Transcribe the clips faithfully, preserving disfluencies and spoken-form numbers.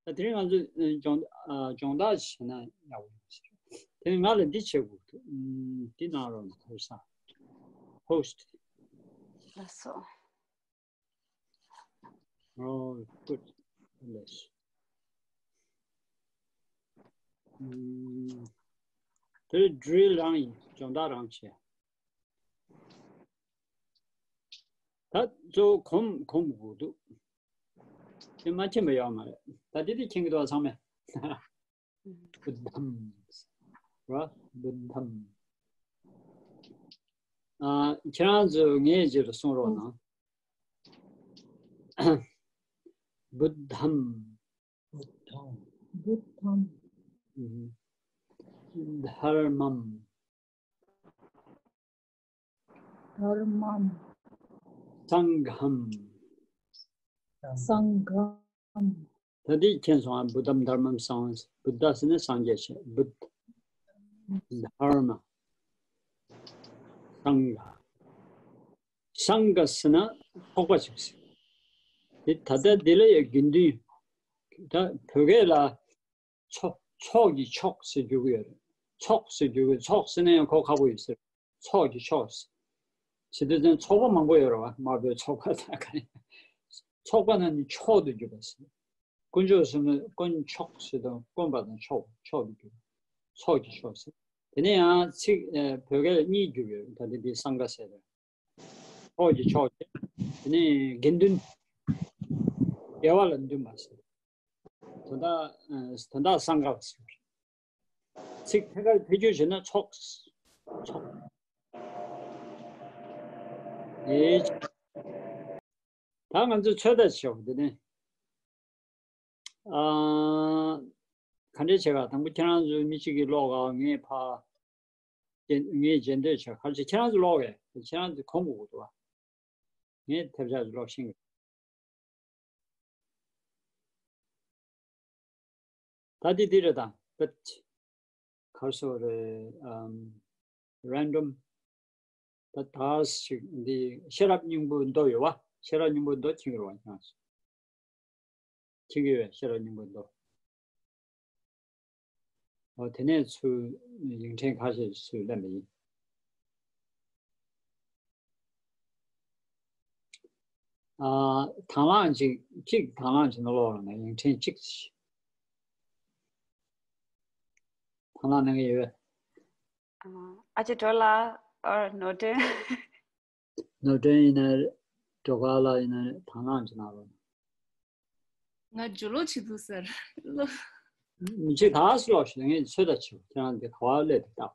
ད་དེ་རིང་ང་ཚོ་ཨ་སྦྱོང་ཨ་སྦྱོང་བརྡར་བྱས་ན་ཡག་པོ་ཡོང་ཟེར། དེ་ནི་ང་ལ་འདི་བྱེད་དགོས་འདུག་ཨམ། འདི་གནང་རོགས་གནང་། ཧོ་ས། ཧོ་སི་ཊི། ལགས་སོ། ཨོ། གུཌ། ལགས་སོ། ཨམ། དེ་ཌི་རིལ་རང་ཡིན། སྦྱོང་བརྡར་རང་བྱས། ད་གཙོ་བོ་གོམས་གོམས་དགོས་འདུག་དེ་མ་མཁྱེན་པ་ཡོད་མ་རེད། ད་དེ་དེ་མཁྱེན་གྱི་འདུག་བ་ཚང་མས། བུདྡྷམ། ར། བུདྡྷམ། ཨ། ཁྱེད་རང་ཚོས་ངའི་རྗེས་ལ་གསུང་རོགས་གནང་། བུདྡྷམ། བུདྡྷམ། བུདྡྷམ། དྷརྨམ། དྷརྨམ། སངྒྷམ། སངྒྷམ། ད་འདི་མཁྱེན་སོང་ཨ། བུདྡྷམ་དྷརྨམ་སངྒྷམ། བུདྡྷ་ཟེར་ན་སངས་རྒྱས་བྱས། བུདྡྷ། དྷརྨ། སངྒྷ། སངྒྷ་ཟེར་ན་ཚོགས་པ་ཞིག་ཟེར། དེ་ད་ལྟ་འདི་ལ་ཡང་དགེ་འདུན། ད་བོད་སྐད་ལ་ཚོ་ཚོགས་ཀྱི་ཚོགས་ཟེར་རྒྱུ་གི་ཡོད་རེད། ཚོགས་ཟེར་རྒྱུ་གི་ཚོགས་ཟེར་ན་ཡང་གོ་ཁག་པོ་ཡོད་ཟེར། ཚོགས་ཀྱི་ཚོགས་ཟེར། བྱེད་དུས་ཙམ་ཚོགས་པ་མང་པོ་ཡོད་རེད་བ། དམར་པོའི་ཚོགས་པ་དང་ག་རེ། ཚོགས་པ་ན་ནི་མཆོག་ཏུ་གྱུར་པ་ཟེར། དཀོན་མཆོག་ཟེར་ན་དཀོན་མཆོག་ཟེར་དང་དཀོན་པ་དང་མཆོག་མཆོག་ཏུ་གྱུར་པ། ཚོགས་ཀྱི་ཚོགས་ཟེར། དེ་ནས་ཡང་ཚིག་ཨ་བོད་སྐད་ལ་གཉིས་བསྒྱུར་ཡོད། ད་ལྟ་འདི་སངྒ་ཟེར་རེད། ཚོགས་ཀྱི་ཚོགས་ཟེར། དེ་ནས་དགེ་འདུན། དགེ་བ་ལ་འདུན་པ་ཟེར། དོན་དག་ཨ་དོན་དག་སངྒ་ཟེར། ཚིག་ཐད་ཀར་ཐད་སྦྱོར་བྱས་ན་ཚོགས། ཚོགས། ཡེ། ད་ང་ཚོས་ཚོད་ལྟ་བྱེད་འོ་དེ་ནས། ཨ། ག་འདྲས་བྱེད་ག་དང་པོ་ཁྱེད་རང་ཚོའི་མི་གཅིག་གིས་ཀློག་ག་ངས་ཕ། ངས་རྗེས་ཟློས་བྱེད་ག་ཁྱེད་རང་ཚོ་ཀློག་གས། ཁྱེད་རང་ཚོ་གོམས་དགོས་འདུག་བ། ངས་ཐབས་ཆག་ཅིག་ཀློག་ཤེས་གི། ད་འདི་འདི་རེད་ད། པད། གར་སོ་རེད། ཨམ། རན་ཌོམ། ད་ད་ཞིག་འདི་ཤེས་རབ་སྙིང་པོའི་མདོ་ཡོད་བ། ཤེས་རབ་སྙིང་པོའི་མདོ་མཁྱེན་གི་རེད་བ་ཁྱེད་རང་ཚོ། མཁྱེན་གི་ཡོད་ཤེས་རབ་སྙིང་པོའི་མདོ། འོ་དེ་ནས་ཚུར་ཡིག་ཕྲེང་ཁ་ཤས་ཚུར་ལེན་པ་ཡིན། ཨ། དང་བླངས་གཅིག་གཅིག་དང་བླངས་བྱས་ན་ཀློག་རོགས་གནང་། ཡིག་ཕྲེང་གཅིག་དང་བླངས་གནང་གི་ཡོད། ཨ་ཅེ་སྒྲོལ་ལགས། ཨ། ནོར་སྒྲོན། ནོར་སྒྲོན་ཡིན་ན་རེད། སྒྲོལ་དཀར་ལགས་ཡིན་ན་རེད། དང་བླངས་བྱེད་གནང་རོགས། ང་ཇོ་ལོ་བྱེད་འདུག་ཟེར། མི་བྱེད་ད་སུ་ལོག་ཞིག་ངས་ཚོད་ལྟ་བྱེད། ཁྱེད་རང་འདི་ག་བ་སླེབས་འདུག་ལྟ།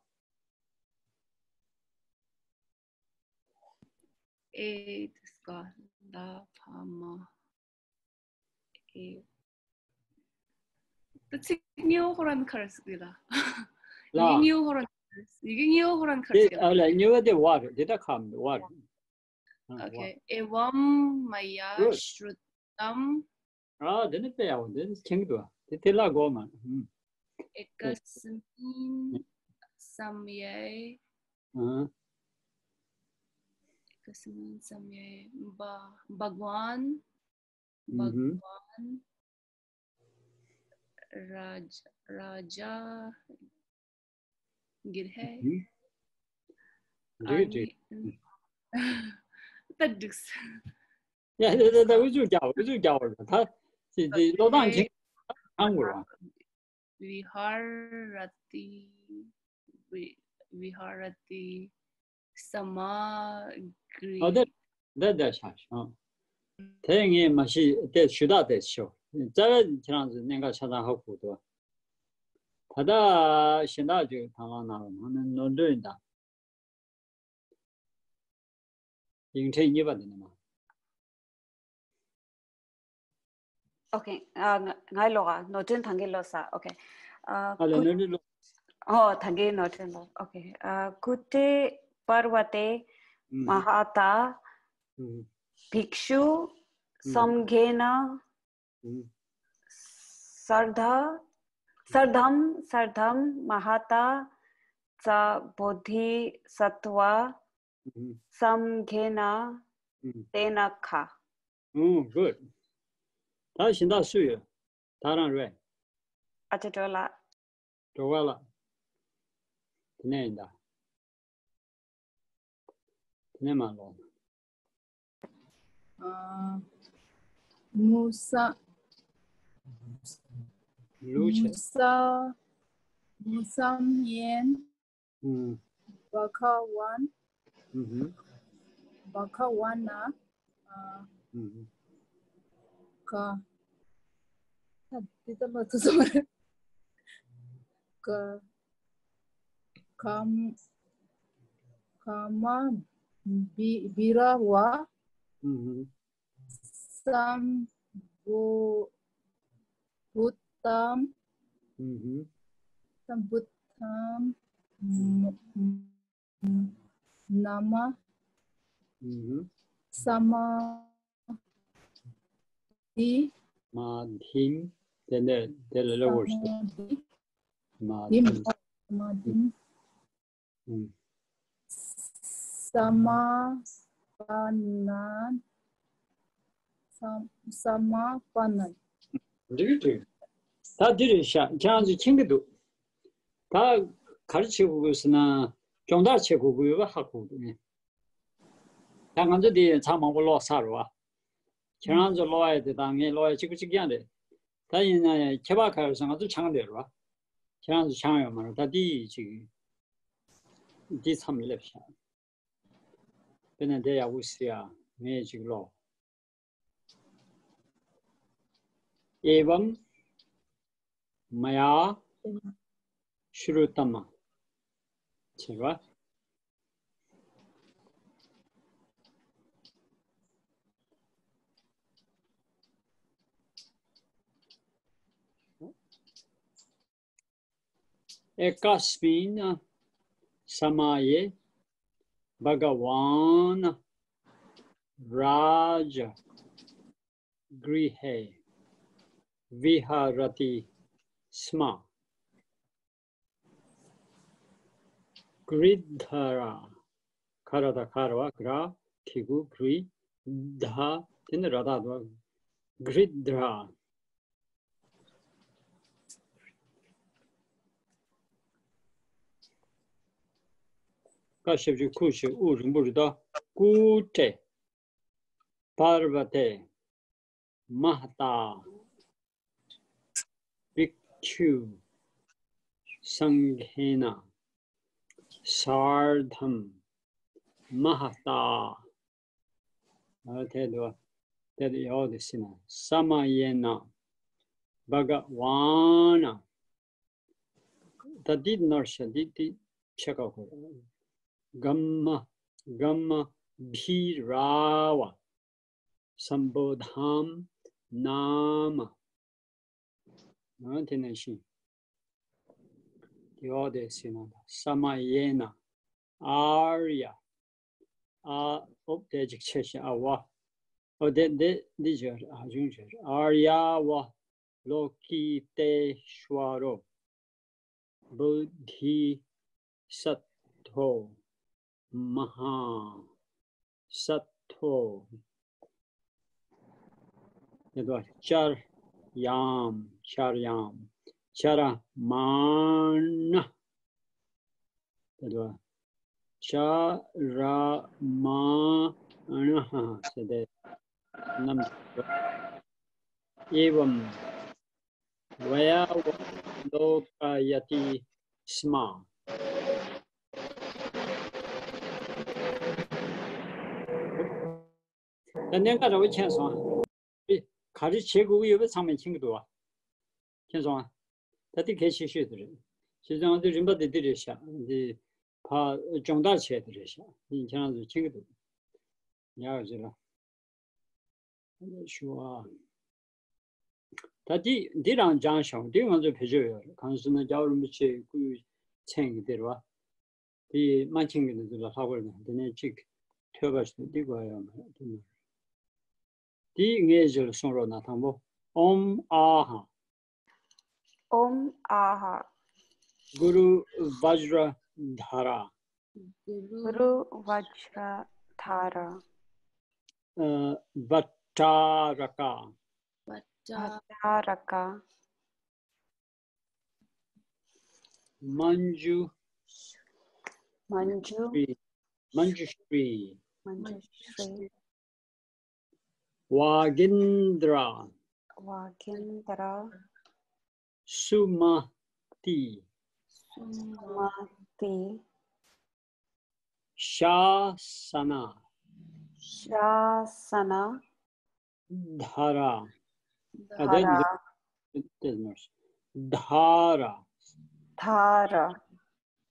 ཨེ་དེ་སྐ་ད་ཕ་མ། ཨེ། ད་ཚིག་སྨྱོ་ཁོ་རང་ག་རེ་ཟེར་གི་ལ། ལ། ཡིག་སྨྱོ་ཁོ་རང་། ཡིག་སྨྱོ་ཁོ་རང་ག་རེ་ཟེར་གི་ལ། ཨ་ལ་སྨྱོ་བ་དེ་བ་རེད། དེ་ད་ཁམ་བ་རེད། ཨ། ཨོ་ཁེ། ཨེ་ཝམ་མ་ཡ་ཤྲུ་ཏམ། ཨ། དེ་ནི་དཔེ་ཡག་པོ། དེ་ནི་མཁྱེན་གི་འདུག་ཨ། དེ་དེ་ལ་གོ་མ། ཨེ་ཀ་སྨིན་སམ་ཡེ། ཨ། ཨེ་ཀ་སྨིན་སམ་ཡེ་བྷ་བྷ་ག་ཝཱན། ཨུ་ཧུ། བྷ་ག་ཝཱན་རཱ་རཱ་ཇ་གིར་ཧེ། འགྲིག་འགྲིག་ད་འགྲིག་ཡ་ད་ད་ད་འུ་ཚུགས་རྒྱག་འུ་ཚུགས་རྒྱག་པ་ད་དེ་དེ་ཀློག་སྟངས་ཅིག་ཨང་གོ་ར། བི་ཧཱ་ར་ཏི། བི་བི་ཧཱ་ར་ཏི། ས་མ་གྲི། ཨ་ད་ད་ད་ཤ་ཤ། དེ་ངས་མ་ཤེས་དེ་ཞུ་དག་དེ་ཤོ། རྩ་བའི་ཁྱེད་རང་ཚོ་གནད་འགག་ཆ་ཚང་ཧ་གོ་འདུག་ད་ལྟ་གཞན་དག་ཅིག་དང་བླངས་གནང་རོགས་གནང་། ནོར་འདོན་དང་། ཡིག་ཕྲེང་གཉིས་པ་འདི་ནས་མ། ཨོ་ཁེ། ཨ། ང་ངའི་ཀློག་ཨ། ནོར་སྒྲོན་ཐང་གིས་ཀློག་ས། ཨོ་ཁེ། ཨ། ཨ་ལས་ཀུ་ནོར་སྒྲོན་ཀློག་ཨོ་ཐང་གིས་ནོར་སྒྲོན་ཀློག་ཨོ་ཁེ། ཨ། ཀུ་ཏེ་པར་བ་ཏེ་ཨུ་ཧུ། མ་ཧཱ་ཏ་ཨུ་ཧུ། བྷིཀ་ཤུ་ཨུ་ཧུ། སམ་གྷེ་ན་ཨུ་ཧུ། སར་དྷ་སར་དྷམ་སར་དྷམ་མ་ཧཱ་ཏ་ཙ་བོ་དྷི་ས་ཏྭ་ཨུ་ཧུ། སམ་གྷེ་ན་ཨུ་ཧུ། ཏེ་ན་ཁ། ཨུ། གུཌ། ད་གཞན་དག་སུ་ཡོད། ད་རང་རེད། ཨ་ཅེ་འགྲོ་ལ། འགྲོ་བ་ལ། དེ་ནས་ཡིན་ད། དེ་ནས་མ་ལོག་ཨ། མུ་ས། ལུ་ཆེ། མུ་ས། མུ་སམ་ཡན། ཨུམ། བ་ཁ་ཝན། ཨུམ་ཧུམ། བ་ཁ་ཝན་ན། ཨ། ཨུམ་ཧུམ། ག་ད་འདི་ལྟ་མ་ཐུབ་སོང་། ག་ཀམ། ཀ་མ་བི་བི་ར་ཝ། ཨུམ་ཧུམ། སམ་བུ་བུ་ཏམ། ཨུམ་ཧུམ། སམ་བུ་ཏམ། ན་མ། ཨུམ་ཧུམ། ས་མ་དི། མ་དིམ། དེ་ནས་དེ་ལ་ལ་བོར་ཤོག་མ་དིམ། མ་དིམ། ཨུམ། ས་མ་པ་ན། ས་ས་མ་པ་ན། འགྲིག་འགྲིག་ད་འདི་རེད་ཤག་ཁྱེད་རང་ཚོས་མཁྱེན་གྱི་འདུག་ད་ག་རེ་བྱེད་དགོས་དགོས་ཟེར་ན། སྦྱོང་བརྡར་བྱེད་དགོས་དགོས་ཡོད་པ་ཧ་གོ་གི་འདུག་ངས། ད་ང་ཚོ་འདི་ཚང་མང་པོ་ཀློག་ཚར་རེད་བ། ཁྱེད་རང་ཚོ་ཀློག་ཡ་དེ་དང་ངས་ཀློག་ཡ་གཅིག་པ་གཅིག་རྐྱང་རེད། ད་ཡིན་ན་ཡང་ཁྱད་པར་ག་རེ་ཟེར་ང་ཚོ་སྦྱངས་བསྡད་རེད་བ། ཁྱེད་རང་ཚོ་སྦྱངས་ཡོད་མ་རེད། ད་འདི་ཡིས་ཅིག་འདི་མཚམས་སླེབས་ཤག་དཔེར་ན་འདི་ཡག་པོ་གཟིགས་ཡ། ངས་ཅིག་ཀློག एवं मया श्रुतम् ཟེར་བ། एकस्मिन् समये भगवान् राजगृहे विहरति स्म। गृध्रः ག་ར་ད་ག་ར་བ་ག་ར་གི་གུ་གྲི་ད་དེ་ནི་ར་ད་དོ། གྲི་ད། ཀ་ཞབས་ཀྱུ་ཁུ་ཞབས་ཀྱུ་ཨུ་རིང་པོ་རི་ད་ཀུ་ཏེ། པརྦ་ཏེ། མ་ཧ་ཏ། བྷིག་ཁྱུ། སང་གྷེ་ན། སར་དྷམ། མ་ཧ་ཏ། ཨ་དེ་དུ་དེ་དུ་ཡོད་དེ་སི་ན་ས་མ་ཡེ་ན། བྷ་ག་ཝཱ་ན། ད་འདི་ནོར་ཤ་འདི་འདི་ཕྱེད་ཀ་གོ། གམ་མ་གམ་མ་བྷི་ར་ཝ། སམ་བོ་དྷམ་ནཱ་མ། ཨ་དེ་ནང་བཞིན། དེ་འོག་དེ་ཟེར་ན་ས་མ་ཡེ་ན། ཨཱརྱ། ཨ་ཨོབ་དེ་ཅིག་ཆེ་ཞིང་ཨ་ཝ། ཨོ་དེ་དེ་འདི་བྱོས་ཨ་བྱུང་བྱོས། ཨཱརྱ་ཝ་ལོ་ཀི་ཏེ་ཤྭ་རོ། བོ་དྷི་སཏྭ། མ་ཧཱ་སཏྭ། དེ་དུ་ཅར་ཡམ་ཅར་ཡམ་ཅར་མ་ཎ། དེ་དུ་ཅར་མ་ཎ་ཟེར་ཏེ་རྣམས། एवं वयवलोकयति स्म། ད་གནད་འགག་འདྲ་བོ་མཁྱེན་སོང་ཨ། ག་རེ་བྱེད་དགོས་ཀྱི་ཡོད་པ་ཚང་མས་མཁྱེན་གྱི་འདུག་བ། མཁྱེན་སོང་ཨ། ད་དེ་གལ་ཆེ་ཤོས་དེ་རེད། བྱས་ཙང་འདི་རིམ་པ་འདི་འདི་རེད་ཤག་འདི་ཕ་སྦྱོང་བརྡར་བྱས་དེ་རེད་ཤག་འདི་ཁྱེད་རང་ཚོས་མཁྱེན་གྱི་འདུག་ཡག་རེད་ལ། ཞུ་བ། ད་འདི་འདི་རང་སྦྱངས་ཤོག་འདི་ང་ཚོ་བེད་སྤྱོད་ཡོད་རེད། གང་ཟེར་ན་རྒྱལ་བ་རིན་པོ་ཆེའི་སྐུའི་མཚན་གྱི་འདིར་བ། དེ་མ་མཁྱེན་གྱི་འདི་ཚོ་ལ་ལྷག་པར་དུ་འདི་ནས་གཅིག་ཐོས་པ་ཞིག་འདི་དགོས་ཡོད་མ་རེད་དེ་ནོར། དེ་ངས་ཞིག་ལ་གསུང་རོགས་གནང་དང་པོ། ཨོཾ་ཨཱཿཧ། ཨོཾ་ཨཱཿཧ། གུ་རུ་བཛྲ་དྷ་ར། གུ་རུ་བཛྲ་དྷ་ར། ཨ་བྷ་ཊ་ར་ཀ། བ་ཏྲ། བ་ཏྲ་ར་ཀ། མཉྫུ། མཉྫུ། མཉྫུ་ཤྲཱི། མཉྫུ་ཤྲཱི། ཝཱ་གིནྡྲ། ཝཱ་གིནྡྲ། སུ་མ་ཏི། སུ་མ་ཏི། ཤཱ་ས་ན། ཤཱ་ས་ན། དྷ་ར། ཨ། དྷ་ར། དེ་དེ་དེ་དྷ་ར། དྷ་ར།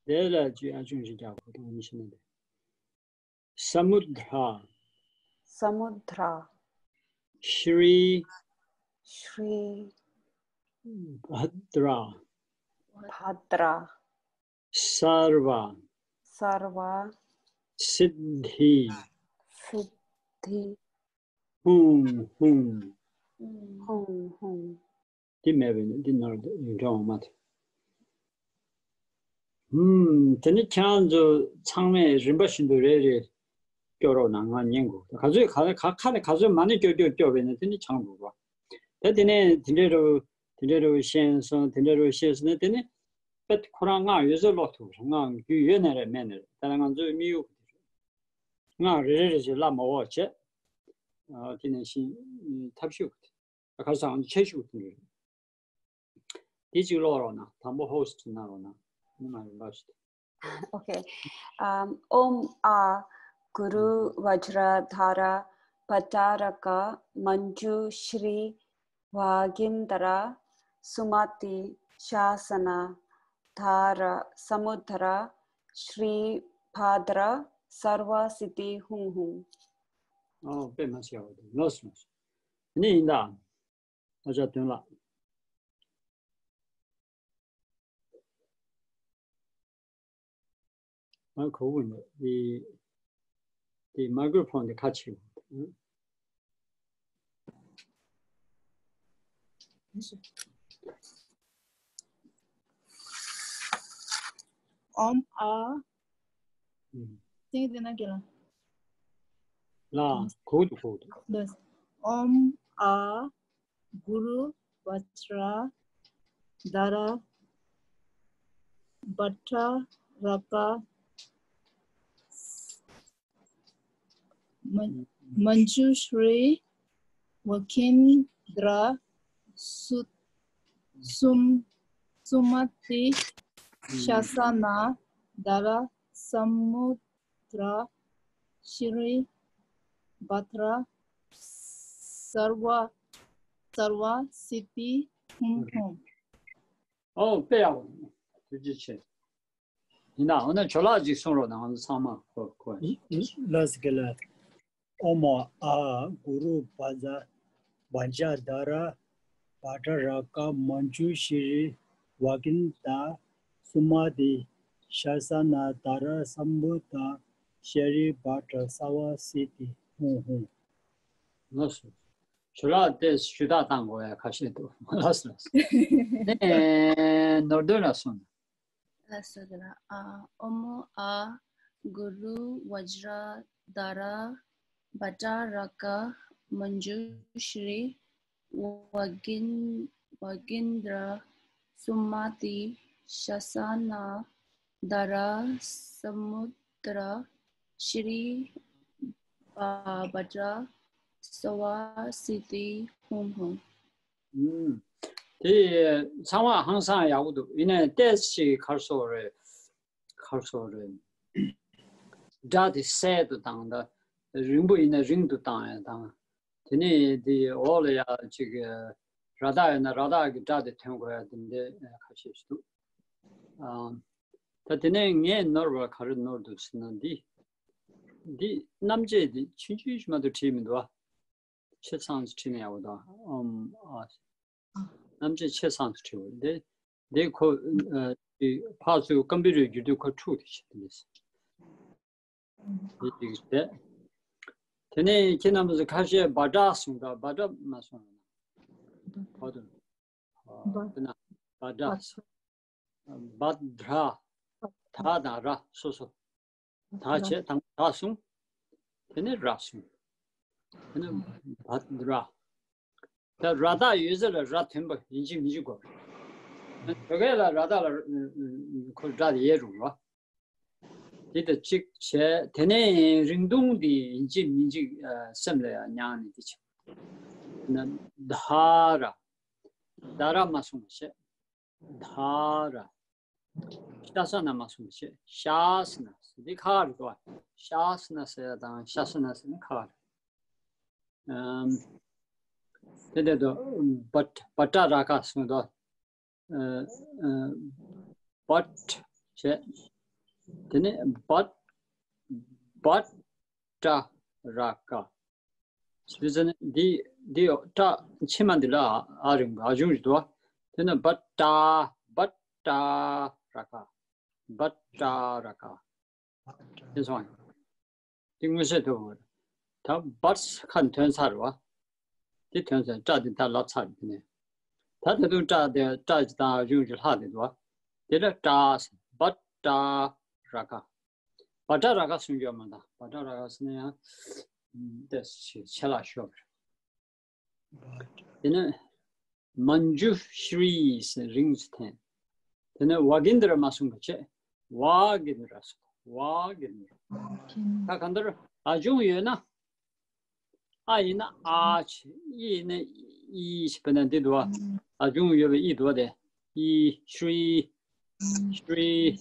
དེ་ལ་ཅི་ཨ་ཆུང་ཞིག་རྒྱག་དགོས་དང་མི་ཤེས་ན་དེ། སྨུ་དྷ་ར། སྨུ་དྷ་ར། ཤྲཱི། ཤྲཱི། བྷ་དྲ། བྷ་དྲ། སརྦ། སརྦ། སིདྡྷི། སིདྡྷི། ཧཱུྃ་ཧཱུྃ། ཧཱུྃ་ཧཱུྃ། འདི་མེད་པས་ན་འདི་ནོར་འདྲ་འོང་མ་ཐུབ། ཧུམ། དེ་ནི་ཁྱེད་རང་ཚོ་ཚང་མས་རིམ་པ་བཞིན་དུ་རེ་རེ་སྐྱོར་རོགས་གནང་། ང་ཉན་དགོས། ག་ཚོད་ག་ག་ཁ་ནས་ག་ཚོད་མ་ནས་སྐྱོར་སྐྱོར་སྐྱོར་བས་ན་དེ་ནི་ཆང་འགྲོ་བ། ད་དེ་ནས་དེ་འདྲའི་རུ་དེ་འདྲའི་རུ་ཤེས་སོང་། དེ་འདྲའི་རུ་ཤེས་སོང་ན་དེ་ནི་དཔེ་ཁོ་རང་སྔགས་ཡོད་ཚད་ཀློག་ཐུབ་རེད། སྔགས་རྒྱུས་ཡོད་ནའི་རེད་མེད་ནའི་རེད། ད་ལྟ་ང་ཚོའི་དམིགས་ཡུལ་སྔགས་རེ་རེ་རེ་བཞིན་བླ་མ་འོག་བྱས། ཨ། དེ་ནས་ཤིང་ཐབས་ཤེས། ཁ་སང་ཆེ་ཤོས་དེ་རེད། དེ་གཅིག་ཀློག་རོགས་གནང་། དང་པོ་ཧོ་སི་གནང་རོགས་གནང་། ཉི་མ་རིམ་པ་ཞིག་ཨོ་ཨ་གུ་རུ་བཛྲ་དྷ་ར་བྷ་དྲ་ར་ཀ་མཉྫུ་ཤྲཱི་ཝཱ་གིནྡྲ་སུ་མ་ཏི་ཤཱ་ས་ན་དྷ་ར་སྨུ་དྷ་ར་ཤྲཱི་བྷ་དྲ་སརྦ་སིདྡྷི་ཧཱུྃ་ཧཱུྃ། ཨོ་དཔེ་མ་ཤེས་པ་དེ་ལོས་ལོས། ནི་ཡིན་ད། ཨ་ཅག་དོན་ལགས། ང་གོ་གི་མེད། དེ་དེ་མའི་ཀྲོ་ཕོན་དེ་ཁ་ཕྱེ། ཨོམ་ཨ། ཨུམ། ཏིང་ཏིང་ན་གེ་ལ། ལ། གོ་འདུག་གོ་འདུག་ལ། ཨོམ་ཨ་གུ་རུ་བཛྲ་དྷ་ར་བྷ་དྲ་ར་ཀ་མཉྫུ་ཤྲཱི་ཝཱ་གིནྡྲ་སུ་སུ་མ་ཏི་ཤཱ་ས་ན་དྷ་ར་སྨུ་དྲ་ཤྲཱི་བྷ་དྲ་སརྦ་སརྦ་སིདྡྷི་ཧཱུྃ་ཧཱུྃ། ཨོ་དཔེ་ཡག་པོ། ཐུགས་རྗེ་ཆེ། ཡིན་ན་འོ་ན་ཇོ་ལགས་ཅིག་གསུང་རོགས་གནང་། ང་ཚོ་ཚང་མ་གོ་གོ། ལགས་སོ་ལགས། ཨོཾ་ཨཱཿ་གུ་རུ་བཛྲ་བཛྲ་དྷ་ར་བྷ་དྲ་ར་ཀ་མཉྫུ་ཤྲཱི་ཝཱ་གིནྡྲ་སུ་མ་ཏི་ཤཱ་ས་ན་དྷ་ར་སྨུ་དྲ་ཤྲཱི་བྷ་དྲ་སརྦ་སིདྡྷི་ཧཱུྃ་ཧཱུྃ། ལགས་སོ། ཇོ་ལགས་དེ་ཞུ་དག་བཏང་དགོས་ཡ་ཁ་ཤས་འདུག་ལགས་སོ་ལགས་སོ། ནས་ནོར་དོན་ལ་སོང་། ལགས་སོ། དེ་ལ་ཨ་ཨོཾ་ཨཱཿ་གུ་རུ་བཛྲ་དྷ་ར་བྷ་དྲ་ར་ཀ་མཉྫུ་ཤྲཱི་ཝཱ་གིན་ཝཱ་གིནྡྲ་སུ་མ་ཏི་ཤཱ་ས་ན་དྷ་ར་སྨུ་དྲ་ཤྲཱི་བྷ་དྲ་སརྦ་སིདྡྷི་ཧཱུྃ་ཧཱུྃ། ཨུམ། དེ་ཚང་མ་ཧང་སང་ཡག་པོ་འདུག་ཡིན་ནའི་ཏོག་ཙམ་ཞིག་ག་རེ་ཟེར་དགོས་རེད། ག་རེ་ཟེར་དགོས་རེད། སྒྲ་དེ་གསལ་དུ་བཏང་། ད་རིང་པོ་ཡིན་ན་རིང་དུ་བཏང་ཡ་དང་། དེ་ནས་དེ་འོག་ལ་ཡ་ཅིག་ར་བཏགས་ཡོད་ན་ར་བཏགས་ཀྱི་སྒྲ་དེ་ཐོན་དགོས་ཡ་དེ་འདྲ་ཁ་ཤས་ཤིག་འདུག་ཨ། ད་དེ་ནས་ངས་ནོར་བ་ག་རེ་ནོར་འདུག་ཟེར་ན། འདི་འདི་རྣམ་བཅད་དེ་ཆུང་ཆུང་ཞིག་མ་གཏོགས་བྲིས་མི་འདུག་ཨ། ཆེ་ཚང་ཞིག་བྲིས་ན་ཡག་པོ་འདུག་ཨོཾ་ཨཱཿ་རྣམ་བཅད་ཆེ་ཚང་དུ་བྲིས་པ་རེད། དེ་ཁོ་ཨ་དེ་ཕར་ཚུར་ཀམ་པུ་ཊར་བསྒྱུར་དུས་ཁོ་འཁྲུག་དེ་བྱེད་དེ་མེད། དེ་གཅིག་བྱས། དེ་ནས་ཁྱེད་རྣམ་པ་ཚོ་ཁ་ཤས་བྷ་དྲ་གསུངས་དང་བྷ་དྲ་མ་གསུངས་རེད་ན། ཧོ་དུ་དཔེར་ན་བྷ་དྲ། བྷ་དྲ། ད་དང་ར་སོ་སོ། ད་བྱས་དང་ད་གསུངས། དེ་ནས་ར་གསུངས། དེ་ནས་བྷ་དྲ། ད་ར་བཏགས་ཡོད་ཚད་ལ་ར་ཐོན་པ་ཡིན་གཅིག་མིན་གཅིག་དགོས། བོད་སྐད་ལ་ར་བཏགས་ལ་ཁོ་སྒྲ་དེ་ཡལ་འགྲོ་བ། དེ་ལྟར་གཅིག་བྱས། དེ་ནས་རིང་ཐུང་དེ་ཡིན་གཅིག་མིན་གཅིག་སེམས་ལ་ཡང་མྱངས་ནས་དེ་བྱས། ན་དྷ་ར། དྷ་ར་མ་གསུངས་པ་བྱས། དྷ་ར། ཤ་ས་ན་མ་གསུངས་པ་བྱས། ཤ་ས་ན། འདི་ཁ་རེད་དོ། ཤ་ས་ན་ཟེར་ཡ་དང་ཤ་ས་ན་ཟེར་ན་ཁ་རེད། ཨམ། དེ་འདྲ་དོ། བཊ། བཊ་ར་ཀ་གསུངས་དོ། ཨ། ཨ། བཊ་བྱས། དེ་ནས་བཊ། བཊ་ཏྲ་ར་ཀ། སྤྱིར་བཏང་འདི། འདི་ཏྲ་ཕྱི་མ་འདི་ལ་ཨ་རིང་པོ་ཨ་ཆུང་ཞིག་འདུག་བ། དེ་ནས་བཊ་ཏྲ། བཊ་ཏྲ་ར་ཀ། བཊ་ཏྲ་ར་ཀ། དེ་སོང་། དེ་མངོན་གསལ་དོད་པོ་རེད། ད་བཊ་ཁ་ཐོན་ཚར་བ། དེ་ཐོན་ཚར། ཏྲ་དེ་ད་ལབ་ཚར་དེ་ནས། ད་ད་དུང་ཏྲ་དེ། ཏྲ་ཅིག་དང་གཞུང་ཅིག་ལྷག་དེ་འདུག་བ། དེ་ལ་ཏྲ་ཟེར། བཊ་ཏྲ་ར་ཀ། བཊ་ར་ཀ་གསུང་རྒྱུ་མ་དང་། བཊ་ར་ཀ་ཟེར་ན་ཡང་ཏོག་ཙམ་ཆད་ལྷག་ཤོར་བ་རེད། དེ་ནས་མཉྫུ་ཤྲཱི་ཟེར་རིང་ཙམ་འཐེན། དེ་ནས་ཝ་གིན་དྲ་མ་གསུངས་པ་བྱས། ཝ་གིན་དྲ་གསུངས། ཝ་གིན་དྲ། ད་གང་ལྟར་ཨ་ཆུང་ཡོད་ན། ཨ་ཡིན་ན་ཨ་བྱས། ཨི་ཡིན་ན་ཨི་བྱས། དཔེར་ན་འདི་འདུག་བ། ཨ་ཆུང་ཡོད་པའི་ཨི་འདུག་བ། དེ་ཨི། ཤྲཱི། ཤྲཱི།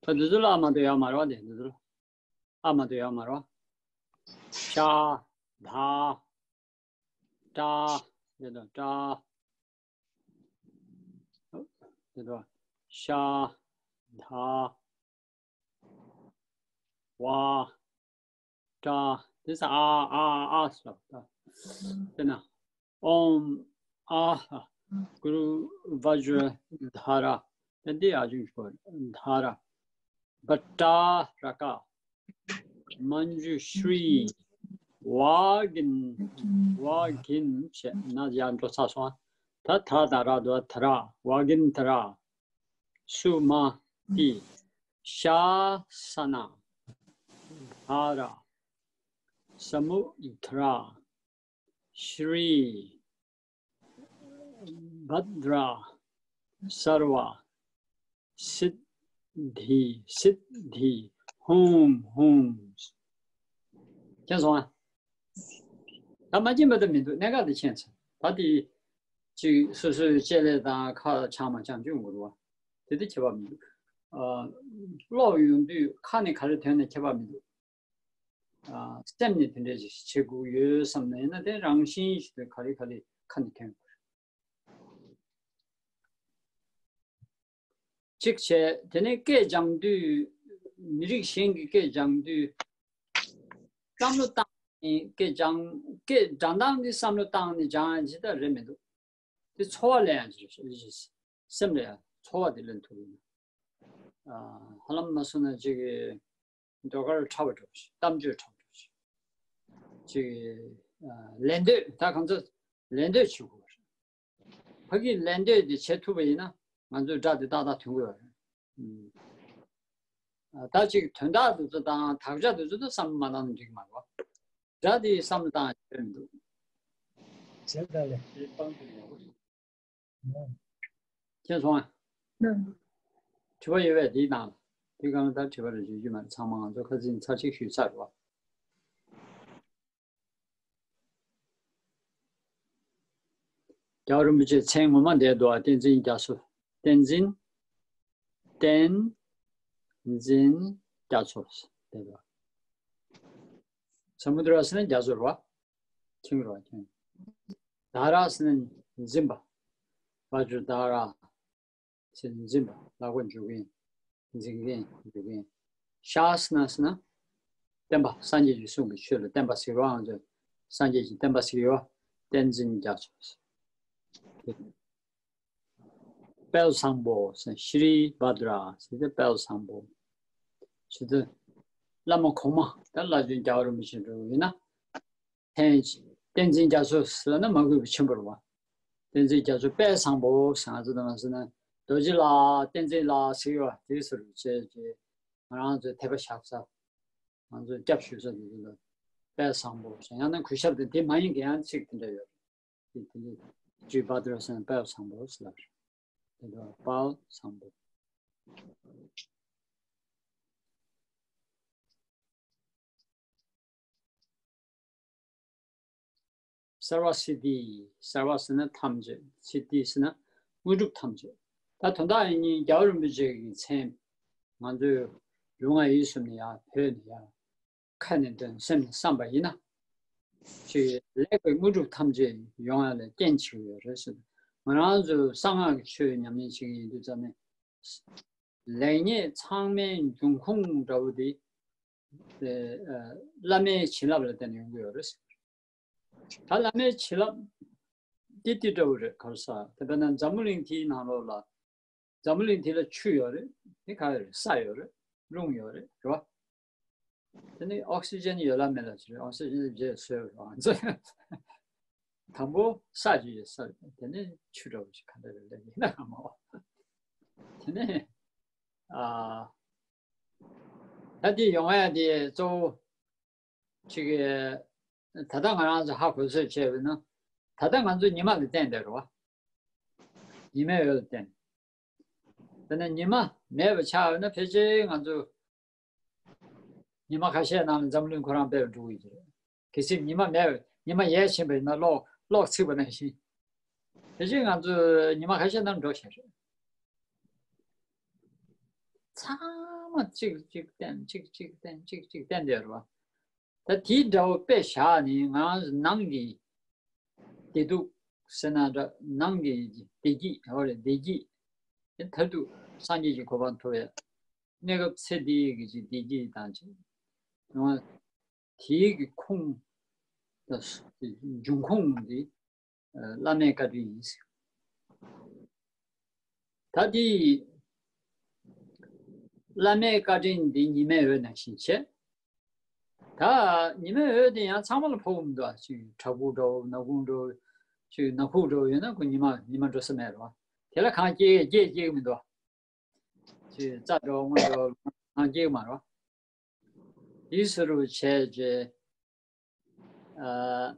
ད་འདི་ཚོ་ལ་ཨ་མ་དོ་ཡོད་མ་རེད་བ། དེ་འདི་ཚོ་ལ་ཨ་མ་དོ་ཡོད་མ་རེད་བ། ཤ། དྷ། ཏྲ། དེ་དང་ཏྲ། དེ་དང་ཤ། དྷ། ཝ། ཏྲ། དེ་ས་ཨ་ཨ་ཨ་ཟེར་ལ། དེ་ན་ཨོཾ་ཨཱཿ་གུ་རུ་བཛྲ་དྷ་ར། དེ་འདི་ཨ་ཆུང་ཞིག་དྷ་ར། བཊ་ཏྲ་ར་ཀ། མཉྫུ་ཤྲཱི། ཝ་གིན། ཝ་གིན་བྱས་ན་ཡར་འགྲོ་ཚར་སོང་། ད་ད་དང་ར་འདུག་ད་ར། ཝ་གིན་དྲ། སུ་མ་ཏི། ཤ་ས་ན། དྷ་ར། སྨུ་དྲ། ཤྲཱི། བཛྲ། སརྦ། སིདྡྷི། སིདྡྷི། ཧཱུྃ་ཧཱུྃ། མཁྱེན་སོང་ཨ། ད་མ་མཁྱེན་པ་ད་མི་འདུག་གནད་འགག་དེ་མཁྱེན་ཚར། ད་དེ་ཅིག་སོ་སོའི་ལྕེ་ལས་དང་ཁ་འཆང་མ་འཆང་ཅུང་དགོས་རེད་བ། དེ་དེ་ཁྱད་པར་མི་འདུག་ཨ། ཀློག་ཡོང་དུས་ཁ་ནས་ག་རེ་ཐོན་ན་ཁྱད་པར་མི་འདུག་ཨ། སེམས་ནས་དེ་འདྲ་ཞིག་བྱེད་དགོས་ཡོད་བསམ་ན་ཡིན་ན། དེ་རང་བཞིན་ཞིག་ཏུ་ག་ལེ་ག་ལེ་ཁ་ནས་ཐོན་དགོས། གཅིག་བྱས། དེ་ནས་སྐད་སྦྱང་དུས། མི་རིགས་གཞན་གྱི་སྐད་སྦྱང་དུས། བསམ་བློ་བཏང་ནས་སྐད་སྦྱང་། སྐད་སྒྲ་གདངས་འདི་བསམ་བློ་བཏང་ནས་སྦྱང་ཡ་ཅིག་ད་རེད་མི་འདུག་དེ་ཚོར་བ་ལེན་ཡ་ཅིག་རེད། སེམས་ལ་ཡང་ཚོར་བ་དེ་ལེན་ཐུབ་ཡིན། ཨ། ཧ་ལམ་མ་སོང་ན་ཅིག་གི་ཟློས་གར་འཁྲབ་པ་འདྲ་པོ་ཞིག་གཏམ་བརྗོད་འཁྲབ་པ་འདྲ་པོ་ཞིག་ཅིག་ཨ། ལད་ཟློས། ད་གང་ཚོད་ལད་ཟློས་བྱེད་དགོས་པ་རེད། ཕ་གིའི་ལད་ཟློས་དེ་བྱེད་ཐུབ་པ་ཡིན་ན་ང་ཚོའི་སྒྲ་དེ་ཏག་ཏག་ཐོན་གི་ཡོད་རེད། ཨ། ད་ཅིག་དོན་དག་དེ་ཚོ་དང་དག་ཆ་དེ་ཚོ་ད་བསམ་བློ་མ་བཏང་ན་འགྲིག་གི་མ་རེད་བ། སྒྲ་དེ་བསམ་བློ་བཏང་ཡ་ཡོད་མི་འདུག་ཟེར་ད་ལེ། མཁྱེན་སོང་ཨ། དྲི་བ་ཡོད་པས་དེའི་ནང་ལ། དེ་གང་ལ་ད་དྲི་བ་རེ་བརྗོད་རྒྱུ་མ་རེད། ཚང་མ་ང་ཚོ་ཁ་སང་ཚར་གཅིག་ཞུས་ཚར་རེད་བ། རྒྱལ་བ་རིན་པོ་ཆེའི་མཚན་ངོ་མ་འདིར་འདུག་བ། བསྟན་འཛིན་རྒྱ་མཚོ། བསྟན་འཛིན། བསྟན་འཛིན་རྒྱ་མཚོ་འདིར་འདུག་བ། ས་མུ་དྲ་ཟེར་ན་རྒྱ་མཚོ་རེད་བ། མཁྱེན་གྱི་རེད་བ། མཁྱེན། དྷ་ར་ཟེར་ན་འཛིན་པ། བཛྲ་དྷ་ར་ཟེར་ན་འཛིན་པ། ལག་པ་འཇུ་མཁན། འཛིན་མཁན། འཇུ་མཁན། ཤ་ས་ན་ཟེར་ན་བསྟན་པ། སངས་རྒྱས་ཀྱི་གསུང་གི་ཆོས་ལ་བསྟན་པ་ཟེར་བ། ང་ཚོས་སངས་རྒྱས་ཀྱི་བསྟན་པ་ཟེར་བ། བསྟན་འཛིན་རྒྱ་མཚོ། དཔལ་བཟང་པོ་ཟེར། ཤྲཱི་བཛྲ་ཟེར་ཏེ་དཔལ་བཟང་པོ། ཟེར་ཏེ་བླ་མ་གོང་མ། ད་བླ་ཆེན་རྒྱལ་བ་རིན་པོ་ཆེ་འདྲ་བོ་ཡིན་ན། བསྟན། བསྟན་འཛིན་རྒྱ་མཚོ་ཟེར་ན་མ་གུས་པ་ཆེན་པོ་རེད་བ། བསྟན་འཛིན་རྒྱ་མཚོ་དཔལ་བཟང་པོ་ཟེར། ང་ཚོ་དང་ཟེར་ན་རྡོ་རྗེ་ལགས་བསྟན་འཛིན་ལགས་ཟེར་བ་དེ་ཟེར་བྱས་ཀྱི། ང་རང་ཚོའི་དད་པ་བཞག་ས། ང་ཚོའི་སྐྱབས་ཞུ་ས་དེ་ཚོ་ལ་དཔལ་བཟང་པོ་ཟེར། ཡང་ན་གུས་ཞབས་དེ་དེ་མ་ཡིན་གྱི་ཡང་ཚིག་དེ་འདྲ་ཡོད། དེ་དེ་ལས་ཇུས་བ་དྲ་ཟེར་ན་དཔལ་བཟང་པོ་ཟེར་ལབ་རེད། དེ་ལ་དཔལ་བཟང་པོ། སརྦ་སིདྡྷི། སརྦ་ཟེར་ན་ཐམས་ཅད། སིདྡྷི་ཟེར་ན་དངོས་གྲུབ་ཐམས་ཅད། ད་དོན་དག་ཡིན་ཉིན་རྒྱལ་བ་རིན་པོ་ཆེ་གི་མཚན་ང་ཚོས་ལུས་ངག་ཡིད་གསུམ་ནས་ཡར་བོས་ནས་ཡར་ཁ་ནས་འདོན་སེམས་ནས་བསམ་པ་ཡིན་ན། ཅིག་ལེགས་པའི་དངོས་གྲུབ་ཐམས་ཅད་ཡོང་ཡ་ལ་རྐྱེན་བྱེད་ཀྱི་ཡོད་རེད་ཟེར། ང་རང་ཚོ་གསང་སྔགས་ཀྱི་ཆོས་ཉམས་ལེན་བྱེད་ཀྱི་ཡིན་དུས་ཙམ་ནས། ལེགས་ཉེས་ཚང་མའི་འབྱུང་ཁུངས་འདྲ་བོ་དེ། ཨ། བླ་མའི་བྱིན་རླབས་ལ་བརྟེན་ནས་ཡོང་གི་ཡོད་རེད། ད་བླ་མའི་བྱིན་རླབས་འདི་ཏི་འདྲ་བོ་རེད། ག་རེ་ཟེར། དེ་བས་ན་འཛམ་བུ་གླིང་འདིའི་ནང་ལོགས་ལ། འཛམ་བུ་གླིང་འདི་ལ་ཆུ་ཡོད་རེད། དེ་ག་ཡོད་རེད། ས་ཡོད་རེད། རླུང་ཡོད་རེད། རེད་བ། དེ་ནི་ཨོག་སི་ཇན་ཡོད་ལ་མེད་ལ་ཅི་རེད། ཨོག་སི་ཇན་རྗེས་སོས་རེད་བ། དང་པོ་ས་ཅིག་ཡོད་ས་རེད། དེ་ནི་ཆུ་འདྲ་བོ་ཅིག་ག་འདྲ་རེད་ལབ་ཡིན་ན་མ་འོ། དེ་ནི། ཨ། ད་དེ་ཡོང་ཡ་དེ་གཙོ་བོ་ཅིག་གི། ད་ལྟ་ང་རང་ཚོ་ཧ་གོ་ཚོད་བྱས་པ་ཡིན་ན། ད་ལྟ་ང་ཚོ་ཉི་མ་ལ་བརྟེན་བསྡད་རེད་བ། ཉི་མའི་འོད་ལ་བརྟེན། དཔེར་ན་ཉི་མ་མེད་པ་ཆགས་ཡོད་ན། ཕལ་ཆེར་ང་ཚོ་ཉི་མ་ཁ་ཤས་ནང་ལ་འཛམ་གླིང་ཁོ་རང་དཔེ་འགྲོ་གི་རེད། གལ་སྲིད་ཉི་མ་མེད་པ། ཉི་མ་ཡལ་ཕྱིན་པ་ཡིན་ན་གློག་གློག་ཚིག་པ་ནང་བཞིན། ཕལ་ཆེར་ང་ཚོ་ཉི་མ་ཁ་ཤས་ནང་འགྲོ་བཞིན་རེད། ཚང་མ་གཅིག་གཅིག་བརྟེན། གཅིག་གཅིག་བརྟེན། གཅིག་གཅིག་བརྟེན་བསྡད་རེད་བ། ད་དེའི་འདྲ་བོ་དཔེ་བཞག་ནས། ང་རང་ཚོ་ནང་གི་བདེ་སྡུག་ཟེར་ན་འདྲ། ནང་གི་བདེ་སྐྱིད། འོ་རེད། བདེ་སྐྱིད་དེ་མཐར་ཐུག་སངས་རྒྱས་ཀྱི་གོ་འཕང་ཐོབ་ཡ། གནས་སྐབས་ཚེ་འདིའི་གི་ཅིག་བདེ་སྐྱིད་དང་ཅིག། ཡང་དེའི་གི་ཁུངས་དང་འབྱུང་ཁུངས་འདི་བླ་མའི་བཀའ་དྲིན་ཡིན། ད་དེ་བླ་མའི་བཀའ་དྲིན་འདི་ཉི་མའི་འོད་ནང་བཞིན་བྱས། ད་ཉི་མའི་འོད་དེ་ཡང་ཚང་མ་ལ་ཕོག་གི་མི་འདུག་ཨ། ཅིག་བྲག་ཕུག་འདྲ་བོ། ནག་ཁུང་འདྲ་བོ། ཅིག་ནག་ཁུང་འདྲ་བོ་ཡོད་ན་ཁོ་ཉི་མ་ཉི་མ་འགྲོ་ས་མེད་རེད་བ། དེ་ལ་གང་སྐྱེ་སྐྱེ་སྐྱེ་གི་མི་འདུག་ཨ། ཅིག་རྩྭ་འདྲ་བོ་སྔོ་འདྲ་བོ་གང་སྐྱེ་གི་མ་རེད་བ། དེ་ཟེར་བ་བྱས་རྗེས། ཨ།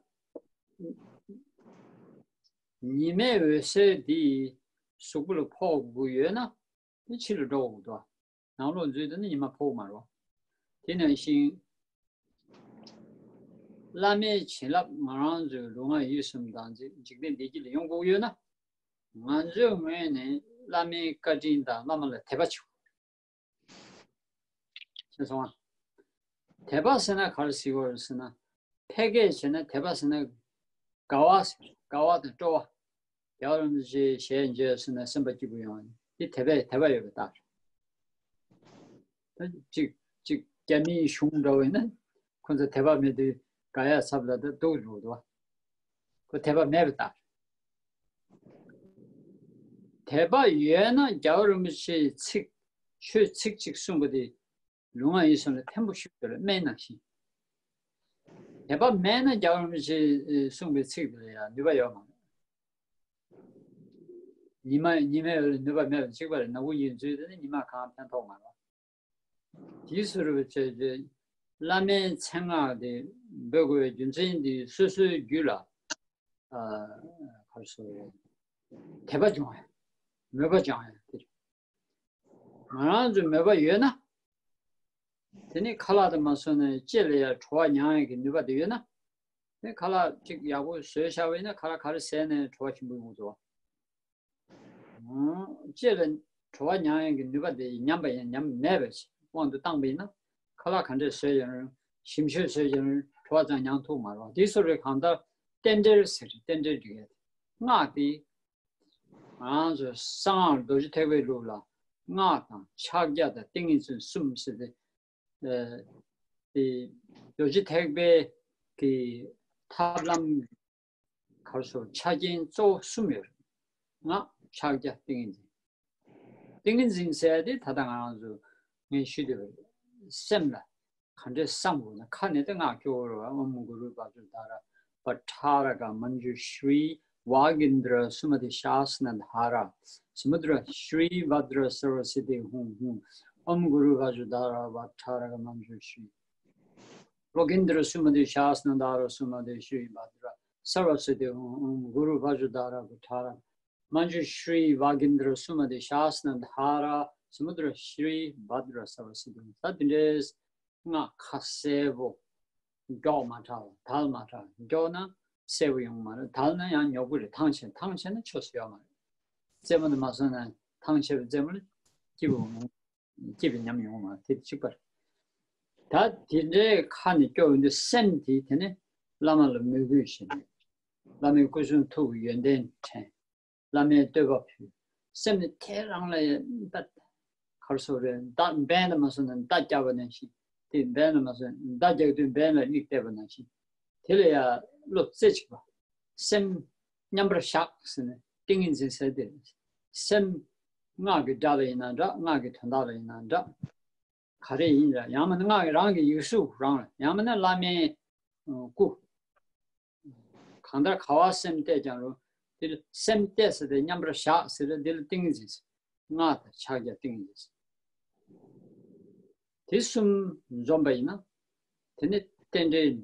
ཉི་མའི་འོད་ཟེར་འདི་གཟུགས་པོ་ལ་ཕོག་དགོས་ཡོད་ན། དེ་ཕྱི་ལ་འགྲོ་དགོས་འདུག་ནང་ལོགས་འཛུལ་དུས་ན་ཉི་མ་ཕོག་མ་རེད། དེ་ནང་བཞིན་བླ་མའི་བྱིན་རླབས་ང་རང་ཚོའི་ལུས་ངག་ཡིད་གསུམ་དང་འཇིག་རྟེན་བདེ་སྐྱིད་ལ་ཡོང་དགོས་ཡོད་ན། ང་ཚོའི་ངོས་ནས་བླ་མའི་བཀའ་དྲིན་དང་བླ་མ་ལ་དད་པ་བྱེད་དགོས། ཤེས་སོང་ང་། དད་པ་ཟེར་ན་ག་རེ་ཟེར་བ་རེད་ཟེར་ན། ཕལ་སྐད་བྱས་ན་དད་པ་ཟེར་ན་དགའ་བ་ཟེར། དགའ་བ་དང་སྤྲོ་བ། རྒྱལ་བ་རིན་པོ་ཆེའི་ཞལ་མཇལ་སོང་ན་སེམས་པ་སྐྱིད་པོ་ཡོང་བ་ནི་དེ་དད་པས་དད་པ་ཡོད་པའི་རྟགས་རེད། ད་གཅིག་གཅིག་རྒྱ་མིའི་གཞུང་འདྲ་བོ་ཡིན་ན། ཁོ་ཚོ་དད་པ་མེད་དུས་དགའ་ཡ་འཚབ་ལ་ད་སྡུག་འགྲོ་འདུག་བ། ཁོ་དད་པ་མེད་པའི་རྟགས་རེད། དད་པ་ཡོད་ན་རྒྱལ་བ་རིན་པོ་ཆེའི་ཚིག་ཆོས་ཚིག་གཅིག་གསུངས་པ་དེ་ལུས་ངག་ཡིད་གསུམ་ལ་ཕན་པོ་ཞིག་ཡོད་རེད། སྨན་ནང་བཞིན། དད་པ་མེད་ན་རྒྱལ་བ་རིན་པོ་ཆེས་གསུངས་པའི་ཚིག་དེ་ལ་ཡང་ནུས་པ་ཡོད་མ་རེད། ཉི་མ་ཉི་མའི་འོད་ལ་ནུས་པ་མེད་པ་གཅིག་པ་རེད། ནག་ཁུང་ཡིན་ཚུལ་དེ་ནི་ཉི་མ་གང་ཕན་ཐོགས་མ་རེད། དེའི་ཟུར་དུ་བྱས་རྗེས་བླ་མའི་མཚན་སྔགས་དེ་འབོད་དགོས་པའི་རྒྱུ་མཚན་དེ་སོ་སོའི་རྒྱུད་ལ། ཨ། ག་རེ་ཟེར། དད་པ་སྦྱོང་ཡ། མོས་པ་སྦྱོང་ཡ་དེ་རེད། ང་རང་ཚོ་མོས་པ་ཡོད་ན། དེ་ནི་ཁ་ལག་དེ་མ་ཟོས་ནས་ལྕེ་ལ་ཡ་བྲོ་བ་མྱང་ཡ་གི་ནུས་པ་དེ་ཡོད་ན། དེ་ཁ་ལག་ཅིག་ཡག་པོ་བཟོས་བཞག་པ་ཡིན་ན། ཁ་ལག་ག་རེ་བཟས་ནས་བྲོ་བ་ཆེན་པོ་ཡོང་གི་འདུག་ལྕེ་ལ་བྲོ་བ་མྱང་ཡ་གི་ནུས་པ་དེ་ཉམས་པ་ཡིན། ཉམས་མེད་པའི་དབང་དུ་བཏང་པ་ཡིན་ན། ཁ་ལག་ག་འདྲས་བཟོས་ཡོད་རུང་། ཞིམ་ཤོས་བཟོས་ཡོད་རུང་བྲོ་བ་ཙམ་མྱང་ཐུབ་མ་རེད། དེ་ཚོ་རེད། གང་ལྟར་རྟེན་འབྲེལ་ཟེར། རྟེན་འབྲེལ་སྒྲིག་ཡ་དེ། སྔགས་དེ། ང་རང་ཚོ་གསང་སྔགས་རྡོ་རྗེ་ཐེག་པའི་ལུགས་ལ་སྔགས་དང་ཕྱག་རྒྱ་དང་ཏིང་ངེ་འཛིན་གསུམ་ཟེར་ཏེ། ཨ། དེ་རྡོ་རྗེ་ཐེག་པའི་གི་ཐབས་ལམ་ག་རེ་ཟེར། ཆ་རྐྱེན་གཙོ་བོ་གསུམ་ཡོད་རེད། སྔགས། ཕྱག་རྒྱ། ཏིང་ངེ་འཛིན། ཏིང་ངེ་འཛིན་ཟེར་ཡ་དེ་ད་ལྟ་ང་རང་ཚོ་ངས་ཞུས་བསྡད་པ་རེད། སེམས་ལ་ག་འདྲས་བསམ་དགོས་ན། ཁ་ནས་དེ་སྔགས་སྐྱོར་བ་རེད་བ། ཨོཾ་གུ་རུ་བཛྲ་དྷ་ར་བྷ་དྲ་ར་ག་མཉྫུ་ཤྲཱི་ཝཱ་གེ་ནྡྲ་སུ་མ་ཏི་ཤཱ་ས་ན་དྷ་ར་སུ་མུ་དྲ་ཤྲཱི་བྷ་དྲ་སརྦ་སིདྡྷི་ཧཱུྃ་ཧཱུྃ། ཨོཾ་གུ་རུ་བཛྲ་དྷ་ར་བྷ་དྲ་ར་ག་མཉྫུ་ཤྲཱི། ལོ་ཀེ་ནྡྲ་སུ་མ་ཏི་ཤཱ་ས་ན་དྷ་ར་སུ་མ་ཏི་ཤྲཱི་བྷ་དྲ། སརྦ་སིདྡྷི་ཧོ་ཨོཾ་གུ་རུ་བྷ་དྲུ་དྷ་ར་གུ་ཊྷ་ར་མཉྫུ་ཤྲཱི་ཝཱ་གེནྡྲ་སུ་མ་ཏི་ཤཱ་ས་ན་དྷ་ར་སུ་མུ་དྲ་ཤྲཱི་བྷ་དྲ་སརྦ་སིདྡྷི་ཧོ། ད་དེ་འདྲའི་སྔགས་ཁ་གསལ་པོ། མགྱོགས་མ་དྲགས་དལ་མ་དྲགས། མགྱོགས་ན་གསལ་པོ་ཡོང་མ་རེད། དལ་ན་ཡང་ཉོབ་པོ་རེད། ཐང་ཆད་ཐང་ཆད་ན་ཆོས་སུ་ཡོད་མ་རེད། རྩེད་མོ་དེ་མ་སོང་ན་ཐང་ཆད་པའི་རྩེད་མོ་ལ་སྐྱིད་པོ་ཡོང་། སྐྱིད་པའི་ཉམས་ཡོང་མ་རེད། དེ་གཅིག་པ་རེད། ད་དེ་འདྲའི་ཁ་ནས་སྐྱོ་བའི་འདི་སེམས་དེ་དེ་ནས་བླ་མ་ལ་མོས་གུས་བྱས་ནས་བླ་མའི་སྐུ་གསུང་ཐུགས་ཀྱི་ཡོན་ཏན་དྲན། བླ་མའི་བསྟོད་པ་ཕུལ། སེམས་ནི་དེ་རང་ལ་ཡང་མདའ་གར་སོགས་རེད། མདའ་འབེན་ལ་མ་སོང་ན་མདའ་བརྒྱབ་པ་ནང་བཞིན། དེ་འབེན་ལ་མ་སོང་ན་མདའ་རྒྱག་དུས་འབེན་ལ་མིག་གཏད་པ་ནང་བཞིན། དེ་ལ་ཡང་བློ་རྩེ་གཅིག་པ། སེམས་མཉམ་པར་བཞག་ཟེར་ནས་ཏིང་ངེ་འཛིན་ཟེར་དེ། སེམས་སྔགས་ཀྱི་སྒྲ་ལ་ཡིན་ན་འདྲ། སྔགས་ཀྱི་དོན་དག་ལ་ཡིན་ན་འདྲ། ག་རེ་ཡིན་ར། ཡང་མིན་ན་སྔགས་རང་གི་ཡིག་གཟུགས་རང་ལ། ཡང་མིན་ན་བླ་མའི་སྐུ། གང་ལྟར་ག་བ་སེམས་གཏད་ཀྱང་རུང་། དེ་ལ་སེམས་གཏད་ཟེར་ཏེ་མཉམ་པར་བཞག་ཟེར་ཏེ་འདི་ལ་ཏིང་ངེ་འཛིན་ཟེར། སྔགས་དང་ཕྱག་རྒྱ་ཏིང་ངེ་འཛིན་ཟེར། དེ་གསུམ་འཛོམས་པ་ཡིན་ན། དེ་ནི་རྟེན་འབྲེལ།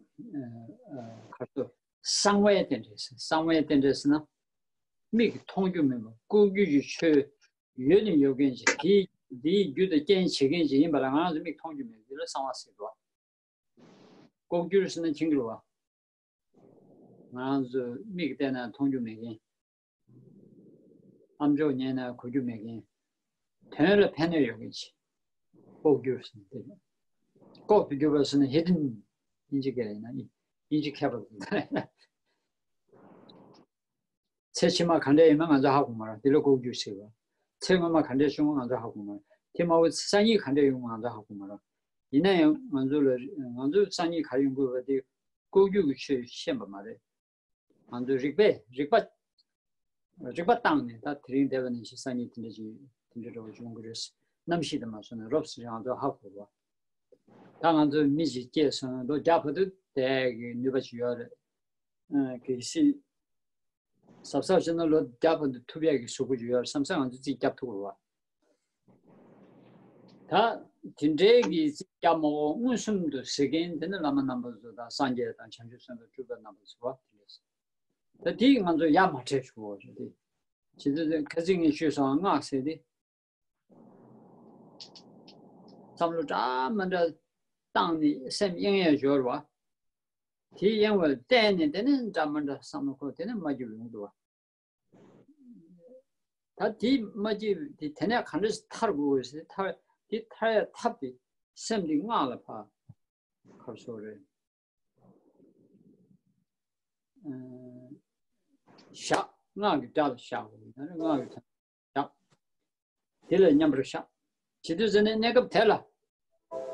ཁ་ཐོག་གསང་བའི་རྟེན་འབྲེལ་ཟེར། གསང་བའི་རྟེན་འབྲེལ་ཟེར་ན། མིག་གིས་མཐོང་རྒྱུ་མེད་པ། ལྐོག་གྱུར་གྱི་ཆོས། ཡོད་ནི་ཡོད་མཁན་ཅིག་དེའི་དེའི་རྒྱུ་དང་རྐྱེན་བྱེད་མཁན་ཅིག་ཡིན་པ་ལ་ང་རང་ཚོ་མིག་མཐོང་རྒྱུ་མེད་པ་འདི་ལ་གསང་བ་ཟེར་གི་རེད་བ། ལྐོག་གྱུར་ཟེར་ན་མཁྱེན་གི་རེད་བ། ང་རང་ཚོ་མིག་བལྟས་ན་མཐོང་རྒྱུ་མེད་མཁན། ཨམ་ཅོག་ཉན་ན་གོ་རྒྱུ་མེད་མཁན། དོན་ལ་ཕན་གནོད་ཡོད་མཁན་ཅིག་ལྐོག་གྱུར་ཟེར་ན་དེ་རེད། ལྐོག་ཏུ་གྱུར་པ་ཟེར་ན་hidden། དབྱིན་ཇི་སྐད་ཡིན་ན་དབྱིན་ཇི་མཁས་པ། ཚེ་ཕྱི་མ་ག་འདྲ་ཡིན་མིན་ང་ཚོ་ཧ་གོ་མ་རེད། དེ་ལ་ལྐོག་གྱུར་ཟེར་བ། ཚེ་སྔོན་མ་ག་འདྲ་བྱུང་བ་ང་ཚོ་ཧ་གོ་མ་རེད། དེ་མ་འོངས་སང་ཉིན་ག་འདྲ་ཡོང་བ་ང་ཚོ་ཧ་གོ་མ་རེད། ཡིན་ན་ཡང་ང་ཚོ་ལ་ང་ཚོ་སང་ཉིན་ག་ཡོང་དགོས་པ་དེ་ལྐོག་གྱུར་གྱི་ཆོས་ཤེས་པ་མ་རེད། ང་ཚོས་རིག་པས་རིག་པ་རིག་པ་བཏང་ནས་ད་དེ་རིང་འདས་པ་ནང་བཞིན་སང་ཉིན་དེ་འདྲ་ཅིག་དེ་འདྲ་འདྲ་བོ་ཅིག་ཡོང་གི་རེད། གནམ་གཤིས་དེ་མ་སོང་ན་རོབ་ཙམ་ང་ཚོ་ཧ་གོ་བ། ད་ང་ཚོ་མི་ཞིག་སྐྱེས་སོང་ན་ལོ་བརྒྱ་བར་དུ་བསྡད་ཀྱི་ནུས་པ་ཅིག་ཡོད་རེད། ཨ། གལ་སྲིད་གཟབ་གཟབ་བྱས་ན་ལོ་བརྒྱ་བར་དུ་ཐུབ་ཡག་གི་གཟུགས་པོ་ཅིག་ཡོད་རེད་བསམ་ས་ང་ཚོ་རྩིས་རྒྱབ་ཐུབ་དགོས་པ། ད་དེ་འདྲའི་གི་རྩིས་རྒྱབ་མ་དགོས། མངོན་སུམ་དུ་གཟིགས་མཁན་དེ་ནི་བླ་མ་རྣམ་པ་ཚོ་དང་སངས་རྒྱས་དང་བྱང་ཆུབ་སེམས་དཔའ་སྤྲུལ་པ་རྣམ་པ་ཚོ་བ་དེ་འདྲ་ཟེར། ད་དེ་ང་ཚོ་ཡ་མ་བྲལ་ཆུ་བོ་རེད་དེ། ཇི་ལྟར་ཁ་ཚིག་ངས་ཤོད་སོང་། སྔགས་ཟེར་དེ། བསམ་བློ་འདྲ་མི་འདྲ་བཏང་ནས་སེམས་གཡེང་ཡས་སྦྱོར་བ། དེ་གཡེང་བ་བརྟེན་ནས་དེ་ནས་འདྲ་མི་འདྲ་བསམ་བློ་འཁོར་དེ་ནས་མ་འགྱུར་ཡོང་འདུག་བ། ད་དེ་མ་སྐྱེས་དེ་དེ་ནས་ག་འདྲ་ཞིག་ཐར་དགོས་ཟེར། ཐར་དེ་ཐར་ཡ་ཐབས་དེ་སེམས་དེ་སྔགས་ལ་ཕར་ཁར་སོ་རེད། ཨ། བཞག་སྔགས་ཀྱི་སྒྲ་ལ་བཞག་དགོས། ད་ནི་སྔགས་ཀྱི་སྒྲ་བཞག་དེ་ལ་མཉམ་པར་བཞག་བྱེད་དུས་ཟེར་ནས་གནས་སྐབས་དེ་ལ་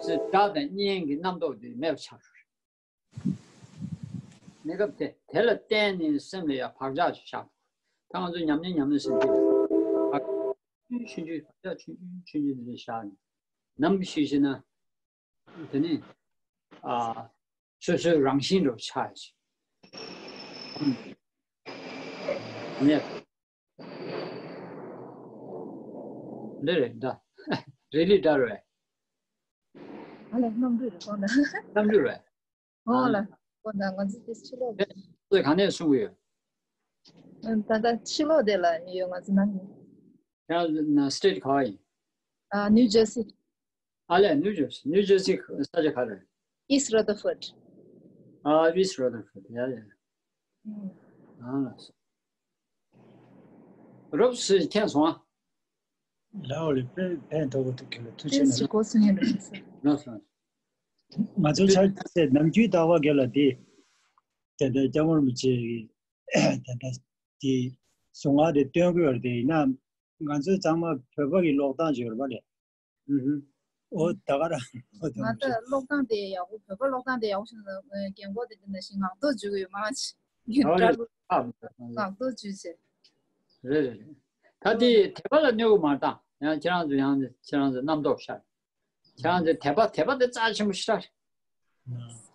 ཟེར་སྒྲ་དང་བརྙན་གྱི་རྣམ་རྟོག་དེ་མེད་པ་ཆགས་ཤོར། གནས་སྐབས་དེ་དེ་ལ་བརྟེན་ནས་སེམས་ལ་ཡང་བག་ཆགས་ཤིག་བཞག་ད་ང་ཚོ་ཉམས་ལེན་ཉམས་ལེན་ཟེར་གྱི་རེད། བག་ཆགས་ཆུང་ཆུང་བག་ཆགས་ཆུང་ཆུང་ཆུང་ཆུང་དེ་འདྲ་བཞག་ནས་ནམ་ཞིག་བྱས་ན་དེ་ནི་ཨ་སོ་སོའི་རང་བཞིན་འདྲ་བོ་ཆགས་ཤིག་ནས་འདི་རེད་ད། རེ་ལི་ད་རེད། ཨ་ལས་གནམ་གྲུ་རེད་ཁོང་ན། གནམ་གྲུ་རེད། ཨོ་ལ། ཨོ་ན་ང་ཚོ་དེ་ཕྱི་ལོགས། ཨེ། ཁོས་ག་ནས་གསུང་གི་ཡོད། ད་ལྟ་ཕྱི་ལོགས་དེ་ལ་ཡོད། ང་ཚོ་ནང་གི། ཡང་ན་སི་ཊེ་ཊི་ག་བ་ཡིན། ཨ། ནིའུ་ཇར་སི། ཨ་ལས། ནིའུ་ཇར་སི། ནིའུ་ཇར་སི་ས་ཆ་ག་རེ། ཨིསི་ར་དར་ཕོར་ཌི། ཨ། ཨིསི་ར་དར་ཕོར་ཌི། ཡ་ཡ། ཨ་ལ། རོབ་སི་མཁྱེན་སོང་ཨ། ལའོ་ལེ་པེ་ཕན་ཐོགས་ཐུག་གི་ལ་ཐུགས་ཆེ་ནས། ལགས་སོ། ང་ཚོ་ཆ་ཚེ་ནམ་རྒྱུན་ཟླ་བ་རྒྱལ་ལ་དེ་དེ་འདྲ་སྐྱབས་མགོན་རིན་པོ་ཆེ་གི་དེ་འདྲ་དེ་གཟུངས་སྔགས་དེ་སྟོན་གི་ཡོད་རེད། དེ་ཡིན་ན་ང་ཚོ་ཚང་མ་བོད་པ་གི་ཀློག་སྟངས་ཅིག་ཡོད་རེད་པ་ལས། ཨུ་ཧུ། ཨོ་ད་ག་ར་ཨོ་ད་ང་ཚོ་ཀློག་སྟངས་དེ་ཡག་པོ། བོད་པ་ཀློག་སྟངས་དེ་ཡག་པོ་བྱུང་ན་རྒན་གོག་དེ་འདི་ནང་བཞིན་ངག་ཐོག་འཇུག་གི་ཡོད་མ་ཅིག་ཨོ་རེད། ངག་ཐོག་འཇུག་བྱས། རེད་རེད་རེད། ད་དེ་དད་པ་ལ་གནོད་གི་མ་བཏང་། ཡང་ཁྱེད་རང་ཚོ་ཡང་ཁྱེད་རང་ཚོ་རྣམ་རྟོག་ཤར། ཁྱེད་རང་ཚོ་དད་པ་དད་པ་དེ་རྩ་ཆེན་པོ་ཤར།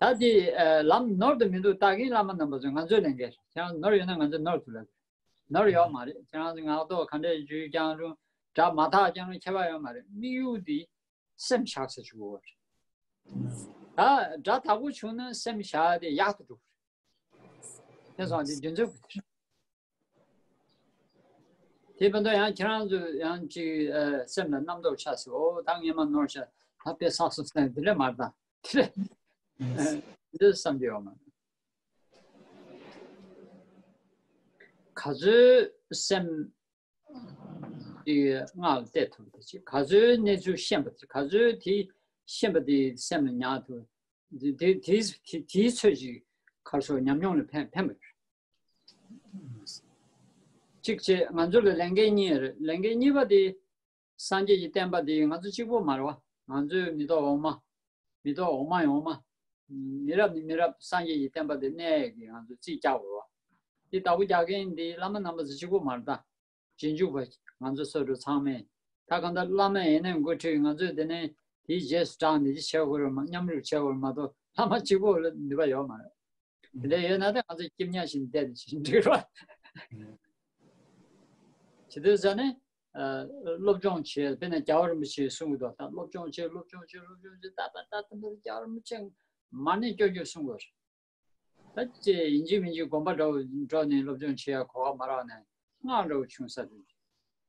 ད་དེ་ལམ་ནོར་དུ་མི་འདུག་ད་གིན་བླ་མ་རྣམ་པ་ཚོས་ང་ཚོའི་ལས་འགན་རེད། ཁྱེད་རང་ནོར་ཡོད་ན་ང་ཚོ་ནོར་ཐུབ་ལ། ནོར་ཡོད་མ་རེད། ཁྱེད་རང་ཚོ་ངག་ཐོག་ག་འདྲས་འཇུས་ཀྱང་རུང་། སྒྲ་མ་དག་ཀྱང་རུང་ཁྱད་པར་ཡོད་མ་རེད། དམིགས་ཡུལ་འདི་སེམས་བཞག་ས་ཆུ་བོ་རེད། ད་སྒྲ་དག་པོ་བྱུང་ན་སེམས་བཞག་དེ་ཡག་ཏུ་འགྲོ་གི་རེད། དེ་སོང་དེ་རྒྱུ་མཚན་དེ་བར་དུ་ཡང་ཁྱེད་རང་ཚོ་ཡང་ཅིག་ཨ་སེམས་ལ་རྣམ་རྟོག་ཆགས་སོང་། ཨོ་ད་ངས་མ་ནོར་ཤག་ད་དཔེ་བསགས་སོང་ཟེར་ནས་དེ་འདྲ་མ་རེད་ད། དེ་འདྲ་འདི་བསམ་གྱི་ཡོད་མ་རེད། ག་ཚོད་སེམས་ཀྱི་སྔགས་ལ་གཏད་ཐུབ་པ་དེ་ཅིག་ག་ཚོད་གནས་ཚུལ་ཤེས་པ་དེ་ག་ཚོད་དེ་ཤེས་པ་དེ་སེམས་ལ་ཉར་ཐུབ། དེ་དེ་དེའི་དེའི་ཚོད་ཅིག་ག་རེ་ཟེར་ཉམས་མྱོང་ལ་ཕན་ཕན་པ་རེད། གཅིག་བྱས་ང་ཚོ་ལ་ལས་འགན་གཉིས་རེད། ལས་འགན་གཉིས་པ་དེ་སངས་རྒྱས་ཀྱི་བསྟན་པ་དེ་ང་ཚོ་གཅིག་པོ་མ་རེད་བ། ང་ཚོའི་མི་ཐོག་འོག་མ། མི་ཐོག་འོག་མ་ཡི་འོག་མ། མི་རབས་ནས་མི་རབས་སངས་རྒྱས་ཀྱི་བསྟན་པ་དེ་གནས་ཀྱི་ང་ཚོ་རྩིས་རྒྱག་དགོས་བ། དེ་བདག་པོ་རྒྱག་མཁན་དེ་བླ་མ་རྣམ་པ་ཚོ་གཅིག་པོ་མ་རེད་ད། རྗེས་འཇུག་པ་ང་ཚོ་སོ་སོ་ཚང་མས། ད་གང་ལྟར་བླ་མ་ཡིན་ནའི་འགོ་ཁྲིད་ང་ཚོས་དེ་ནས་དེའི་རྗེས་སུ་འབྲངས་ནས་ཅི་བྱེད་དགོས་རེད་མ། མཉམ་རུབ་བྱེད་དགོས་རེད་མ་གཏོགས་བླ་མ་གཅིག་པོ་ལ་ནུས་པ་ཡོད་མ་རེད། དེ་འདྲ་ཡོད་ན་ད་ང་ཚོ་སྐྱིབ་ཉག་བཞིན་བསྡད་ནས་ཅི་འགྲིག་རོགས། བྱེད་དུས་ཙ་ནས་ཨ་སློབ་སྦྱོང་བྱེད། དཔེར་ན་རྒྱལ་བ་རིན་པོ་ཆེས་གསུང་གི་འདུག་ད་སློབ་སྦྱོང་བྱེད། སློབ་སྦྱོང་བྱེད། སློབ་སྦྱོང་བྱེད། ད་ད་ད་ད་རྒྱལ་བ་རིན་པོ་ཆེ་མ་ཎི་སྐྱོར་སྐྱོར་གསུང་དགོས་རེད། ད་ཅེས་ཡིན་གཅིག་མིན་གཅིག་དགོན་པ་འདྲ་བོ་འགྲོ་ནས་སློབ་སྦྱོང་བྱེད་ཡ་གོ་བ་མ་རག་ནས་སྔགས་འདྲ་བོ་བྱུང་ས་རེད།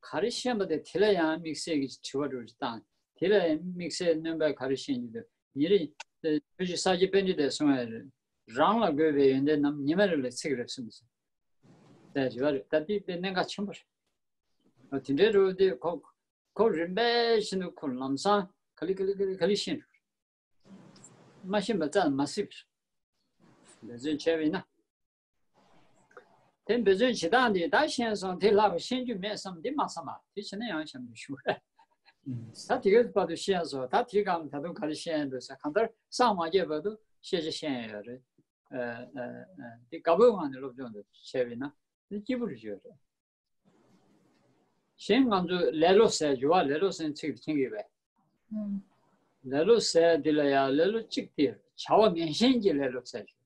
ག་རེ་ཤེས་པ་དེ་དེ་ལ་ཡང་དམིགས་བསལ་གྱི་དྲི་བ་འདྲ་བོ་ཞིག་བཏང་། དེ་ལ་ཡང་དམིགས་བསལ་སྣོན་པ་ག་རེ་ཤེས་ཀྱི་འདུག་ཉིན་རེ་ཆོས་རྗེ་ས་སྐྱ་པཎྜི་ཏས་གསུང་ཡ་རེད། རང་ལ་དགོས་པའི་ཡོན་ཏན་རྣམས་ཉི་མ་རེ་ལ་ཚིག་རེ་གསུངས་ཟེར། དེ་རེད་བ་རེད། ད་དེ་དེ་གནད་འགག་ཆེན་པོ་རེད། དེ་འདྲའི་འདྲ་བོ་དེ་ཁོ་ཁོ་རིམ་པས་བཞིན་དུ་ཁོ་ལམ་སང་ག་ལེ་ག་ལེ་ག་ལེ་ག་ལེ་ཤེས་འགྲོ། མ་ཤེས་པ་རྩ་ནས་མ་སྲིད་པར་འབད་བརྩོན་བྱས་པ་ཡིན་ན། དེ་འབད་བརྩོན་བྱེད་སྟངས་འདི་ད་ཤེས་སོང་། དེ་ལྷག་པ་ཤེས་རྒྱུ་མེད་བསམ་འདི་མ་བསམ་པ། དེ་བྱས་ན་ཡང་ཞབས་འདྲེན་ཞུ་རེད། ད་དེ་ག་བར་དུ་ཤེས་སོང་། ད་དེའི་སྒང་ད་དུང་ག་རེ་ཤེས་ཡ་འདུག་ཟེར། གང་ལྟར་སངས་མ་རྒྱས་བར་དུ་ཤེས་བྱ་ཤེས་ཡ་ཡོད་རེད། ཨ་ཨ་ཨ་དེ་དགའ་པོའི་ངང་ནས་སློབ་སྦྱོང་འདི་བྱས་པ་ཡིན་ན་དེ་སྐྱིད་པོ་རེ་ཡོད་རེད། གཞན་ང་ཚོས་ལེ་ལོ་ཟེར་རྒྱུ་བ། ལེ་ལོ་ཟེར་ཚིག་དེ་མཁྱེན་གྱི་ཡོད་པས། ལེ་ལོ་ཟེར་འདི་ལ་ཡང་ལེ་ལོ་གཅིག་དེ་བྱ་བ་ངན་ཞེན་གྱི་ལེ་ལོ་ཟེར་རྒྱུ།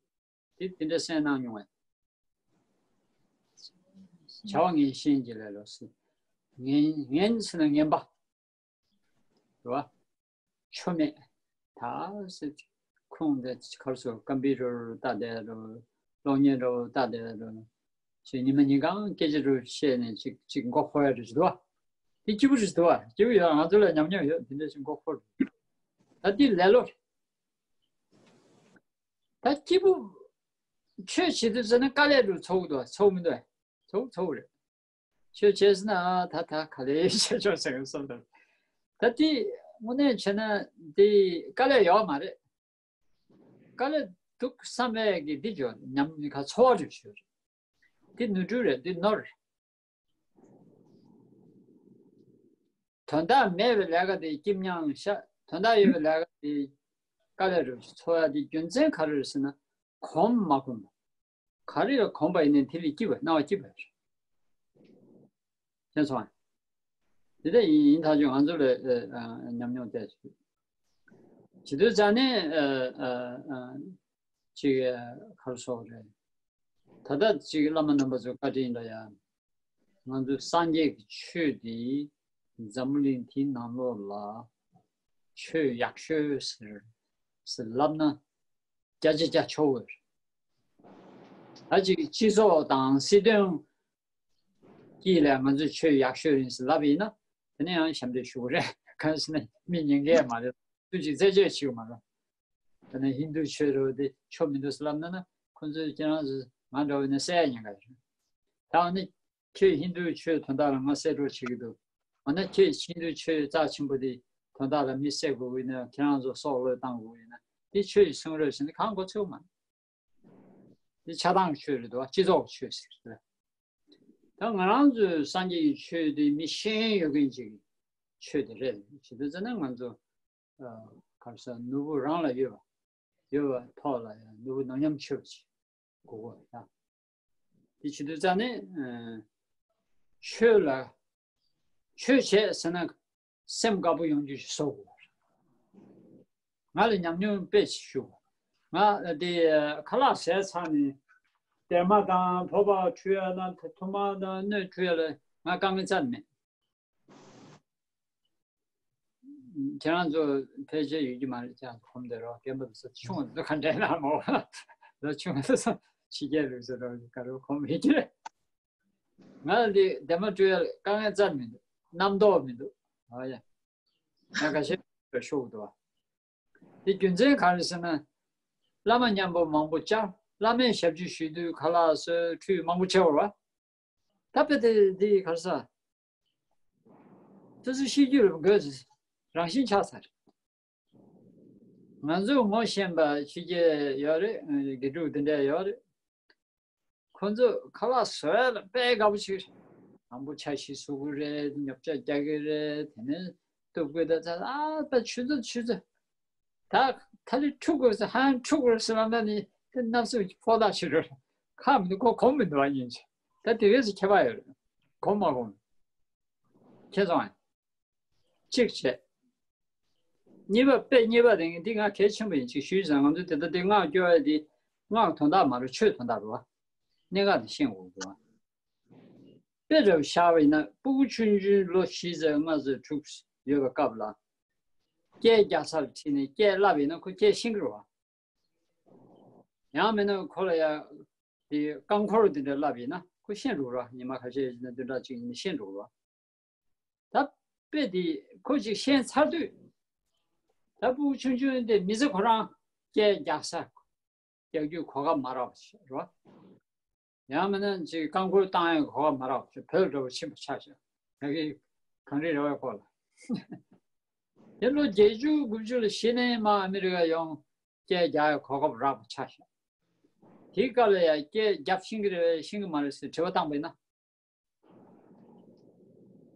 དེ་དེ་འདྲ་གསན་གནང་མྱོང་བས། བྱ་བ་ངན་ཞེན་གྱི་ལེ་ལོ་ཟེར། ངན་ངན་ཟེར་ན་ངན་པ། རེད་བ། ཆོ་མེད། ད་ཟེར། ཁོང་དེ་ག་རེ་ཟེར། ཀམ་པུ་ཊར་ལྟ་བསྡད་རེད། གློག་བརྙན་འདྲ་བོ་ལྟ་བསྡད་རེད། ཅིག་ཉི་མ་ཉིན་གང་སྐད་ཆ་འདྲ་བོ་བཤད་ནས་ཅིག་ཅིག་མགོ་འཁོར་ཡ་རེད་འདུག་བ། དེ་སྐྱིད་པོ་རེད་འདུག་བ། སྐྱིད་པོ་ཡོད། ང་ཚོ་ལ་ཉམས་མྱོང་ཡོད། དེ་འདྲ་ཞིག་མགོ་འཁོར་རེད། ད་དེ་ལེ་ལོ་རེད། ད་སྐྱིད་པོ། ཆོས་བྱེད་དུས་ཙམ་ན་དཀའ་ལས་འདྲ་བོ་ཚོར་གི་འདུག་བ། ཚོར་མི་འདུག་བ། ཚོར་ཚོར་རེད། ཆོས་བྱས་ཟིན་ན་ད་ད་ག་ལེ་བྱས་ཆོག་ཟེར་གི་བསམ་འདུག་ད་དེ་དངོས་གནས་བྱས་ན་དེ་དཀའ་ལས་ཡོད་མ་རེད། དཀའ་ལས་འདུག་བསམ་པའི་གི་འདི་འཇོག་ཉམས་ཁ་ཚོར་བ་རེ་ཞུ་རེད། འདི་ནོར་འཁྲུལ་རེད། འདི་ནོར་རེད། དོན་དག་མེད་པའི་ལས་ཀ་དེ་སྐྱིད་མྱངས་ཤག་དོན་དག་ཡོད་པའི་ལས་ཀ་དེ་དཀའ་ལས་རེད་ཚོར་ཡ་དེ་རྒྱུ་མཚན་ག་རེ་རེད་ཟེར་ན། གོམས་མ་གོམས་པ། ག་རེ་ལ་གོམས་པ་ཡིན་ནའི་དེ་ལས་སྐྱིད་པ། སྣང་བ་སྐྱིད་པ་རེད། མཁྱེན་སོང་ཨ། དེ་འདྲ་ཡིན་ཡིན་ཐག་ཆོད། ང་ཚོ་ལ་ཨ་ཨ་ཉམས་མྱོང་བལྟས་ཚུལ། བྱེད་དུས་ཙང་ནས་ཨ་ཨ་ཨ་ཅིག་ཨ་ག་རེ་ཟེར་དགོས་རེད། ད་ལྟ་ཅིག་བླ་མ་རྣམ་པ་ཚོ་བཀའ་དྲིན་ལ་ཡང་ང་ཚོ་སངས་རྒྱས་ཀྱི་ཆོས་འདི་འཛམ་བུ་གླིང་འདིའི་ནང་ལོགས་ལ་ཆོས་ཡག་ཤོས་ཟེར་ཟེར་ལབ་ན་བརྒྱ་ཆ་བརྒྱ་ཆོག་གི་རེད། ད་ཅིག་སྤྱི་ཚོགས་དང་སྲིད་དོན་དཀྱིལ་ལ་ང་ཚོས་ཆོས་ཡག་ཤོས་ཡིན་ཟེར་ལབ་ཡིན་ན་དེ་ནས་ཡང་ཞབས་འདྲེན་ཞུ་གི་རེད། གང་ཟེར་ན་མི་ཉན་མཁན་མ་རེད། སུ་ཅིག་རྩད་གཅོད་བྱེད་ཀྱི་མ་རེད། དེ་ནས་ཧིན་རྡུ་ཆོས་རེད་དེ་ཆོ་མི་འདུག་ཟེར་ལབ་ན་ན་ཁོ་ཚོས་ཁྱེད་རང་ཚོ་ང་འདྲ་བོ་ཡིན་ན་བསད་ཡ་ཉེན་ཁ་རེད། ད་འོ་ན་ཁྱོད་ཧིན་རྡུ་ཆོས་དོན་དག་ལ་ང་བསད་གྲབས་བྱེད་ཀྱི་འདུག་འོ་ན་ཁྱོད་ཧིན་རྡུ་ཆོས་རྩ་ཆེན་པོ་དེ་དོན་དག་ལ་མི་བསད་དགོས་ཀྱི་ན་ཁྱེད་རང་ཚོ་སྲོག་བློས་བཏང་དགོས་ཀྱི་ན་དེ་ཆོས་ཀྱི་གསུང་རབ་ཟེར་ན་གང་མགོ་ཚོས་མ། འདི་ཆགས་སྡང་གི་ཆོས་རེད་འདུག་སྤྱི་ཚོགས་ཀྱི་ཆོས་ཟེར་གི་རེད། ད་ང་རང་ཚོའི་སངས་རྒྱས་ཀྱི་ཆོས་འདི་མི་ཤེས་ཡོན་ཡོད་མཁན་ཅིག་གི་ཆོས་དེ་རེད། བྱེད་དུས་ཙམ་ན་ང་ཚོ་ཨ་ག་རེ་ཟེར་ནོར་བུ་རང་ལ་ཡོད་པ་ཡོད་པ་ཐོག་ལ་ཡང་ནོར་བུ་ནོར་ཉམས་ཆོད་པ་ཅིག་དགོས་གོ་ད། དེ་བྱེད་དུས་ཙམ་ནས་ཨ་ཆོས་ལ་ཆོས་བྱས་ཟེར་ན་སེམས་དགའ་པོ་ཡོང་རྒྱུ་ཞིག་བཟོ་དགོས། ང་ལ་ཉམས་མྱོང་དཔེ་ཞིག་ཞུ། ང་དེ་ཁ་ལག་བཟས་ཚར་ནས་དེ་མ་དང་ཕོར་པ་འཁྲུ་ཡ་དང་ཐུར་མ་དང་སྣོད་འཁྲུ་ཡ་ལ་ང་དཀའ་ངལ་རྩ་ནས་མེད། ཁྱེད་རང་ཚོ་ཕལ་ཆེར་ཡོད་ཀྱི་མ་རེད། ཁྱེད་རང་ཚོ་གོམས་བསྡད་རོགས། རྒན་པ་ཚོ་ཆུང་བ་ཚོ་ག་འདྲ་ཡིན་ན་མོ་ལོ་ཆུང་བ་ཚོ་ ཕྱི་རྒྱལ་ལུགས་སྲོལ་རོགས་ཀྱི་ག་རེ་གོམས་མི་ཁྱེར། ང་ལ་འདི་ལྡན་མ་སྤྲོད་ཡ་དཀའ་ངལ་རྩ་མི་འདུག་རྣམ་རྟོག་མི་འདུག་ཨ་ཡ། ང་ཁ་ཤས་ཤོག་གི་འདུག་བ། འདི་རྒྱུ་མཚན་ག་རེ་ཟེར་ན། བླ་མ་མཉམ་པོ་མང་པོ་བཅར། བླ་མའི་ཞབས་ཕྱི་ཞུ་དུས་ཁ་ལག་བཟོས་ཁྲུས་མང་པོ་བྱེད་དགོས་རེད་བ། ད་དཔེ་དེ་འདི་ག་རེ་ཟ། སོ་སོའི་ཤེས་རྒྱུད་ལ་དགོས་རང་བཞིན་ཆགས་ཚར། ང་ཚོ་ངོ་ཤེས་པ་ཕྱི་རྒྱལ་ཡོད་རེད། དགེ་ཕྲུག་དེ་འདྲ་ཡོད་རེད། ཁོ་ཚོ་ཁ་ལག་བཟོ་ཡ་ལ་དཔེ་དགའ་པོ་ཞིག་རེད། དང་པོ་ཆ་ཞིག་བཟོ་གི་རེད། ཉོ་ཆ་རྒྱག་གི་རེད། དེ་ནས་གཏུབ་དགོས་ད་ཚ། ཨ་ད་ཆུ་ཚོད་ཆུ་ཚོད། ད་ད་རེས་འཁྲུ་དགོས་ཟེར། ཧང་འཁྲུ་དགོས་ཟེར་ལབ་ན་ནི་དེ་སྣ་ཚོགས་ཀྱི་ཕོ་ཐག་ཆོད་འགྲོ། ཁག་མི་འདུག་ཁོ་གོམས་མི་འདུག་ཨ་ཡིན་ཅི། ད་དེ་གས་སུ་ཁྱད་པར་ཡོད་རེད། གོམས་མ་གོམས། ཁྱེད་ཚོ་ཨ། གཅིག་བྱས། གཉིས་པ་དཔེ་གཉིས་པ་དེ་འདི་ང་གལ་ཆེན་པོ་ཡིན་ཅིག་ཞུས་ཙང་། ང་ཚོ་དེ་ལྟ་དེ་སྔགས་སྐྱོར་ཡ་དེ་སྔགས་དོན་དག་མ་རེད། ཆོས་དོན་དག་རེད་བ། གནད་འགག་དེ་ཤེས་དགོས་རེད་བ། དཔེ་འདྲ་བོ་བཞག་པ་ཡིན་ན་སྤུ་གུ་ཆུང་ཆུང་ལོ་བཞི་ཙམ་ལྔ་ཙམ་དྲུག་ཡོད་པའི་སྐབས་ལ། སྐད་རྒྱག་སར་ཁྲིད་ནས་སྐད་བསླབ་པ་ཡིན་ན་ཁོ་སྐད་ཤེས་ཀྱི་རེད་བ། ཡང་མིན་ན་ཁོ་ལ་ཡ་དེ་རྐང་འཁོར་དེ་འདྲ་བསླབ་པ་ཡིན་ན་ཁོ་ཤེས་འགྲོ་གི་རེད་བ། ཉི་མ་ཁ་ཤས་ཡིན་ན་བདུན་ཕྲག་གཅིག་ཡིན་ན་ཤེས་འགྲོ་གི་རེད་བ། ད་དཔེ་དེ་ཁོ་ཅིག་ཤེས་ཚར་དུས། ད་སྤུ་གུ་ཆུང་ཆུང་དེ་མི་ཚེ་ཁོ་རང་སྐད་རྒྱག་ས་རྒྱག་རྒྱུའི་གོ་སྐབས་མ་རག་པ་ཞིག་རེད་བ། ཡང་མིན་ན་ཅིག་རྐང་འཁོར་བཏང་ཡའི་གོ་སྐབས་མ་རག་པ་ཞིག་བོད་འདྲ་བོ་ཕྱིན་པ་ཆགས་ཤག་ད་གི་གངས་རི་ར་བའི་སྐོར་ལ། དེ་ལོ་བརྒྱད་ཅུ་དགུ་བཅུ་ལ་གཞི་ནས་མར་ཨ་མི་རི་ཀ་ཡོང་སྐད་རྒྱག་ཡའི་གོ་སྐབས་རག་པ་ཆགས་ཤག་དེའི་སྐབས་ལ་ཡང་སྐད་རྒྱབ་ཤེས་ཀྱི་རེད་པས་ཤེས་ཀྱི་མ་རེད་ཟེར་དྲི་བ་བཏང་པ་ཡིན་ན།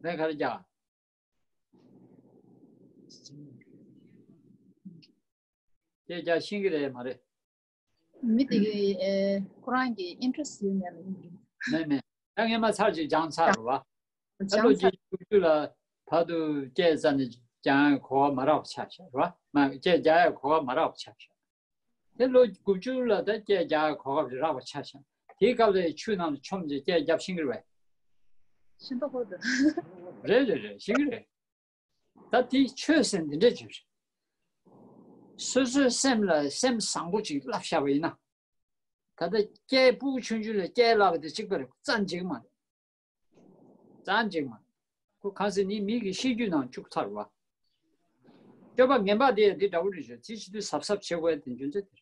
ལན་ག་རེ་རྒྱག་སྐད་རྒྱག་ཤེས་ཀྱི་རེད་མ་རེད། མི་དེ་གི་ཨེ་ཁོ་རང་གི་ཨིན་ཊི་རེ་སི་ཡོད་མེད་ལ་ཡིན་གྱི། མེད་མེད། ད་སྔས་མ་ཚར་གཅིག་སྦྱངས་ཚར་རེད་བ། ད་ལོ་སྦྱངས་ཚར། རྒྱུས་ཀྱི་ལ་བར་དུ་སྐད་རྩ་ནས་སྦྱང་གོ་བ་མ་རག་པ་ཆགས་ཤག་རེད་བ། མ་སྐད་རྒྱག་ཡ་གོ་བ་མ་རག་པ་ཆགས་ཤག་དེ་ལོ་དགུ་བཅུ་ལ་ད་སྐད་རྒྱག་གོ་སྐབས་རག་པ་ཆགས་ཤག་དེའི་སྐབས་ལ་ཆུ་ནང་ལ་མཆོངས་བྱས་སྐད་རྒྱབ་ཤེས་ཀྱི་རེད་པས། ཤེས་པ་ཁོ་ཐག་རེད་རེད་རེད། ཤེས་ཀྱི་རེད། ད་དེ་ཆོས་ཟེར་འདི་འདྲ་ཅིག་རེད། སོ་སོའི་སེམས་ལ་སེམས་བཟང་པོ་ཅིག་བསླབ་བཞག་པ་ཡིན་ན། ད་ལྟ་སྐད་སྤུ་གུ་ཆུང་ཆུང་ལ་སྐད་བསླབ་པ་དེ་གཅིག་པ་རེད། རྩ་འཇིག་མ་རེད། རྩ་འཇིག་མ་རེད། ཁོ་གང་ཟེར་ནི་མི་གི་ཤེས་རྒྱུད་ནང་བཅུག་ཚར་བ། སྤྱོད་པ་ངན་པ་དེ་དེ་འདྲ་བོ་རེད་ཤག་དེ་བྱེད་དུས་གཟབ་གཟབ་བྱེད་དགོས་དེ་རྒྱུ་མཚན་དེ་རེད།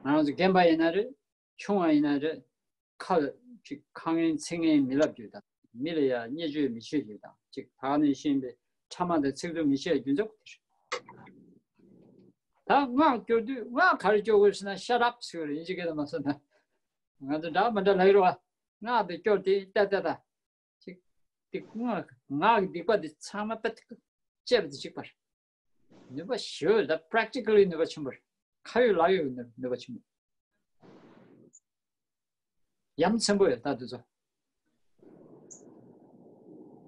ང་རང་ཚོ་རྒན་པ་ཡིན་ན་རེད། ཆུང་བ་ཡིན་ན་རེད། ཁ་ལ་ཅིག་ཁ་ངན་ཚིག་ངན་མི་ལབ་རྒྱུ་དང་། མི་ལ་ཡ་བརྙས་བཅོས་མི་བྱེད་རྒྱུ་དང་། ཅིག་ད་ག་ནས་ཤེས་པའི་ཕྲ་མ་དང་ཚིག་རྩུབ་མི་བཤད་རྒྱུ་མཚན་དེ་རེད། ད་སྔགས་སྐྱོར་དུས་སྔགས་ག་རེ་སྐྱོར་དགོས་ཟེར་ན། ཤ་རབ་ཟེར་བ་རེད། དབྱིན་ཇི་སྐད་དུ་མ་སོང་ན། ང་ཚོ་འདྲ་མི་འདྲ་ལབ་ཀྱི་རེད་བ། སྔགས་དེ་སྐྱོར་དེ་ཏ་ཏ་ཏ། ཅིག་དེ་སྔགས་སྔགས་ཀྱི་སྡིག་པ་དེ་ཚང་མ་པད་བཅད་པ་དེ་གཅིག་པ་རེད། ནུས་པ་ཞེ་པོ་ཡོད། ད་practically་ནུས་པ་ཆེན་པོ་རེད། ཁ་ཡོད་ལག་ཡོད་ནུས་པ་ཆེན་པོ། ཡ་མཚན་པོ་ཡོད་ད་དེ་ཚོ།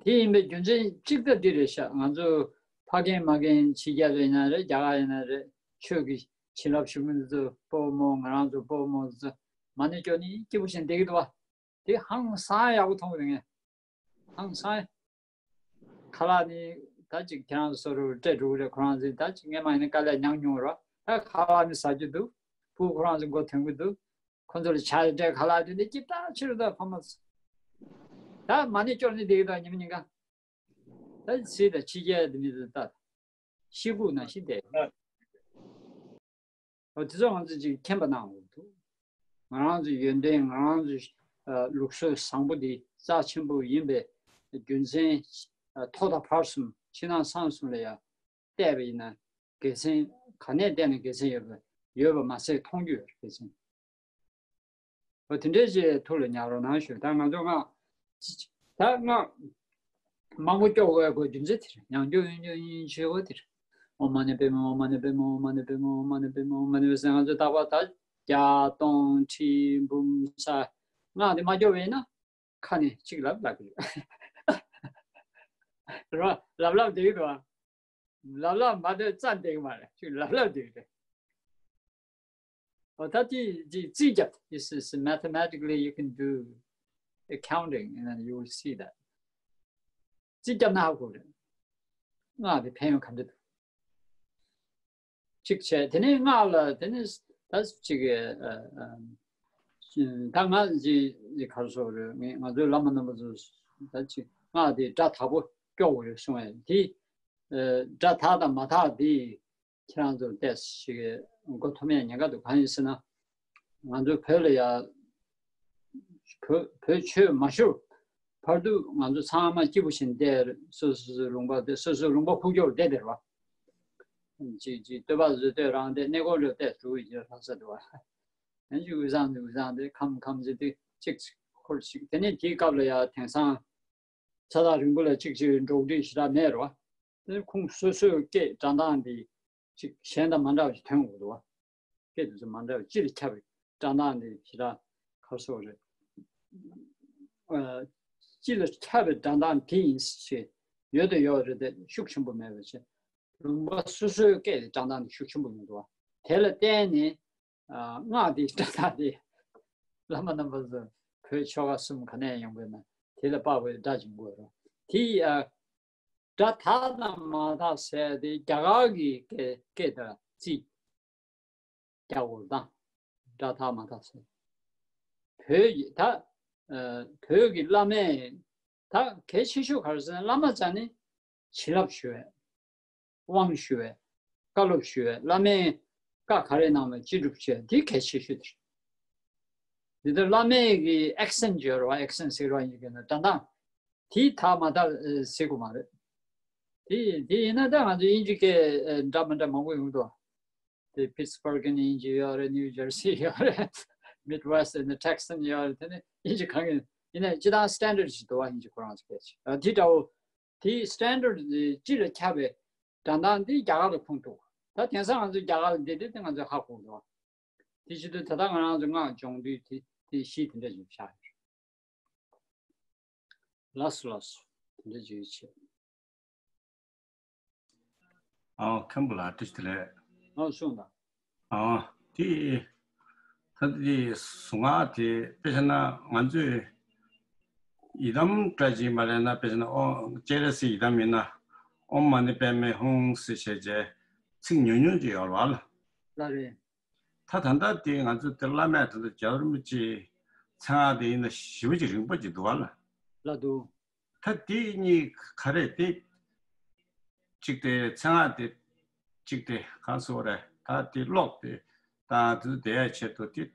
དེ་ཡིན་པའི་རྒྱུ་མཚན་གཅིག་ད་འདི་རེད་ཤག་ང་ཚོ་ཕ་རྒན་མ་རྒན་ཕྱི་རྒྱལ་ལ་ཡིན་ན་རེད། རྒྱ་གར་ཡིན་ན་རེད། ཆོས་ཀྱི་བྱིན་རླབས་ཞུགས་མཁན་དེ་ཚོ་སྤོ་བོ་རྨོ་ང་རང་ཚོ་སྤོ་བོ་རྨོ་དེ་ཚོ་མ་ཎི་སྐྱོར་ནས་སྐྱིད་པོ་བྱས་བསྡད་ཀྱི་འདུག་བ། དེ་ཧང་སང་ཡག་པོ་མཐོང་གི་འདུག་ངས། ཧང་སང་། ཁ་ལག་ནི་ད་ཅིག་ཁྱེད་རང་ཚོ་བཟོ་རུ་སྤྲད་འགྲོ་གི་རེད། ཁོ་རང་ཚོས་ད་ཅིག་སྔས་མ་ཡིན་ན་དཀའ་ལས་མྱངས་མྱོང་ར། ད་ཁ་ལག་ནི་ཟ་རྒྱུ་འདུག་སྤུ་གུ་ཁོ་རང་ཚོ་མགོ་ཐོན་གི་འདུག་ཁོ་ཚོ་ལ་ཇ་སྤྲད། ཁ་ལག་སྤྲད་ནས་སྐྱིད་ཐག་ཆོད་རེད། ད་ཕ་མ་ཚོ་ད་མ་ཎི་སྐྱོར་ནས་བསྡད་ཀྱི་འདུག་ཉི་མ་ཉིན་གང་། ད་ཚེ་ད་ཕྱི་རྒྱལ་དུ་མི་ཚོ་ད་ཤི་སྒུག་ནང་བཞིན་བསྡད། འོ་དེ་ཚོ་ང་ཚོ་ཅིག་མཁྱེན་པ་གནང་དགོས་འདུག་ང་རང་ཚོའི་ཡོན་ཏན། ང་རང་ཚོའི་ཨ་ལུགས་སྲོལ་བཟང་པོ་འདི་རྩ་ཆེན་པོ་ཡིན་པའི་རྒྱུ་མཚན། ཨ་ཐོག་མཐའ་བར་གསུམ་ཕྱི་ནང་གསང་གསུམ་ལ་ཡང་བལྟས་པ་ཡིན་ན་དགེ་མཚན་ག་ནས་བལྟས་ན་དགེ་མཚན་ཡོད་པ་ཡོད་པ་མ་ཟད་མཐོང་རྒྱུ་ཡོད་རེད། དགེ་མཚན། འོ་དེ་འདྲའི་ཅིག་ཐུགས་ལ་ཉར་རོགས་གནང་ཞུ། ད་ང་ཚོ་སྔགས་ད་སྔགས་མང་པོ་སྐྱོར་དགོས་དགོས་རྒྱུ་མཚན་དེ་རེད། ཡང་སྐྱོར་ཡང་སྐྱོར་ཡིན་ཆོས་གོ་དེ་རེད། ཨོཾ་མ་ཎི་པདྨེ། ཨོཾ་མ་ཎི་པདྨེ། ཨོཾ་མ་ཎི་པདྨེ། ཨོཾ་མ་ཎི་པདྨེ། ཨོཾ་མ་ཎི་པདྨེ་ཟེར་ང་ཚོ་རྟག་པར་ད་བརྒྱ་སྟོང་ཁྲི་འབུམ་ས་སྔགས་དེ་མ་སྐྱོར་བ་ཡིན་ན་ཁ་ནས་གཅིག་ལབ་ལབ་གི་རེད། རེད་བ། ལབ་ལབ་བསྡད་ཀྱི་འདུག་བ། ལབ་ལབ་མ་སྡོད་རྩ་འདེགས་མ་རེད། ཅིག་ལབ་ལབ་འདེགས་རེད། འོ་ད་དེ་དེ་རྩིས་རྒྱབ། This is mathematically you can do accounting and then you will see that. རྩིས་རྒྱབ་ན་ཧ་གོ་རེད། སྔགས་དེ་ཕན་ཡོན་ག་འདྲ་འདུག་གཅིག་བྱས། དེ་ནས་སྔགས་ལ་དེ་ནས་ད་ཅིག་ཨ་ཨ་ ད་ང་ཅི་ཅི་གར་སོགས་རེད། ངས་ང་ཚོའི་བླ་མ་རྣམ་པ་ཚོ་ད་ཅི་སྔགས་དེ་སྒྲ་དག་པོ་སྐྱོ་བོ་རེད་གསུང་བས་དེ། སྒྲ་དག་དང་མ་དག་དེ། ཁྱེད་རང་ཚོར་ཏོག་ཙམ་ཞིག་མགོ་འཐོམ་ཡ་ཉེན་ཁ་འདུག་གང་ཡིན་ཟེར་ན། ང་ཚོ་བོད་ལ་ཡ། བོད་བོད་ཆོས་མ་ཤོར་བར་དུ་ང་ཚོ་ཚང་མ་སྐྱིད་པོ་བྱས་བསྡད། སོ་སོ་སོའི་ལུང་པ་དེ་སོ་སོའི་ལུང་པ་ཁུག་ཀྱོག་བསྡད་བསྡད་རེད་བ། ཅིག་ཅིག་སྟོད་པ་བཟོས་སྟོད་རང་བསྡད། གནས་སྐོར་འགྲོ་བསྡད་འགྲོ་གི་ཡོད་ལྷ་ས་འགྲོ་བ། ཡང་ཅིག་དབུས་གཙང་འདི་དབུས་གཙང་དེ་ཁམས་ཁམས་ཟེར་དུས་གཅིག་ཅིག་འཁོར་ཅིག་དེ་ནས་དེའི་སྐབས་ལ་ཡ་དེང་སང་ཚ་ཐག་རིང་པོ་ལ་གཅིག་གཅིག་འགྲོགས་འདྲིས་ཞེ་དྲག་མེད་རོ། དེ་ཁོང་སོ་སོའི་སྐད་སྒྲ་གདངས་འདི་གཅིག་གཞན་དང་མ་འདྲ་བ་ཞིག་ཐོན་དགོས་འདུག་བ། སྐད་དེ་ཚོ་མ་འདྲ་བ་སྤྱི་ལ་ཁྱབ་པའི་སྒྲ་གདངས་འདི་ཞེ་དྲག་ག་རེ་ཟེར་དགོས་རེད། ཨ། སྤྱི་ལ་ཁྱབ་པའི་སྒྲ་གདངས་དེ་ཡིན་ཞེས་ཡོད་དང་ཡོད་རེད་དེ་ཤུགས་ཆེན་པོ་མེད་པ་བྱས། ལུང་པ་སོ་སོའི་སྐད་ཀྱི་སྒྲ་གདངས་དེ་ཤུགས་ཆེན་པོ་ཡོང་འདུག་བ། དེ་ལ་བརྟེན་ནས། ཨ། སྔགས་དེའི་སྒྲ་གདངས་དེ་བླ་མ་རྣམ་པ་ཚོ་བོད་ཆོལ་ཁ་གསུམ་ག་ནས་ཡོང་དགོས་ན་དེ་ལ་དཔག་པའི་སྒྲ་འབྱུང་དགོས་རེད། དེ་ཡི། ཨ། སྒྲ་དག་དང་མ་དག་ཟེར་དེ་རྒྱ་གར་གྱི་སྐད་སྐད་དང་རྩིས་རྒྱག་དགོས་དང་། སྒྲ་དག་མ་དག་ཟེར། བོད་ཀྱི་ད། ཨ། བོད་ཀྱི་བླ་མས་ད་གལ་ཆེ་ཤོས་ག་རེ་ཟེར་ན། བླ་མ་རྩ་ནས་བྱིན་རླབས་ཞུ་བས། དབང་ཞུ་བས། བཀའ་སློབ་ཞུ་བས། བླ་མའི་བཀའ་ག་རེ་གནང་བ་ཅི་སྒྲུབ་བྱས། འདི་གལ་ཆེ་ཤོས་དེ་རེད། འདི་ལྟར་བླ་མའི་གི་ཨེག་སེན་ཊི་ཡོད་རེད་བ། ཨེག་སེན་ཊི་ཟེར་བ་ཡིན་གྱི་ན་སྒྲ་གདངས་དེ་དག་མ་དག་ཟེར་དགོས་མ་རེད། དེ་དེ་ཡིན་ན་ད་ང་ཚོ་དབྱིན་ཇི་སྐད་འདྲ་མི་འདྲ་མང་པོ་ཡོང་གི་འདུག་དེ་Pittsburgh་ནས་དབྱིན་ཇི་ཡོད་རེད། New Jersey་ཡོད་རེད། Midwest་ནས་Texan་ཡོད་རེད། དེ་ནས་དབྱིན་ཇི་གང་ཡིན་ཡིན་ན་སྤྱིར་བཏང་standard་ཞིག་འདུག་བ། དབྱིན་ཇི་ཁོ་རང་ཚོ་སྐད་ཆ་དེ་འདྲ་བོ། དེའི་standard་དེ་སྤྱི་ལ་ཁྱབ་པའི་སྒྲ་གདངས་དེ་རྒྱ་གར་ལ་ཁུངས་གཏུགས། ད་དེང་སང་ང་ཚོ་རྒྱ་གར་ལ་བསྡད་དུས་དེ་ང་ཚོས་ཧ་གོ་འདུག་དེ་བྱེད་དུས་ད་ལྟ་ང་རང་ཚོ་སྔགས་སྦྱོང་དུས་དེ་དེ་གཞི་དེ་འདྲ་ཞིག་བཞག་ཡོད། ལགས་སོ་ལགས་སོ། དེ་འདྲ་ཅིག་བྱེད། ཨོ། མཁན་པོ་ལགས་བཀྲ་ཤིས་བདེ་ལེགས། ཨོ་གསུངས་དང་། ཨོ། དེ། ད་དེ་གཟུངས་སྔགས་དེ་དཔེ་བྱས་ན་ང་ཚོས་ཡི་དམ་འདྲ་ཅིག་མ་རེད་ན། དཔེ་བྱས་ན་ཨོ་སྤྱན་རས་གཟིགས་ཡི་དམ་ཡིན་ན་ཨོཾ་མ་ཎི་པདྨེ་ཧཱུྃ་ཟེར་བྱས་བྱས་ཚིག་ཉུང་ཉུང་ཅིག་ཡོད་རེད་བ་ལ། ལགས་རེད། ད་ད་ལྟ་དེ་ང་ཚོ་དེ་བླ་མས་ད་ལྟ་རྒྱལ་བ་རིན་པོ་ཆེའི་མཚན་སྔགས་དེ་ཡིན་ན་ཞེ་པོ་ཅིག་རིང་པོ་ཅིག་འདུག་བ་ལ། ལགས་འདུག་ད་དེ་གཉིས་ག་རེ་དེ། གཅིག་དེ་མཚན་སྔགས་དེ། གཅིག་དེ་གང་སོ་རེད། ད་དེ་ཀློག་དེ་དང་དེ་ཚོ་བསྡད་ཡ་ཆེད་དུ་དེ། དེ་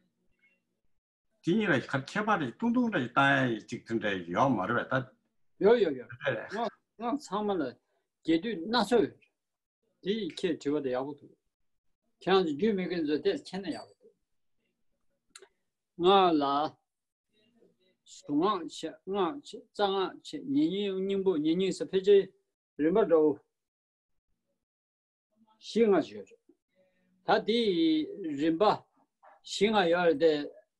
གཉིས་ལ་ག་ཁྱད་པར་རེ་ཏུང་ཏུང་འདྲ་ཞིག་བཏང་ཡ་ཡི་གཅིག་དེ་འདྲ་ཡོད་མ་རེད་པས། ད་ཡོད་ཡོད་ཡོད། རེད་རེད། སྔགས་སྔགས་ཚང་མ་ལ་རྒྱས་བསྡུས་སྣ་ཚོགས་ཡོད། དེ་ཡི་ཁྱེད་དྲི་བ་དེ་ཡག་པོ་འདུག་ཁྱེད་རང་ཚོ་རྒྱུས་མེད་མཁན་ཚོས་དེ་མཁྱེན་ན་ཡག་པོ་འདུག་སྔགས་ལ་གཟུངས་སྔགས་བྱས། སྔགས་བྱས། རྩ་སྔགས་བྱས། ཉེ་སྙིང་སྙིང་པོ། ཉེ་སྙིང་ཟེར་ཕལ་ཆེར་རིམ་པ་འདྲ་བོ་བཞི་ལྔ་ཅིག་ཡོད་རེད། ད་དེ་ཡི་རིམ་པ་བཞི་ལྔ་ཡོད་རེད་དེ།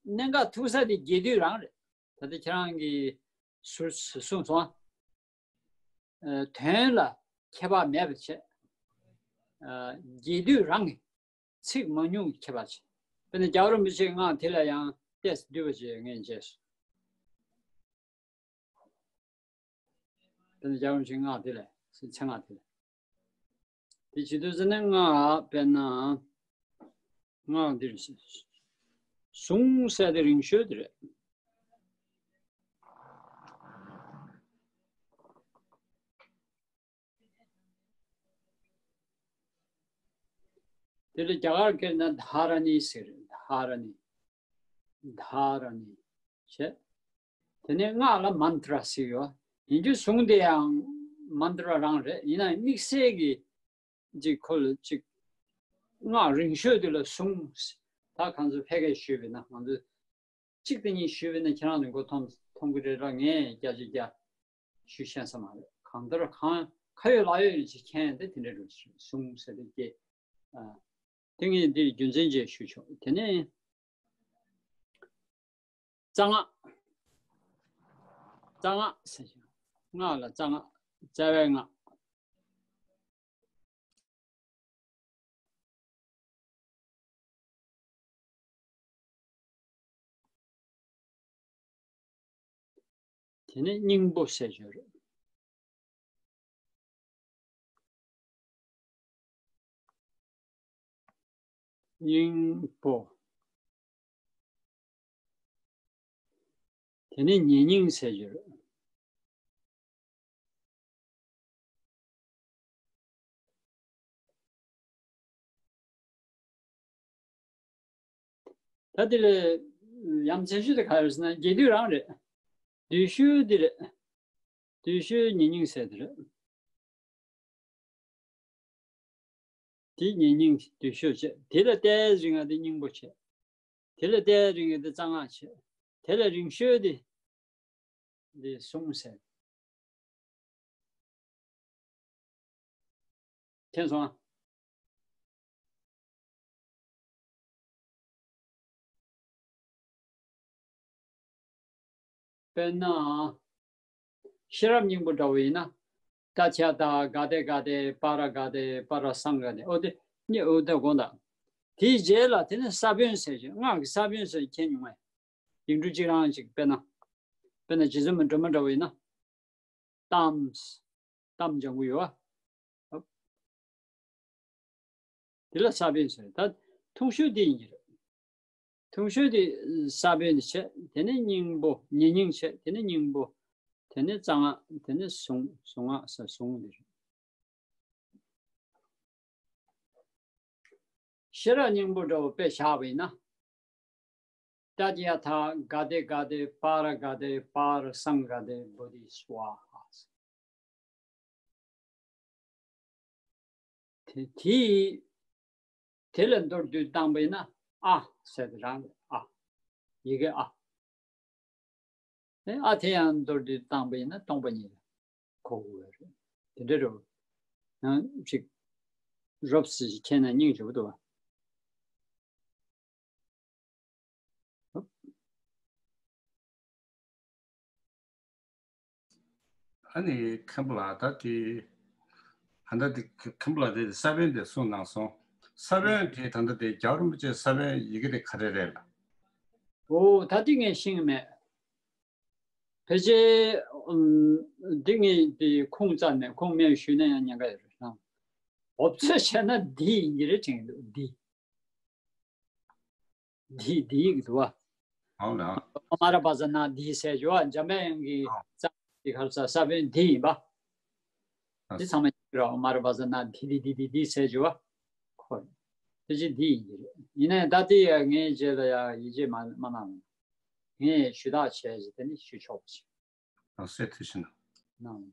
གནད་འགག་ཐུག་ས་དེ་རྒྱས་བསྡུས་རང་རེད། ད་ལྟ་ཁྱེད་རང་གིས་ཟུར་གསུངས་སོང་ཨ། དོན་ལ་ཁྱད་པར་མེད་པ་བྱས། ཨ། རྒྱས་བསྡུས་རང་གི་ཚིག་མང་ཉུང་གི་ཁྱད་པར་བྱས། དཔེར་ན་རྒྱལ་བ་རིན་པོ་ཆེའི་སྔགས་དེ་ལ་ཡང་ཏོག་ཙམ་བསྡུས་པ་ཅིག་ངས་མཇལ་སོང་། དེ་ནས་རྒྱལ་བ་རིན་པོ་ཆེའི་སྔགས་དེ་ལས་མཚན་སྔགས་དེ་ལས། དེ་བྱེད་དུས་ཙམ་ནས་སྔགས་དཔེར་ན། སྔགས་འདིར་གཟུངས་ཟེར་དེ་རིང་ཤོས་དེ་རེད། དེ་ལ་རྒྱ་གར་སྐད་ན་དྷཱ་ར་ཎི་ཟེར། དྷཱ་ར་ཎི། དྷཱ་ར་ཎི་བྱས། དེ་ནས་སྔགས་ལ་མནྟྲ་ཟེར་ཡོད། ཡིན་རྒྱུ་གཟུངས་དེ་ཡང་མནྟྲ་རང་རེད། ཡིན་ན་དམིགས་བསལ་གྱི་ཅིག་ཁོ་ལ་ཅིག་སྔགས་རིང་ཤོས་དེ་ལ་གཟུངས། ད་གང་ཚོ་ཕལ་སྐད་ཞུས་པས་ན། ང་ཚོ་གཅིག་དང་གཉིས་ཞུས་པས་ན་ཁྱེད་རང་ཚོ་མགོ་འཐོམ་འཐོམ་གི་རེད་ལ། ངས་བརྒྱ་ཆ་བརྒྱ་ཞུ་ཤེས་ས་མ་རེད། གང་ལྟར་གང་ཁ་ཡོད་ལག་ཡོད་ཅིག་མཁྱེན་ཏེ་དེ་འདྲ་འགྲོ་གི་རེད། གཟུངས་ཟེར་དེ་སྐད། ཨ། དེ་ངས་འདིར་རྒྱུ་མཚན་བཅས་ཞུས་ཆོག་དེ་ནས་རྩ་སྔགས། རྩ་སྔགས་ཟེར་ཞིང་། སྔགས་ལ་རྩ་སྔགས། རྩ་བའི་སྔགས། དེ་ནས་སྙིང་པོ་ཟེར་ཞོར། སྙིང་པོ། དེ་ནས་ཉེ་སྙིང་ཟེར་རྒྱུ་རེད། ད་དེ་ལས་ཡ་མཚན་ཤོས་དེ་ག་རེ་རེད་ཟེར་ན། རྒྱས་བསྡུས་རང་རེད། བསྡུས་ཤོས་དེ་རེད། བསྡུས་ཤོས་ཉེ་སྙིང་ཟེར་དེ་རེད། དེ་ཉེ་སྙིང་བསྡུས་ཤོས་བྱས། དེ་ལས་ཏོག་ཙམ་རིང་བ་དེ་སྙིང་པོ་བྱས། དེ་ལས་ཏོག་ཙམ་རིང་བ་དེ་རྩ་སྔགས་བྱས། དེ་ལས་རིང་ཤོས་དེ་འདི་གསུང་ཟེར། མཁྱེན་སོང་ཨ། དཔེར་ན། ཤེས་རབ་སྙིང་པོ་འདྲ་བོ་ཡིན་ན། ཏ་ཅ་ཏ་ག་ཏེ་ག་ཏེ་པ་ར་ག་ཏེ་པ་ར་སང་ག་ཏེ། ཨོ་དེ་གཉིས། ཨོ་དེ་དགོངས་དག། དེའི་རྗེས་ལ་དེ་ནི་ས་བོན་ཟེར་ཞིང་། སྔགས་ཀྱི་ས་བོན་ཟེར་མཁྱེན་མྱོང་ངས། ཡིག་འབྲུ་གཅིག་རང་ཅིག། དཔེར་ན། དཔེར་ན་རྗེ་བཙུན་མའི་སྒྲོལ་མ་འདྲ་བོ་ཡིན་ན། ཏམ། ཏམ་ལྗང་གུ་ཡོད་ཨ། དེ་ལ་ས་བོན་ཟེར། ད་ཐུང་ཤོས་དེ་ཡིན་གྱི་རེད། ཐུང་ཤོས་དེ་ས་བོན་དེ་བྱས། དེ་ནས་སྙིང་པོ། ཉེ་སྙིང་བྱས། དེ་ནས་སྙིང་པོ། དེ་ནས་རྩ་སྔགས། དེ་ནས་གཟུངས། གཟུངས་སྔགས་ཟེར་གཟུངས་དེ་རེད། ཤེས་རབ་སྙིང་པོ་འདྲ་བོ་དཔེ་བཞག་པ་ཡིན་ན། ཏ་ཅ་ཡ་ཐ་ག་ཏེ་ག་ཏེ་པ་ར་ག་ཏེ་པ་ར་སང་ག་ཏེ་བོ་དྷི་སྭཱ་ཧཱ། དེ་དེ་དེ་ལ་མདོར་བསྡུས་བཏང་པ་ཡིན་ན། ཨ་ཟེར་དེ་རང་རེད། ཨ། ཡི་གེ་ཨ། ཨེ། ཨ་དེ་ཡང་མདོར་བསྡུས་བཏང་པ་ཡིན་ན་སྟོང་པ་ཉིད་ལ་གོ་དགོས་པ་རེད། དེ་འདྲ་རེད། ཡང་ཅིག་རོབ་ཙམ་ཞིག་མཁྱེན་ན་སྙིང་རྗེ་པོ་འདུག་བ། ཨ་ནི་མཁན་པོ་ལགས། ད་དེ་ད་ལྟ་དེ་མཁན་པོ་ལགས་དེ་ས་བོན་དེ་གསུངས་གནང་སོང་། ས་བོན་དེ་ད་ལྟ་དེ་རྒྱལ་བ་རིན་པོ་ཆེའི་ས་བོན་ཡི་གེ་དེ་ག་རེ་རེད་ལགས། ཨོ། ད་དེ་ངས་ཤེས་ཀྱི་མེད། ཕལ་ཆེར་ཨམ། འདི་ངས་འདི་ཁུངས་བཙལ་ནས། ཁུངས་མེད་ཞུས་ན་ཡང་ཉེན་ཁ་ཡོད་རེད་ལགས། འོབ་ཚོད་བྱས་ན་འདི་ཡིན་གྱི་རེད་དྲན་གྱི་འདུག་འདི། འདི་འདི་ཡིག་འདུག་བ། ཨོ་ལགས། ཨ་མ་ར་བ་ཛ་ན་དྷཱིཿཟེར་རྒྱུ་བ། འཇམ་དཔལ་དབྱངས་ཀྱི་ཨོ་རྩ་དེ་ག་རེ་ཟེར། ས་བོན་འདི་ཡིན་པ། ཨ་འདི་ཚང་མ་ཡིན་གྱི་རེད། ཨ་མ་ར་བ་ཛ་ན་དྷཱིཿ་དྷཱིཿ་དྷཱིཿ་དྷཱིཿཟེར་རྒྱུ་བ། ཁོ་རེད། དེ་ཅི་འདི་ཡིན་གྱི་རེད། ཡིན་ནའི་ད་ལྟའི་ཡ་ངའི་རྗེས་ལ་ཡ་ཡིད་ཆེས་མ་མ་གནང་། ངས་ཞུ་དག་བྱས་ཞེས་དེ་ནི་ཞུ་ཆོག་པ་ཞིག་ཨ་སེ་ཐུ་ཤི་ན། གནང་།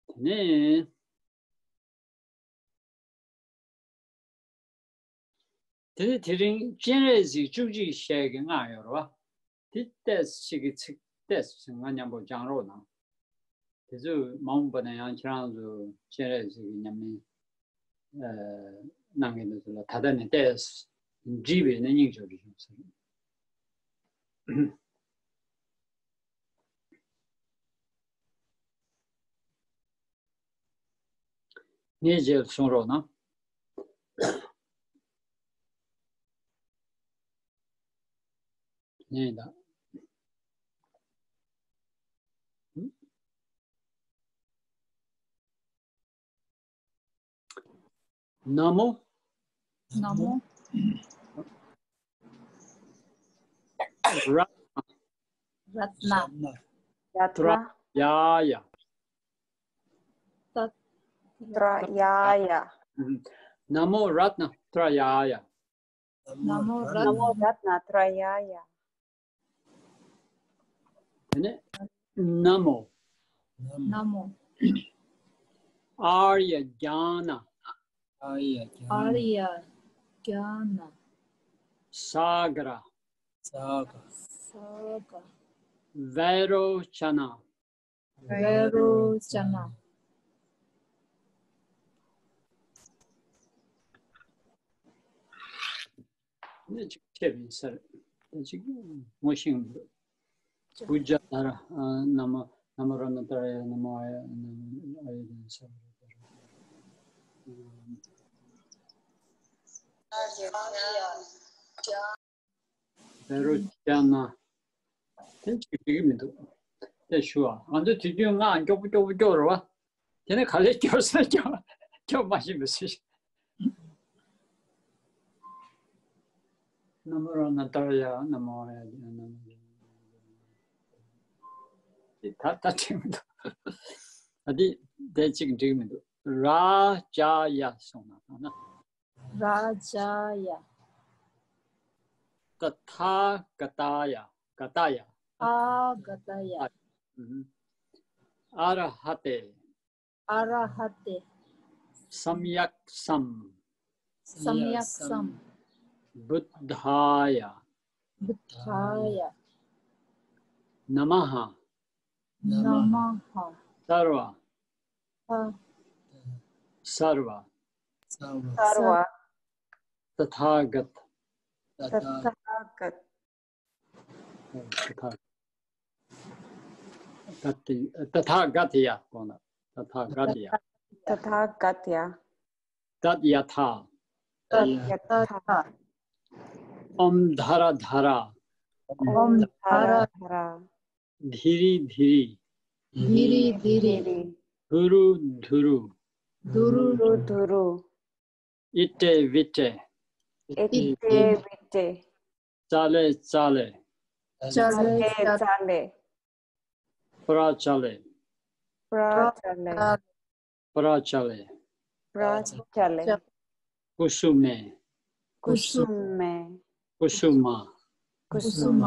དེ་ནས། དེ་ནས་དེ་རིང་སྤྱན་རས་གཟིགས་བཅུ་གཅིག་ཞལ་གྱི་སྔགས་ཡོད་རེད་བ། དེ་ཏོག་ཙམ་ཅིག་གི་ཚིག་ཏོག་ཙམ་ང་མཉམ་པོ་སྦྱང་རོགས་གནང་། དེ་ཚོ་མ་འོངས་པ་ན་ཡང་ཁྱེད་རང་ཚོ་སྤྱན་རས་གཟིགས་ཀྱི་ཉམས་ལེན་ཨ་གནང་མཁན་དེ་ཚོ་ལ་ད་ལྟ་ནས་ཏོག་ཙམ་འདྲིས་པའི་ནས་སྙིང་རྗེ་པོ་བྱུང་སོང་། ངས་རྗེས་ལ་གསུང་རོགས་གནང་། ངས་ད། ན་མོ། ན་མོ། ར། རཏྣ། རཏྣ། ཏྲ་ཡ་ཡ། ཏྲ་ཡ་ཡ། ན་མོ་རཏྣ་ཏྲ་ཡ་ཡ། ན་མོ་རཏྣ། ན་མོ་རཏྣ་ཏྲ་ཡ་ཡ། དེ་ནས་ན་མོ། ན་མོ། ཨཱརྱ་ཛྙཱ་ན། ཨཱརྱ་ཛྙཱ་ན། ཨཱརྱ་ཛྙཱ་ན། སཱ་ག་ར། སཱ་ག། སཱ་ག། བཻ་རོ་ཙ་ན། བཻ་རོ་ཙ་ན། ནི་ཅིག་ཁྱེར་ཡིན་ཟེར། ད་ཅིག་ངོ་ཤེས་མི་འདུག་བུ་ཛ་ད་ར། ཨ། ན་མོ། ན་མོ་རཏྣ་ཏྲ་ཡ། ན་མོ་ཨཱརྱ། ན་མོ་ཨཱརྱ་ཛྙཱ་ན། བཻ་རོ་ཙ་ན། དེ་ཅིག་འགྲིག་གི་མི་འདུག་དེ་ཞུ་བ། ང་ཚོ་དུས་རྒྱུན་སྔགས་མགྱོགས་པོ་མགྱོགས་པོ་སྐྱོར་རེད་བ། དེ་ནས་ག་ལེར་སྐྱོར་ས་སྐྱོར། སྐྱོར་མ་ཤེས་པ་ཞིག་ན་མོ་ར་ན་ཏར་ཡ་ན་མོ་ཡ་ན་མོ་ཡ། ད་ད་ཁྲིད་མི་འདུག་ད་འདི་དེ་གཅིག་འགྲིག་མི་འདུག་ར་ཅ་ཡ་སོང་ན་ན། ར་ཅ་ཡ། ཏ་ཐ་ག་ཏ་ཡ། ག་ཏ་ཡ། ཨ་ག་ཏ་ཡ། ཨ་ར་ཧ་ཏེ། ཨ་ར་ཧ་ཏེ། སམ་ཡག་སམ། སམ་ཡག་སམ། བུད་དྷ་ཡ། བུད་དྷ་ཡ། ན་མ་ཧ། ན་མ་ཧ། སརྦ། ཧ། སརྦ། སརྦ། ཏ་ཐཱ་གཏ། ཏ་ཐཱ་གཏ། ཏ་ཐཱ་གཏ། ཏ་ཐཱ་གཏ་ཡ། གོང་ན་ཏ་ཐཱ་གཏ་ཡ། ཏ་ཐཱ་གཏ་ཡ། ཏདྱ་ཐཱ། ཏདྱ་ཐཱ། ཨོཾ་དྷ་ར་དྷ་ར། ཨོཾ་དྷ་ར་དྷ་ར། དྷི་རི་དྷི་རི། དྷི་རི་དྷི་རི། དྷུ་རུ་དྷུ་རུ། དྷུ་རུ་དྷུ་རུ། ཨི་ཏྲེ་བི་ཏྲེ། ཨི་ཏྲེ་བི་ཏྲེ། ཙ་ལེ་ཙ་ལེ། ཙ་ལེ་ཙ་ལེ། པྲ་ཙ་ལེ། པྲ་ཙ་ལེ། པྲ་ཙ་ལེ། པྲ་ཙ་ལེ། ཀུ་སུ་མེ། ཀུ་སུ་མེ། ཀུ་སུ་མ། ཀུ་སུ་མ།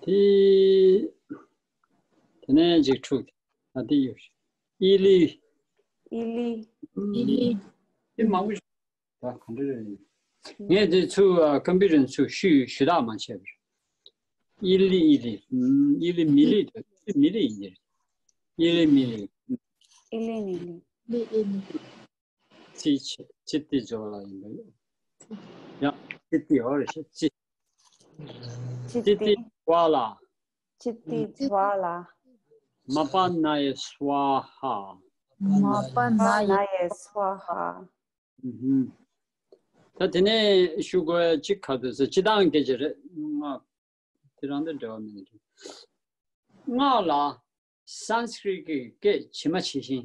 དེ། དེ་ནས་ཅིག་འཁྲུག་ད་དེ་ཡོད། ཨི་ལི། ཨི་ལི། ཨི་ལི། དེ་མང་པོ་ཞིག་ད་ག་འདྲ་རེད། ངས་དེ་ཚུར་ཨ་ཀམ་པུ་ཊར་ནས་ཚུར་ཞུས་ཞུ་དག་མ་བྱས་པར། ཨི་ལི་ཨི་ལི། ཨུམ། ཨི་ལི་མི་ལི། ཨི་ལི་མི་ལི་ཡིན་གྱི་རེད། ཨི་ལི་མི་ལི། ཨི་ལི་མི་ལི། ཨི་ལི་མི་ལི། ཙི་ཆེ་ཙི་ཏི་སྦྱོར་བ་ཡིན་པས། ཡ། ཙི་ཏི་ཡོད་རེད་ཤག་ཙི། ཙི་ཏི་ཙི་ཏི་ཇ་ལ། ཙི་ཏི་ཇ་ལ། མ་པ་ན་ཡེ་སྭཱ་ཧཱ། མ་པ་ན་ཡེ་སྭཱ་ཧཱ། ཨུ་ཧུམ། ད་དེ་ནས་ཞུ་དགོས་ཡ་གཅིག་ག་དུས་ཟེར་སྤྱི་བཏང་སྐད་ཆ་རེད། ང་དེ་རང་དང་འབྲེལ་བ་མེད་ནི་རེད། སྔགས་ལ་སཾ་སྐྲྀཏ་གི་སྐད་ཇི་མ་ཇི་བཞིན་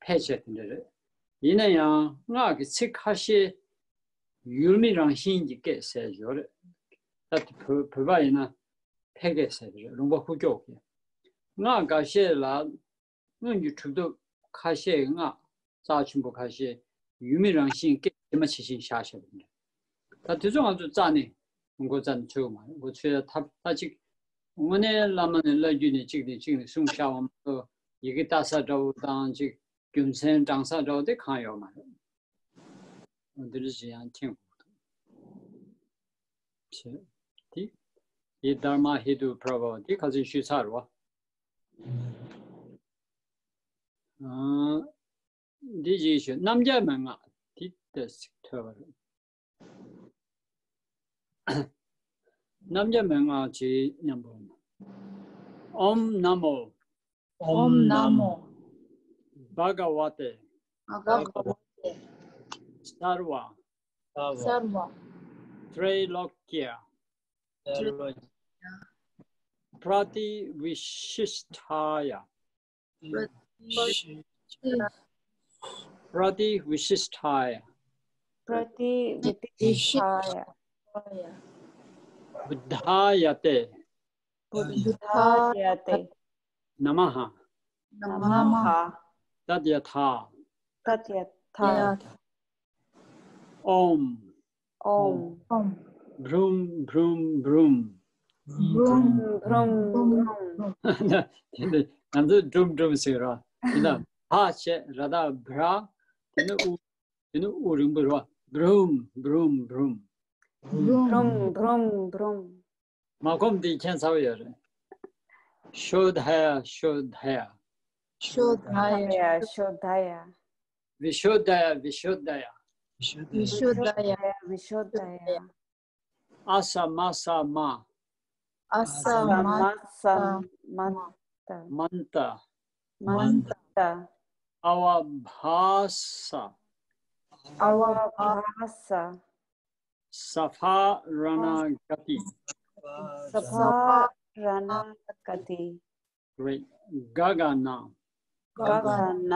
ཕལ་ཆེར་དེ་འདྲ་རེད། ཡིན་ན་ཡང་སྔགས་ཀྱི་ཚིག་ཁ་ཤས་ཡུལ་མི་རང་བཞིན་གྱི་སྐད་ཟེར་ཡོད་རེད། ད་བོད་བོད་པ་ཡིན་ན་ཕལ་སྐད་ཟེར་གྱི་རེད། ལུང་པ་ཧུ་ཀྱོག་གི། སྔགས་འགའ་ཤས་ལ་སྔོན་གྱི་གྲུབ་ཐོབ་ཁ་ཤས་སྔགས་རྩ་ཆེན་པོ་ཁ་ཤས་ཡུལ་མི་རང་བཞིན་སྐད་ཇི་མ་ཇི་བཞིན་བཞག་བཞག་པ་རེད། ད་དེ་ཚོ་ང་ཚོ་རྩ་ནས་མགོ་རྩ་ནས་འཚོལ་གྱི་མ་རེད། མགོ་ཚོས་ཡ་ཐབས་ད་ཅིག་དངོས་གནས་བླ་མ་ནས་བླ་བརྒྱུད་ནས་གཅིག་ནས་གཅིག་ནས་གསུངས་བཞག་པ་མ་གཏོགས་ཡི་གེ་ལྟ་ས་འདྲ་བོ་དང་ཅིག་རྒྱུ་མཚན་དྲང་ས་འདྲ་བོ་དེ་གང་ཡོད་མ་རེད། འོ་འདི་འདྲ་ཅིག་ཡང་མཁྱེན་དགོས་འདུག་བྱས། དེ་ཡི་དྷརྨ་ཧེ་ཏུ་པྲ་བྷ་ཝ་དེ་ཁ་སང་ཞུས་ཚར་བ། ཨ། འདི་ཅིག་ཞུ། རྣམ་རྒྱལ་མའི་སྔགས་འདི་ལྟ་ཞིག་ཐོས་པ་རེད། རྣམ་རྒྱལ་མའི་སྔགས་ཀྱི་མཉམ་པོ། ཨོཾ་ན་མོ། ཨོཾ་ན་མོ། བྷ་ག་ཝ་ཏེ། བྷ་ག་ཝ་ཏེ། སརྦ། སརྦ། ཏྲེ་ལོ་ཀྱ། ཏྲེ་ལོ་ཀྱ། པྲ་ཏི་བི་ཤིཥྚཱ་ཡ། པྲ་ཏི་པྲ་ཏི་བི་ཤིཥྚཱ་ཡ། པྲ་ཏི་བི་ཤིཥྚཱ་ཡ། བུདྡྷཱ་ཡ་ཏེ། བུདྡྷཱ་ཡ་ཏེ། ན་མ་ཧ། ན་མ་ཧ། ཏདྱ་ཐཱ། ཏདྱ་ཐཱ། ཨོཾ། ཨོཾ། ཨོཾ། བྷྲཱུཾ་བྷྲཱུཾ་བྷྲཱུཾ། བྷྲཱུཾ་བྷྲཱུཾ་བྷྲཱུཾ། དེ་ནི་ང་ཚོས་བྷྲཱུཾ་བྷྲཱུཾ་ཟེར་རོ། དེ་ན་བྷ་བྱས་ར་ད་བྷྲ། དེ་ནི་ཨུ། དེ་ནི་ཨུ་རིང་པོ་རོ། བྷྲཱུཾ་བྷྲཱུཾ་བྷྲཱུཾ། བྷྲཱུཾ་བྷྲཱུཾ་བྷྲཱུཾ། མ་གོམས་དེ་མཁྱེན་ཚར་བ་ཡོད་རེད། ཤོ་དྷ་ཡ་ཤོ་དྷ་ཡ། ཤོ་དྷ་ཡ་ཤོ་དྷ་ཡ། བི་ཤོ་དྷ་ཡ་བི་ཤོ་དྷ་ཡ། བི་ཤོ་དྷ་ཡ་བི་ཤོ་དྷ་ཡ། ཨ་ས་མ་ས་མ། ཨ་ས་མ་ས་མ་ཏ། མན་ཏ། མན་ཏ། ཨ་བ་བྷ་ས། ཨ་བ་བྷ་ས། ས་ཕ་ར་ཎ་ག་ཏི། ས་ཕ་ར་ཎ་ག་ཏི། རེད། ག་ག་ན། ག་ག་ན།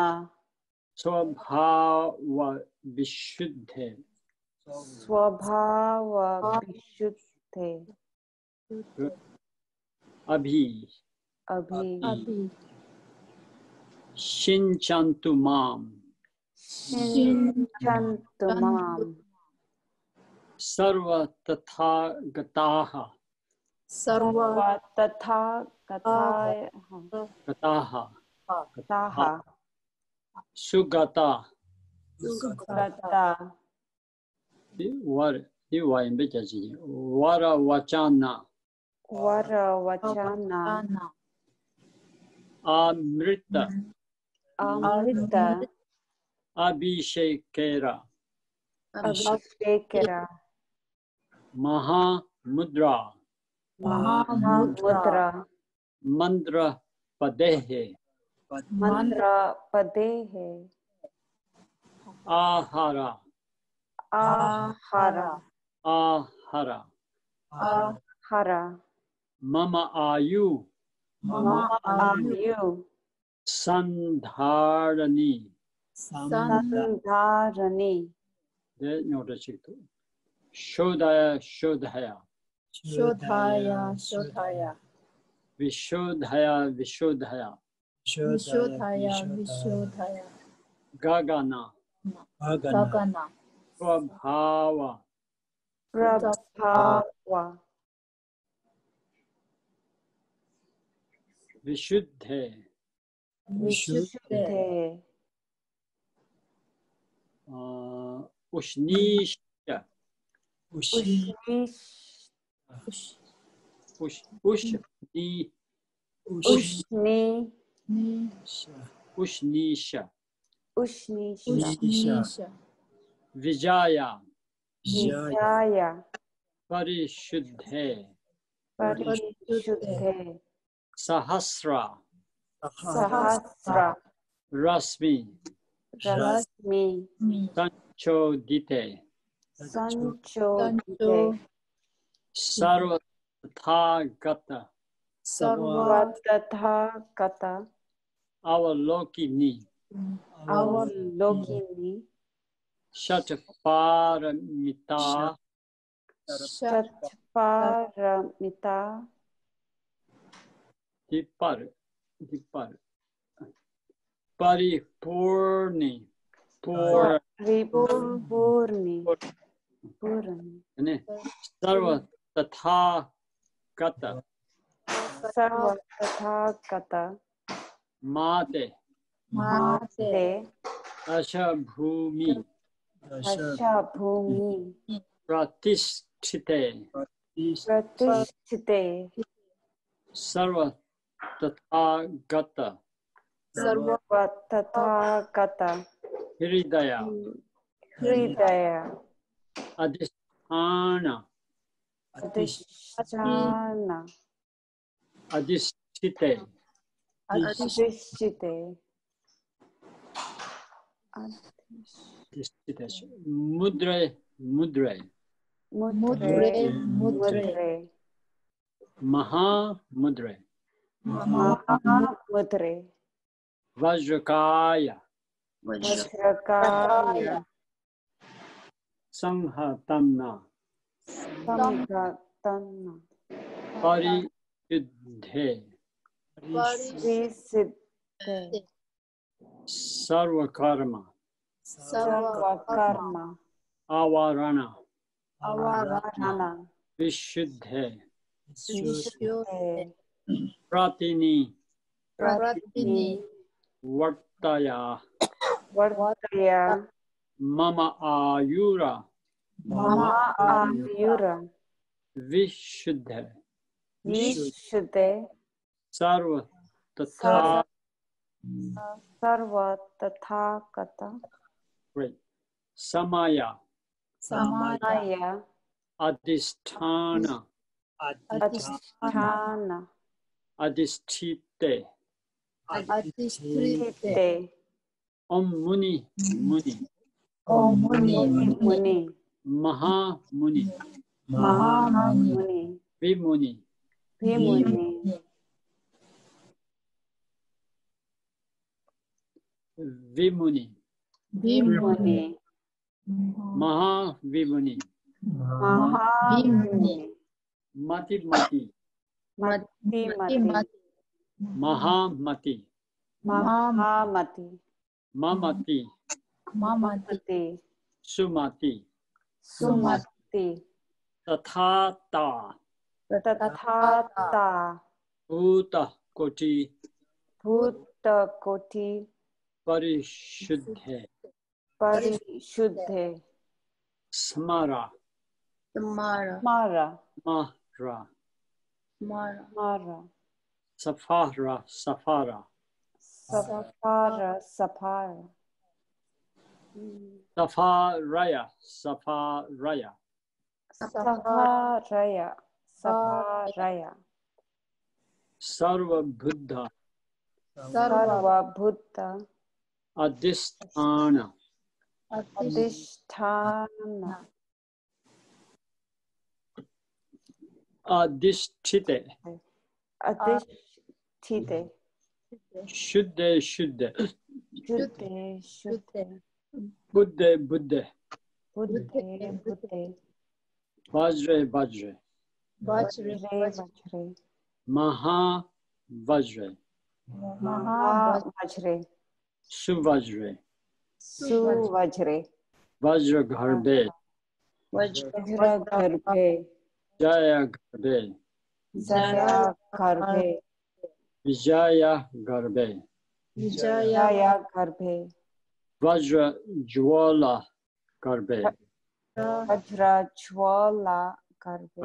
སྭ་བྷཱ་བ་བི་ཤུདྡྷེ། स्वभावविशुद्धे। अभि। अभि। अभि। शिञ्चन्तु माम्। शिञ्चन्तु माम्। सर्वतथागताः। सर्वतथागताः। गताः। गताः। सुगता। सुगता। वर, वर ཡིན་པའི་རྒྱ་ཆེན། वरवचाना। वरवचाना। अमृत। अमृत। अभिषेकरा। अभिषेकरा। महामुद्रा। महामुद्रा। मन्त्रपदेः। मन्त्रपदेः। आहार। आहार। आहार। आहार। मम आयु। मम आयु। सन्धारणी। सन्धारणी। དེ་རྙོག་དྲ་ཞིག་འདུག་ཤོ་དྷ་ཡ། ཤོ་དྷ་ཡ། शोधाय, शोधाय। विशोधय, विशोधय। विशोधाय, विशोधाय। गगन। गगन। प्रभाव। प्रभाव। विशुद्धे। विशुद्धे। अ, उष्णीष। उष्णीष। उष्-, उष्णी-, उष्णी-, उष्णीष। उष्णीष। उष्णीष। विजाय। विजाय। परिशुद्धे। परिशुद्धे। सहस्र। सहस्र। रश्मि। रश्मि। संचोदिते। संचोदिते। सर्वतथागत। सर्वतथागत। अवलोकिनी। अवलोकिनी। षट्पारमिता। षट्पारमिता। द्विपर-, द्विपर-, परिपूर्णी। पूर-, परिपूर्णी। पूर्णी। ने, सर्वतथागत। सर्वतथागत। माते। माते। दशभूमि। दशभूमि। प्रतिष्ठिते। प्रतिष्ठिते। सर्वतथागत। सर्वतथागत। हृदय। हृदय। अधिष्ठान। अधिष्ठान। अधिष्ठिते। अधिष्ठिते। अधिष्ठिते। मुद्रे, मुद्रे। मुद्रे, मुद्रे। महामुद्रे। महामुद्रे। वज्रकाय। वज्रकाय। संघटन। संघटन। परिशुद्धे। परिशुद्धे। सर्वकर्म। सर्वकर्म। आवरण। आवरण। विशुद्धे। विशुद्धे। प्रतिनि। प्रतिनि। वर्तय। वर्तय। मम आयुर। मम आयुर। विशुद्धे। विशुद्धे। सर्व तथा। सर्व तथागत। Great. समय। समय। अधिष्ठान। अधिष्ठान। अधिष्ठिते। अधिष्ठिते। ओम मुनि, मुनि। ओम मुनि, मुनि। महामुनि। महामुनि। विमुनि। विमुनि। विमुनि। विमुनि। महाविमुनि। महाविमुनि। मति मति। मति मति। महामति। महामति। ममति। ममति। सुमति। सुमति। तथा ता। तथा ता। भूतकोटि। भूतकोटि। परिशुद्धे। परिशुद्धे। स्मर। स्मर। स्मर। स्मर। स्मर। स्मर। सफर, सफर। सफर, सफर। सफरय, सफरय। सफरय, सफरय। सर्वबुद्ध। सर्वबुद्ध। अधिष्ठान। अधिष्ठान। अधिष्ठिते। अधिष्ठिते। शुद्धे शुद्धे। शुद्धे शुद्धे। बुद्धे बुद्धे। बुद्धे बुद्धे। वज्रे वज्रे। वज्रे वज्रे। महावज्रे। महावज्रे। सुवज्रे। सुवज्रे। वज्रगर्भे। वज्रगर्भे। जयगर्भे। जयगर्भे। विजयगर्भे। विजयगर्भे। वज्रज्वालागर्भे। वज्रज्वालागर्भे।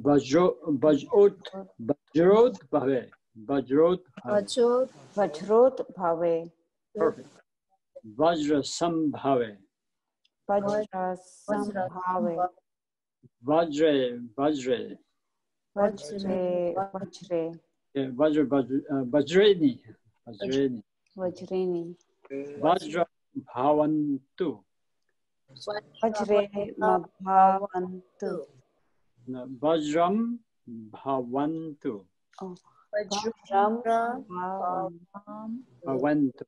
वज्रो-, वज्रोत्-, वज्रोद्भवे। वज्रोद्भवे। वज्रोद्भवे। Perfect. वज्रसम्भवे। वज्रसम्भवे। वज्रे, वज्रे। वज्रे, वज्रे। ए, वज्र, वज्र, अ, वज्रेणि। वज्रेणि। वज्रेणि। वज्रं भवन्तु। वज्रं भवन्तु। न, वज्रं भवन्तु। ओ, वज्रं भवन्तु। भवन्तु।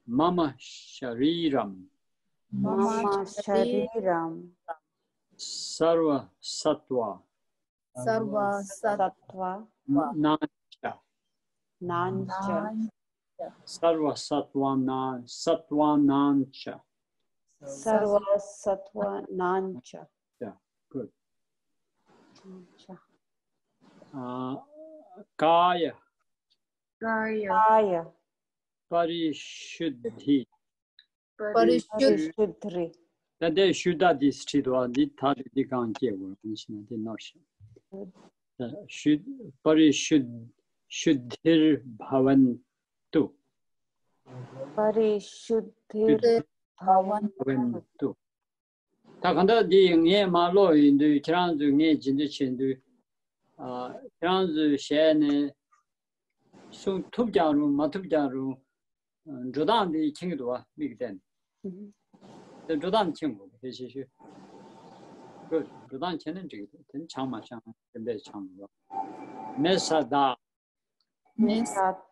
मम शरीरं। मम शरीरं। सर्वसत्त्व। सर्वसत्त्व। नाञ्च। नाञ्च। सर्वसत्त्वानां, सत्त्वानाञ्च। सर्वसत्त्वानाञ्च। Yeah, good. अच्छा। आ, काय। काय। काय। परिशुद्धि। परिशुद्ध। परिशुद्धि། ད་ལྟའི་ཤུདྡྷ་དེ་བྲིས་འདུག་ཨ། འདི་ཐ་དེ་འདི་གང་སྐྱེ་དགོས་རེད་ཤེས་ན་དེ་ནོར་ཤག་ད་ཤུ། परिशुद्ध། शुद्धिर्भवन्तु། परिशुद्धिर्भवन्तु། ད་གང་ལྟར་འདི་ངས་མར་ཀློག་ཡོང་དུས་ཁྱེད་རང་ཚོས་ངས་བརྗེ་འདོད་བྱེད་དུས། ཨ། ཁྱེད་རང་ཚོས་ཞལ་ནས་གསུང་ཐུབ་ཀྱང་རུང་མ་ཐུབ་ཀྱང་རུང་། འགྲོ་སྟངས་འདི་མཁྱེན་གྱི་འདུག་བ། མིག་བསྟན། དེ་འགྲོ་སྟངས་མཁྱེན་དགོས་གལ་ཆེ་ཤོས། འགྲོ་སྟངས་མཁྱེན་ན་འགྲིག་གི་འདུག་དེ་ནི་བྱང་མ་བྱང་བདེན་པས་བྱང་དགོས། མེ་ས་ད། མེ་ས་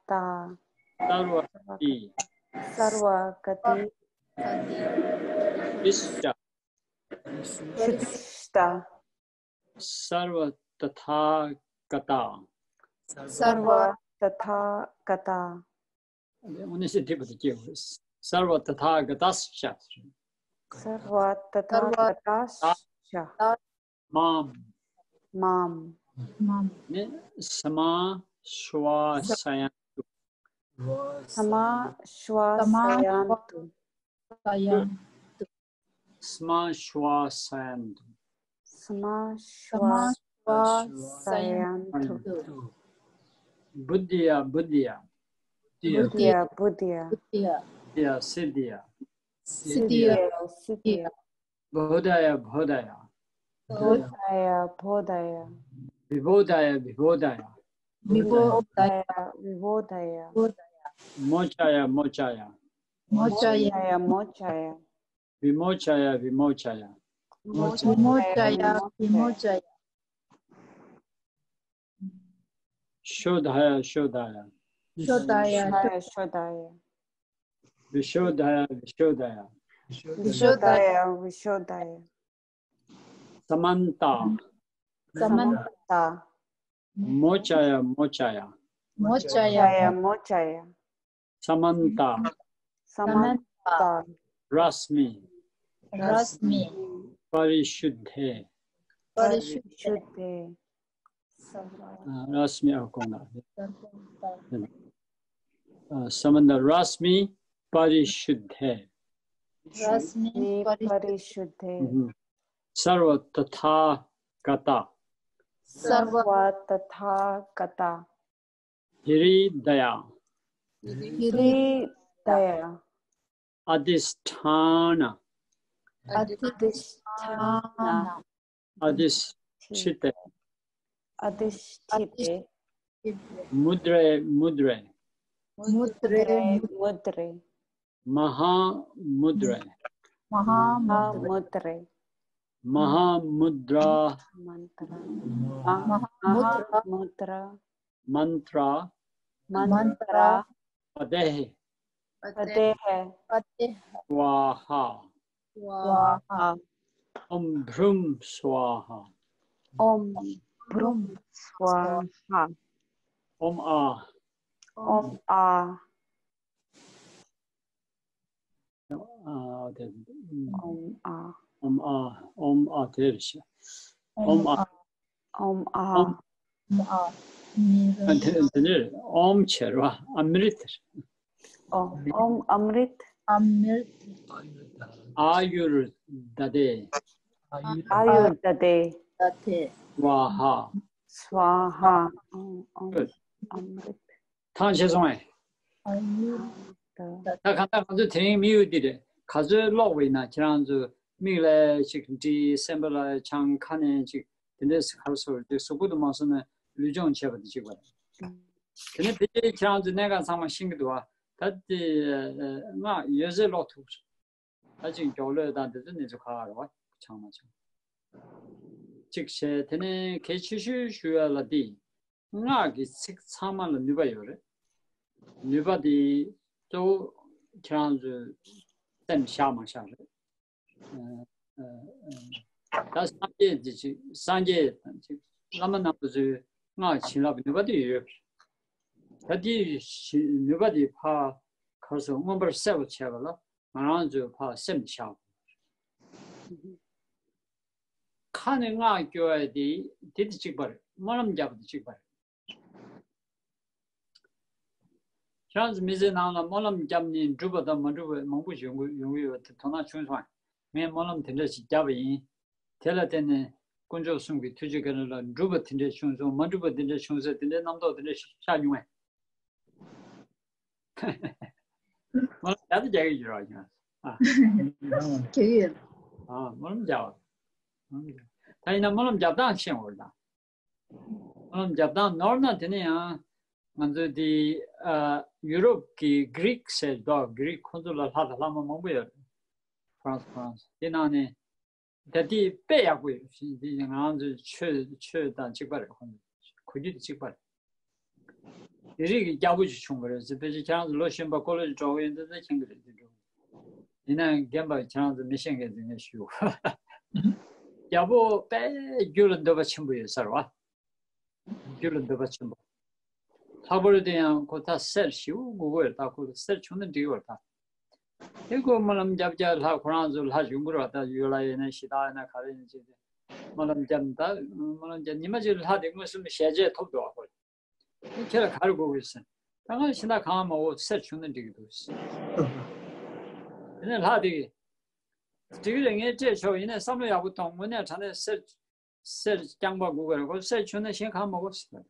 ད། སརྦ་ག་ཏི། སརྦ་ག་ཏི། ཏིཥྛ། ཏིཥྛ། སརྦ་ཏ་ཐཱ་ག་ཏ། སརྦ་ཏ་ཐཱ་ག་ཏ། འོ་ན་ཞེས་དྲིས་པ་དེ་སྐྱེ་དགོས། སརྦ་ཏ་ཐཱ་ག་ཏ་ཤ། སརྦ་ཏ་ཐཱ་ག་ཏ་ཤ། མཱཾ། མཱཾ། ནི་སྨྲ་ཤྲཱ་ཤ་ཡན་ཏུ། སྨྲ་ཤྲཱ་ཤ་ཡན་ཏུ། སྨྲ་ཤྲཱ་ཤ་ཡན་ཏུ། སྨྲ་ཤྲཱ་ཤ་ཡན་ཏུ། བུདྡྷཱ་བུདྡྷཱ། བུདྡྷཱ་བུདྡྷཱ། སིདྡྷཱ་སིདྡྷཱ། སིདྡྷཱ་སིདྡྷཱ། བོ་དྷཱ་བོ་དྷཱ། བོ་དྷཱ་བོ་དྷཱ། བི་བོ་དྷཱ་བི་བོ་དྷཱ། བི་བོ་དྷཱ་བི་བོ་དྷཱ། མོ་ཙཱ་མོ་ཙཱ། མོ་ཙཱ་མོ་ཙཱ། བི་མོ་ཙཱ་བི་མོ་ཙཱ། བི་མོ་ཙཱ་བི་མོ་ཙཱ། ཤོ་དྷཱ་ཤོ་དྷཱ། ཤོ་དྷཱ་ཤོ་དྷཱ། Vishuddhaya, Vishuddhaya. Vishuddhaya, Vishuddhaya. Samantā. Samantā. Moccāya, Moccāya. Moccāya, Moccāya. Samantā. Samantā. Rasmi. Rasmi. Parisuddhe. Parisuddhe. Parisuddhe. ཨ། རཱསྨི། ཨ། གོང་ལ། ཨ། སམནྟ་རཱསྨི་པ་རི་ཤུད་དྷེ། རཱསྨི་པ་རི་ཤུད་དྷེ། སརྦ་ཏ་ཐཱ་ག་ཏ། སརྦ་ཏ་ཐཱ་ག་ཏ། ཧི་རི་དྷ་ཡ། ཧི་རི་དྷ་ཡ། ཨ་དྷི་ཥྛཱ་ན། ཨ་དྷི་ཥྛཱ་ན། ཨ་དྷི་ཥྛི་ཏེ། ཨ་དྷི་ཥྛི་ཏེ། མུ་དྲེ་མུ་དྲེ། མུ་དྲེ་མུ་དྲེ། མ་ཧཱ་མུ་དྲེ། མ་ཧཱ་མུ་དྲེ། མ་ཧཱ་མུ་དྲ། མ་ཧཱ་མུ་དྲ། མནྟྲ། མནྟྲ། པ་དྷེ། པ་དྷེ། པ་དྷེ། སྭཱ་ཧཱ། སྭཱ་ཧཱ། ཨོཾ་བྷྲཱུཾ་སྭཱ་ཧཱ། ཨོཾ་བྷྲཱུཾ་སྭཱ་ཧཱ། ཨོཾ་ཨཱཿ། ཨོཾ་ཨཱཿ། ཨ། དེ། ཨོཾ་ཨཱཿ། ཨོཾ་ཨཱཿ། ཨོཾ་ཨཱཿ་དེ་རེད་ཤག་ཨོཾ་ཨཱཿ། ཨོཾ་ཨཱཿ། ཨོཾ་ཨཱཿ། ཨ། དེ་དེ་ནས་ཨོཾ་བྱས་རེད་པ། ཨ་མྲྀ་ཏ་རེད། ཨོ། ཨོཾ་ཨ་མྲྀ་ཏ། ཨ་མྲྀ་ཏ། ཨཱ་ཡུར་དྷ་དྷེ། ཨཱ་ཡུར་དྷ་དྷེ། དྷ་དྷེ། སྭཱ་ཧཱ། སྭཱ་ཧཱ། ཨོཾ་ཨོཾ་ཨ་མྲྀ་ཏ། ཐང་ཆད་སོང་ངས། ཨཱ་ཡུར་དྷ། ད་གང་ལྟར་ང་ཚོ་དེ་རིང་དམིགས་ཡུལ་འདི་རེད། ག་ཚོད་ཀློག་པ་ཡིན་ན་ཁྱེད་རང་ཚོ་མིག་ལ་ཅིག་འདྲིས། སེམས་པ་ལ་འཆང་། ཁ་ནས་ཅིག་དེ་འདྲས་ག་རེ་ཟེར་དགོས་རེད། གཟུགས་པོ་དུ་མ་སོང་ན་ལུས་སྦྱོང་བྱས་པ་དེ་གཅིག་པ་རེད། དེ་ནས་ཕལ་ཆེར་ཁྱེད་རང་ཚོ་གནད་འགག་ཚང་མ་ཤེས་ཀྱི་འདུག་པ། ད་དེ་སྔགས་ཡོད་ཚད་ཀློག་ཐུབ་ཀྱི་རེད། ད་ཅིག་མགྱོགས་ལོས་དང་དེ་ཚོ་གནས་ཚུལ་ཁག་ཁག་རེད་པ། འཆང་མ་འཆང་། གཅིག་བྱས། དེ་ནས་གལ་ཆེ་ཤོས་ཞུ་ཡ་ལ་འདི། སྔགས་ཀྱི་ཚིག་ཚང་མ་ལ་ནུས་པ་ཡོད་རེད། ནུས་པ་དེ་གཙོ་བོ་ཁྱེད་རང་ཚོའི་སེམས་བཞག་མ་བཞག་རེད། ཨ། ཨ། ཨ། ད་སངས་རྒྱས་དེ་ཅིག་སངས་རྒྱས་དང་ཅིག་བླ་མ་རྣམ་པ་ཚོའི་སྔགས་བྱིན་རླབས་ནུས་པ་དེ་ཡོད་རེད། ད་དེ་ནུས་པ་དེ་ཕར་ག་རེ་ཟེར། མངོན་པར་གསལ་བར་བྱས་པ་ལ་ང་རང་ཚོས་ཕར་སེམས་བཞག་དགོས། ཁ་ནས་སྔགས་སྐྱོར་བ་དེ་དེ་དེ་གཅིག་པ་རེད། སྨོན་ལམ་བརྒྱབ་པ་དེ་གཅིག་པ་རེད། ཁྱེད་རང་ཚོ་མི་ཚེ་ནང་ལ་སྨོན་ལམ་བརྒྱབ་ནས་འགྲུབ་པ་དང་མ་འགྲུབ་པ་མང་པོ་ཞིག་ཡོང་གི་ཡོང་གི་ཡོད་པ་དེ་དོ་སྣང་བྱུང་སོང་། ངས་སྨོན་ལམ་དེ་འདྲ་ཞིག་བརྒྱབ་པ་ཡིན། དེ་ལ་བརྟེན་ནས་དཀོན་མཆོག་གསུམ་གྱི་ཐུགས་རྗེ་བཀའ་དྲིན་ལ་འགྲུབ་པ་དེ་འདྲ་བྱུང་སོང་། མ་འགྲུབ་པ་དེ་འདྲ་བྱུང་སོང་། དེ་འདྲའི་རྣམ་རྟོག་དེ་འདྲ་ཤར་མྱོང་ངས། སྨོན་ལམ་རྒྱག་དང་རྒྱག་གི་ཡོད་རེད་པ། ཨ། རྒྱག་གི་ཡོད། ཨ། སྨོན་ལམ་རྒྱག་པ། སྨོན་ལམ་རྒྱག་ད་ཡིན་ན་སྨོན་ལམ་རྒྱབ་སྟངས་ཤེས་དགོས་རེད་ད། སྨོན་ལམ་རྒྱབ་སྟངས་ནོར་ན་དེ་ནས་ཡང་ང་ཚོའི་དེ། ཨ། ཡུ་རོབ་ཀྱི་གྷི་རིག་ཟེར་འདུག་གྷི་རིག་ཁོང་ཚོ་ལ་ལྷ་དང་ལྷ་མོ་མང་པོ་ཡོད་རེད། ཧྥ་རན་སི། ཧྥ་རན་སི་དེ་ནང་ནས། ད་དེ་དཔེ་ཡག་པོ་ཡོད། དེ་ང་ཚོའི་ཆོས་ཆོས་དང་གཅིག་པ་རེད། ཁོང་ཚོ་གོ་རྒྱུ་དེ་གཅིག་པ་རེད། དེ་རིགས་ཀྱི་རྒྱལ་པོ་ཅིག་བྱུང་བ་རེད་ཟེར། ཕལ་ཆེར་ཁྱེད་རང་ཚོ་ལོ་གཞོན་པ་ཀོ་ལེ་ཇི་འགྲོ་གི་ཡོད་འདུག་ད་མཁྱེན་གྱི་རེད། དེ་འགྲོ་ཡིན་ན་རྒན་པ་ཁྱེད་རང་ཚོ་མི་ཤེས་མཁན་ཚོ་ངས་ཞུ། རྒྱལ་པོ་དཔེ་རྒྱུ་ལ་འདོད་པ་ཆེན་པོ་ཡོད་ས་རེད་པ། རྒྱུ་ལ་འདོད་པ་ཆེན་པོ། ལྷག་པར་དུ་ཡང་ཁོ་ད་གསེར་ཞེ་པོ་དགོས་ཀྱི་ཡོད་རེད། ད་ཁོ་གསེར་བྱུང་ན་འགྲིག་གི་ཡོད་རེད་ད། དེ་ཁོ་སྨོན་ལམ་རྒྱབ་རྒྱབ་ལྷ་ཁོ་རང་ཚོ་ལྷ་ཡོང་གི་རེད་པ། ད་ཡུལ་ལྷ་ཡིན་ན་གཞི་བདག་ཡིན་ན་ག་རེ་ཡིན་ན་ཅིག་སྨོན་ལམ་རྒྱབ་ན། ད་སྨོན་ལམ་རྒྱབ་ཉི་མ་གཅིག་ལྷ་དེ་མངོན་སུམ་ཞལ་མཇལ་ཐོབ་འདུག་པ། ཁོ་ཁྱེད་ལ་ག་རེ་དགོས་ཀྱི་ཟེར། ད་ང་ཕྱི་ཟླ་གང་མ་འོ་གསེར་བྱུང་ན་འགྲིག་གི་འདུག་ཟེར། དེ་ནས་ལྷ་དེ་གིས། འགྲིག་གི་རེད། ངས་སྤྲད་ཆོག་ཡིན་ནའི་བསམ་བློ་ཡག་པོ་གཏོང་། དངོས་གནས་དྲང་གནས་གསེར་གསེར་རྐྱང་པ་དགོས་ཀྱི་རེད། ཁོ་གསེར་བྱུང་ན་གཞན་གང་མ་དགོས་ཟེར།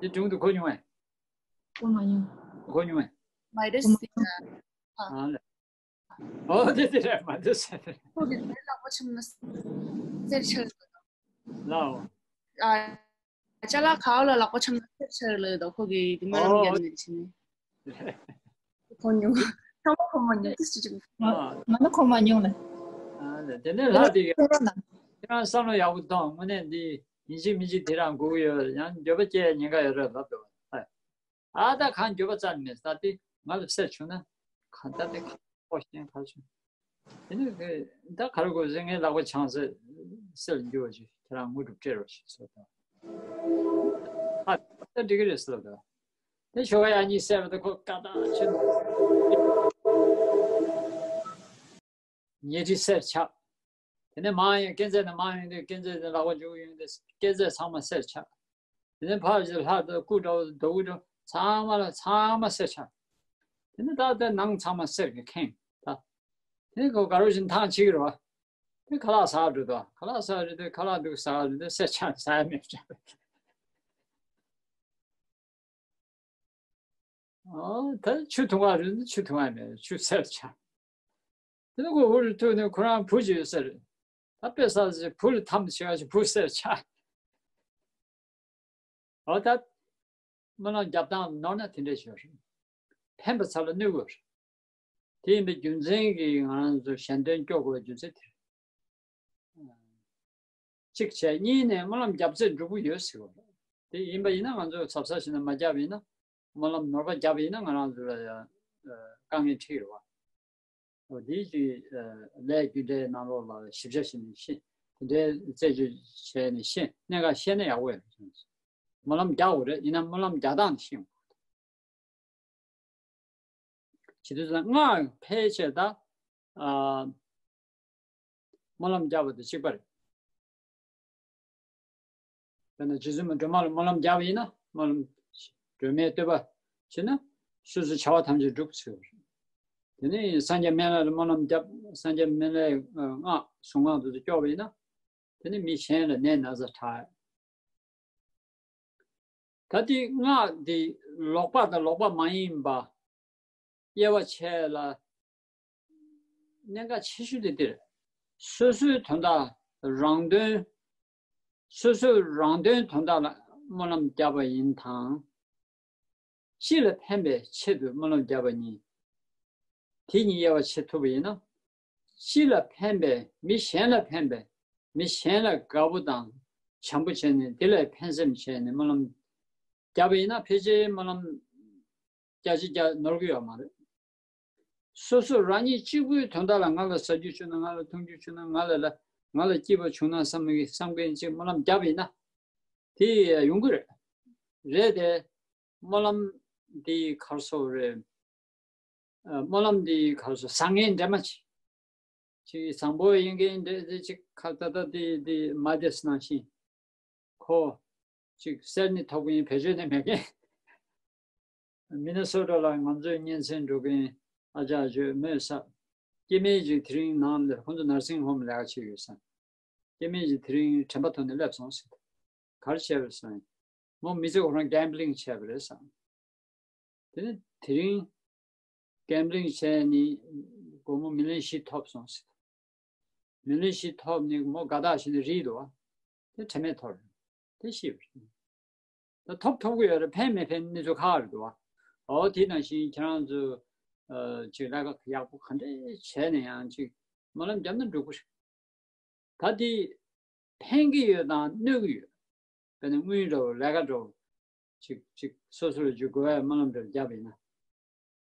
དེ་སྒྲུང་དེ་གོ་མྱོང་ངས། གོ་མ་མྱོང་། གོ་མྱོང་ངས། མ་རེད་ཟེར། ཨ་ལེ། ཨོ་དེ་དེ་རེད། མ་རེད་ཟེར། ཁོ་གི་དེ་ལག་པ་ཆུང་ན་གསེར་ཆགས་ལ། ཨོ། ཨ། ཅ་ལག་ག་བ་ལ་ལག་པ་འཆང་ན་ཆེར་ཆེར་ལོས་དང་ཁོ་གི་དེ་མ་རང་ཨོ། རྒྱབ་ནས་ཕྱིན་ནས། གོ་མྱོང་། ཚང་མ་གོ་མ་མྱོང་། ཏིས་ཅི་ཅིག་ང་ང་ནི་གོ་མ་མྱོང་ལ། ཨ་ལེ། དེ་ནས་ལྷ་དེ་གིས་ཁྱེད་རང་བསམ་བློ་ཡག་པོ་གཏོང་། དངོས་གནས་འདི་ཡིན་གཅིག་མིན་གཅིག་དེ་རང་དགོས་ཀྱི་ཡོད། ཡང་འགྱོད་པ་སྐྱེ་ཉེན་ཁ་ཡོད་རེད་ལབ་འདུག་ཨ། ཨ་ད་གང་འགྱོད་པ་རྩ་ནས་མེད་ས་དེ། ང་ལ་གསེར་བྱུང་ན་གང་ལྟར་དེ་ཁ་ཁོག་ཤེས་གར་བྱུང་། དེ་ནས་ད་ག་རེ་དགོས་ཟེར། ངའི་ལག་པ་བྱང་ས་གསེར་འགྱུར་བ་ཞིག་ཁྱེད་རང་དངོས་གྲུབ་སྤྲད་རོགས་ཞེས་ཟེར་ད། ཨ་ད་འགྲིག་གི་རེད་ཟེར་ད། དེ་ཞོགས་ཀ་ཡང་གཉིད་སད་པ་དེ་ཁོ་ཀ་དག་ཆེ། ཉལ་ཁྲི་གསེར་ཆག་དེ་ནས་མར་ཡང་སྐས་འཛེག་ནས་མར་ཡོང་དུས་སྐས་འཛེག་ནས་ལག་པ་འཇུག་ཡོང་དུས་སྐས་འཛེག་ཚང་མ་གསེར་ཆག་དེ་ནས་ཕར་ཕྱིན་ལྷ་དང་སྐུ་འདྲ་བོ་རྡོ་སྐུ་འདྲ་བོ་ཚང་མ་ལ་ཚང་མ་གསེར་ཆག་དེ་ནས་ད་ལྟ་ནང་ཚང་མ་གསེར་གྱིས་ཁེངས་ད། དེ་ཁོ་དགའ་རོགས་བཞིན་ཐང་ཆད་ཀྱི་རེད་བ། དེ་ཁ་ལག་ཟ་འགྲོ་དོ། ཁ་ལག་ཟ་རེད་དེ་ཁ་ལག་འདུག་ཟ་རེད་དེ་གསེར་ཆག་ཟ་ཡ་མེད་པ་ཆགས། ཨོ་ད་ཆུ་འཐུང་བ་རེད་དེ་ཆུ་འཐུང་བ་མེད་ཆུ་གསེར་ཆག་དེ་ནས་ཁོ་འུ་རུ་ཐུག་ནས་ཁོ་རང་བུ་ཅིག་ཡོད་ས་རེད། ད་དཔེ་ས་ཟེར་བུ་ལ་འཐམ་བྱེད་ཡ་ཞིག་བུ་གསེར་ཆག་ཨོ་ད་སྨོན་ལམ་རྒྱབ་སྟངས་ནོར་ན་དེ་འདྲས་ཞིག་རེད། ཕན་པ་ཚ་ལ་གནོད་དགོས་རེད། དེ་ཡིན་པའི་རྒྱུ་མཚན་གྱིས་ང་རང་ཚོ་གཞན་དོན་སྐྱོབ་དགོས་པའི་རྒྱུ་མཚན་དེ་རེད། གཅིག་བྱས། གཉིས་ནས་སྨོན་ལམ་བརྒྱབ་ཚད་འགྲུབ་ཀྱི་ཡོད་ཟེར་བ་རེད། དེ་ཡིན་པ་ཡིན་ན་ང་ཚོས་གཟབ་གཟབ་བྱས་ན་མ་བརྒྱབ་ཡིན་ན་སྨོན་ལམ་ནོར་བ་བརྒྱབ་ཡིན་ན་ང་རང་ཚོ་ལ་ཡང་དཀའ་ངལ་འཕྲད་ཀྱི་རེད་བ། འོ་དེའི་གཅིག་ལས་རྒྱུ་འབྲས་ནང་ལོགས་ལ་ཞིབ་ཆ་བྱས་ནས་ཤེས། དེ་འདྲའི་རྩད་གཅོད་བྱས་ནས་ཤེས། གནད་འགག་ཤེས་ན་ཡག་པོ་ཡོད་རེད། སྨོན་ལམ་རྒྱག་དགོས་རེད། ཡིན་ན་སྨོན་ལམ་རྒྱག་སྟངས་ཤེས་དགོས། བྱེད་དུས་ཙང་སྔགས་ཕལ་ཆེར་ད་ཨ་སྨོན་ལམ་བརྒྱབ་པ་དང་གཅིག་པ་རེད། དཔེར་ན་རྗེ་བཙུན་མ་སྒྲོལ་མ་ལ་སྨོན་ལམ་བརྒྱབ་པ་ཡིན་ན་སྨོན་ལམ་སྒྲོལ་མའི་བསྟོད་པ་བྱས་ན་སོ་སོའི་བྱ་བ་ཐམས་ཅད་འགྲུབ་ཚུལ་རེད། དེ་ནས་སངས་རྒྱས་སྨན་བླ་ལ་སྨོན་ལམ་བརྒྱབ། སངས་རྒྱས་སྨན་བླའི་སྔགས་གཟུངས་སྔགས་དེ་ཚོ་སྐྱོར་བ་ཡིན་ན་དེ་ནི་མི་གཞན་ལ་ནད་ན་ཚ་དྲག་ད་དེ་སྔགས་འདི་ལོག་པ་དང་ལོག་པ་མ་ཡིན་པ། དབྱེ་བ་ཕྱེ་ལ། གནད་འགག་ཆེ་ཤོས་དེ་འདིར། སོ་སོའི་དོན་དག་རང་དོན། སོ་སོའི་རང་དོན་དོན་དག་ལ་སྨོན་ལམ་བརྒྱབ་པ་ཡིན་དང་། སྤྱི་ལ་ཕན་པའི་ཆེད་དུ་སྨོན་ལམ་བརྒྱབ་པ་ཡིན། དེ་གཉིས་དབྱེ་བ་ཕྱེ་ཐུབ་པ་ཡིན་ན། སྤྱི་ལ་ཕན་པའི་མི་གཞན་ལ་ཕན་པའི་མི་གཞན་ལ་དགའ་པོ་དང་བྱམས་པོ་བྱས་ནས་དེ་ལ་ཕན་སེམས་བྱས་ནས་སྨོན་ལམ་བརྒྱབ་པ་ཡིན་ན་ཕལ་ཆེར་སྨོན་ལམ་བརྒྱ་ཆ་བརྒྱ་ནོར་གི་ཡོད་མ་རེད། སོ་སོ་རང་ཉིད་གཅིག་པུའི་དོན་དག་ལ་ང་ལ་ཟ་རྒྱུ་བྱུང་ན་ང་ལ་འཐུང་རྒྱུ་བྱུང་ན་ང་ལ་ལ་ང་ལ་སྐྱིད་པ་བྱུང་ན་བསམ་གི་བསམ་མཁན་ཅིག་སྨོན་ལམ་བརྒྱབ་པ་ཡིན་ན་དེ་ཡོང་གི་རེད། རེད་དེ། སྨོན་ལམ་འདི་གར་སོ་རེད། སྨོན་ལམ་འདི་གར་སོ་བཟང་ངན་འདྲེས་མ་ཅིག་ཅིག་བཟང་པོ་ཡིན་མཁན་འདྲེས་དེ་ཅིག་ཁ་ཏ་ཏ་དེ་དེ་མ་དེས་ནང་བཞིན། ཁོ་ཅིག་གསེར་ནི་ཐོབ་ཀྱི་ཡིན་བེད་སྤྱོད་ནི་མེད་མཁན། མི་ནི་སོ་ཊ་ལ་ང་ཚོའི་གཉེན་ཚན་འགྲོ་མཁན་ཨ་ཅག་ཅོས་མོས་ས། སྐྱེ་དམན་ཅིག་དེ་རིང་ནང་ལ་ཁོ་ཚོ་ནར་སིང་ཧོམ་ལས་ཀ་བྱེད་ཡོད་ས། སྐྱེ་དམན་གྱིས་དེ་རིང་དྲན་པ་ཐོག་ནས་སླེབས་སོང་ཟེར། ག་རེ་བྱས་པ་རེད་ཟེར་ན། མོ་མི་ཚེ་ཁོ་རང་གེམ་བྷི་ལིང་བྱས་པ་རེད་ཟེར། དེ་ནས་དེ་རིང་གེམ་བྷི་ལིང་བྱས་ནས་སྒོར་མོ་མི་ལི་ཡོན་བཞི་ཐོབ་སོང་ཟེར། མི་ལི་ཡོན་བཞི་ཐོབ་ནས་མོ་དགའ་ཐག་ཞིག་ནས་རིལ་འདུག་བ། དེ་དྲན་མེད་ཐོར། དེ་ཤི་བ་རེད། ད་ཐོབ་ཐོབ་ཀྱི་ཡོད་རེད། ཕན་མི་ཕན་གནས་ཚུལ་ཁག་རེད་འདུག་བ། འོ་དེ་ནང་བཞིན་ཁྱེད་རང་ཚོ་ཨ་ཅིག་ལས་ཀ་ཡག་པོ་ག་འདྲས་བྱས་ནས་ཡང་ཅིག་སྨོན་ལམ་བརྒྱབ་ན་འགྲིག་གི་རེད། ད་དེ་ཕན་གྱི་ཡོད་དང་གནོད་ཀྱི་ཡོད། དཔེར་ན་དངུལ་འདྲ་བོ་ལས་ཀ་འདྲ་བོ་ཅིག་ཅིག་སོ་སོ་ལ་འཇུག་དགོས་པའི་སྨོན་ལམ་འདྲ་བརྒྱབ་ཡིན་ན།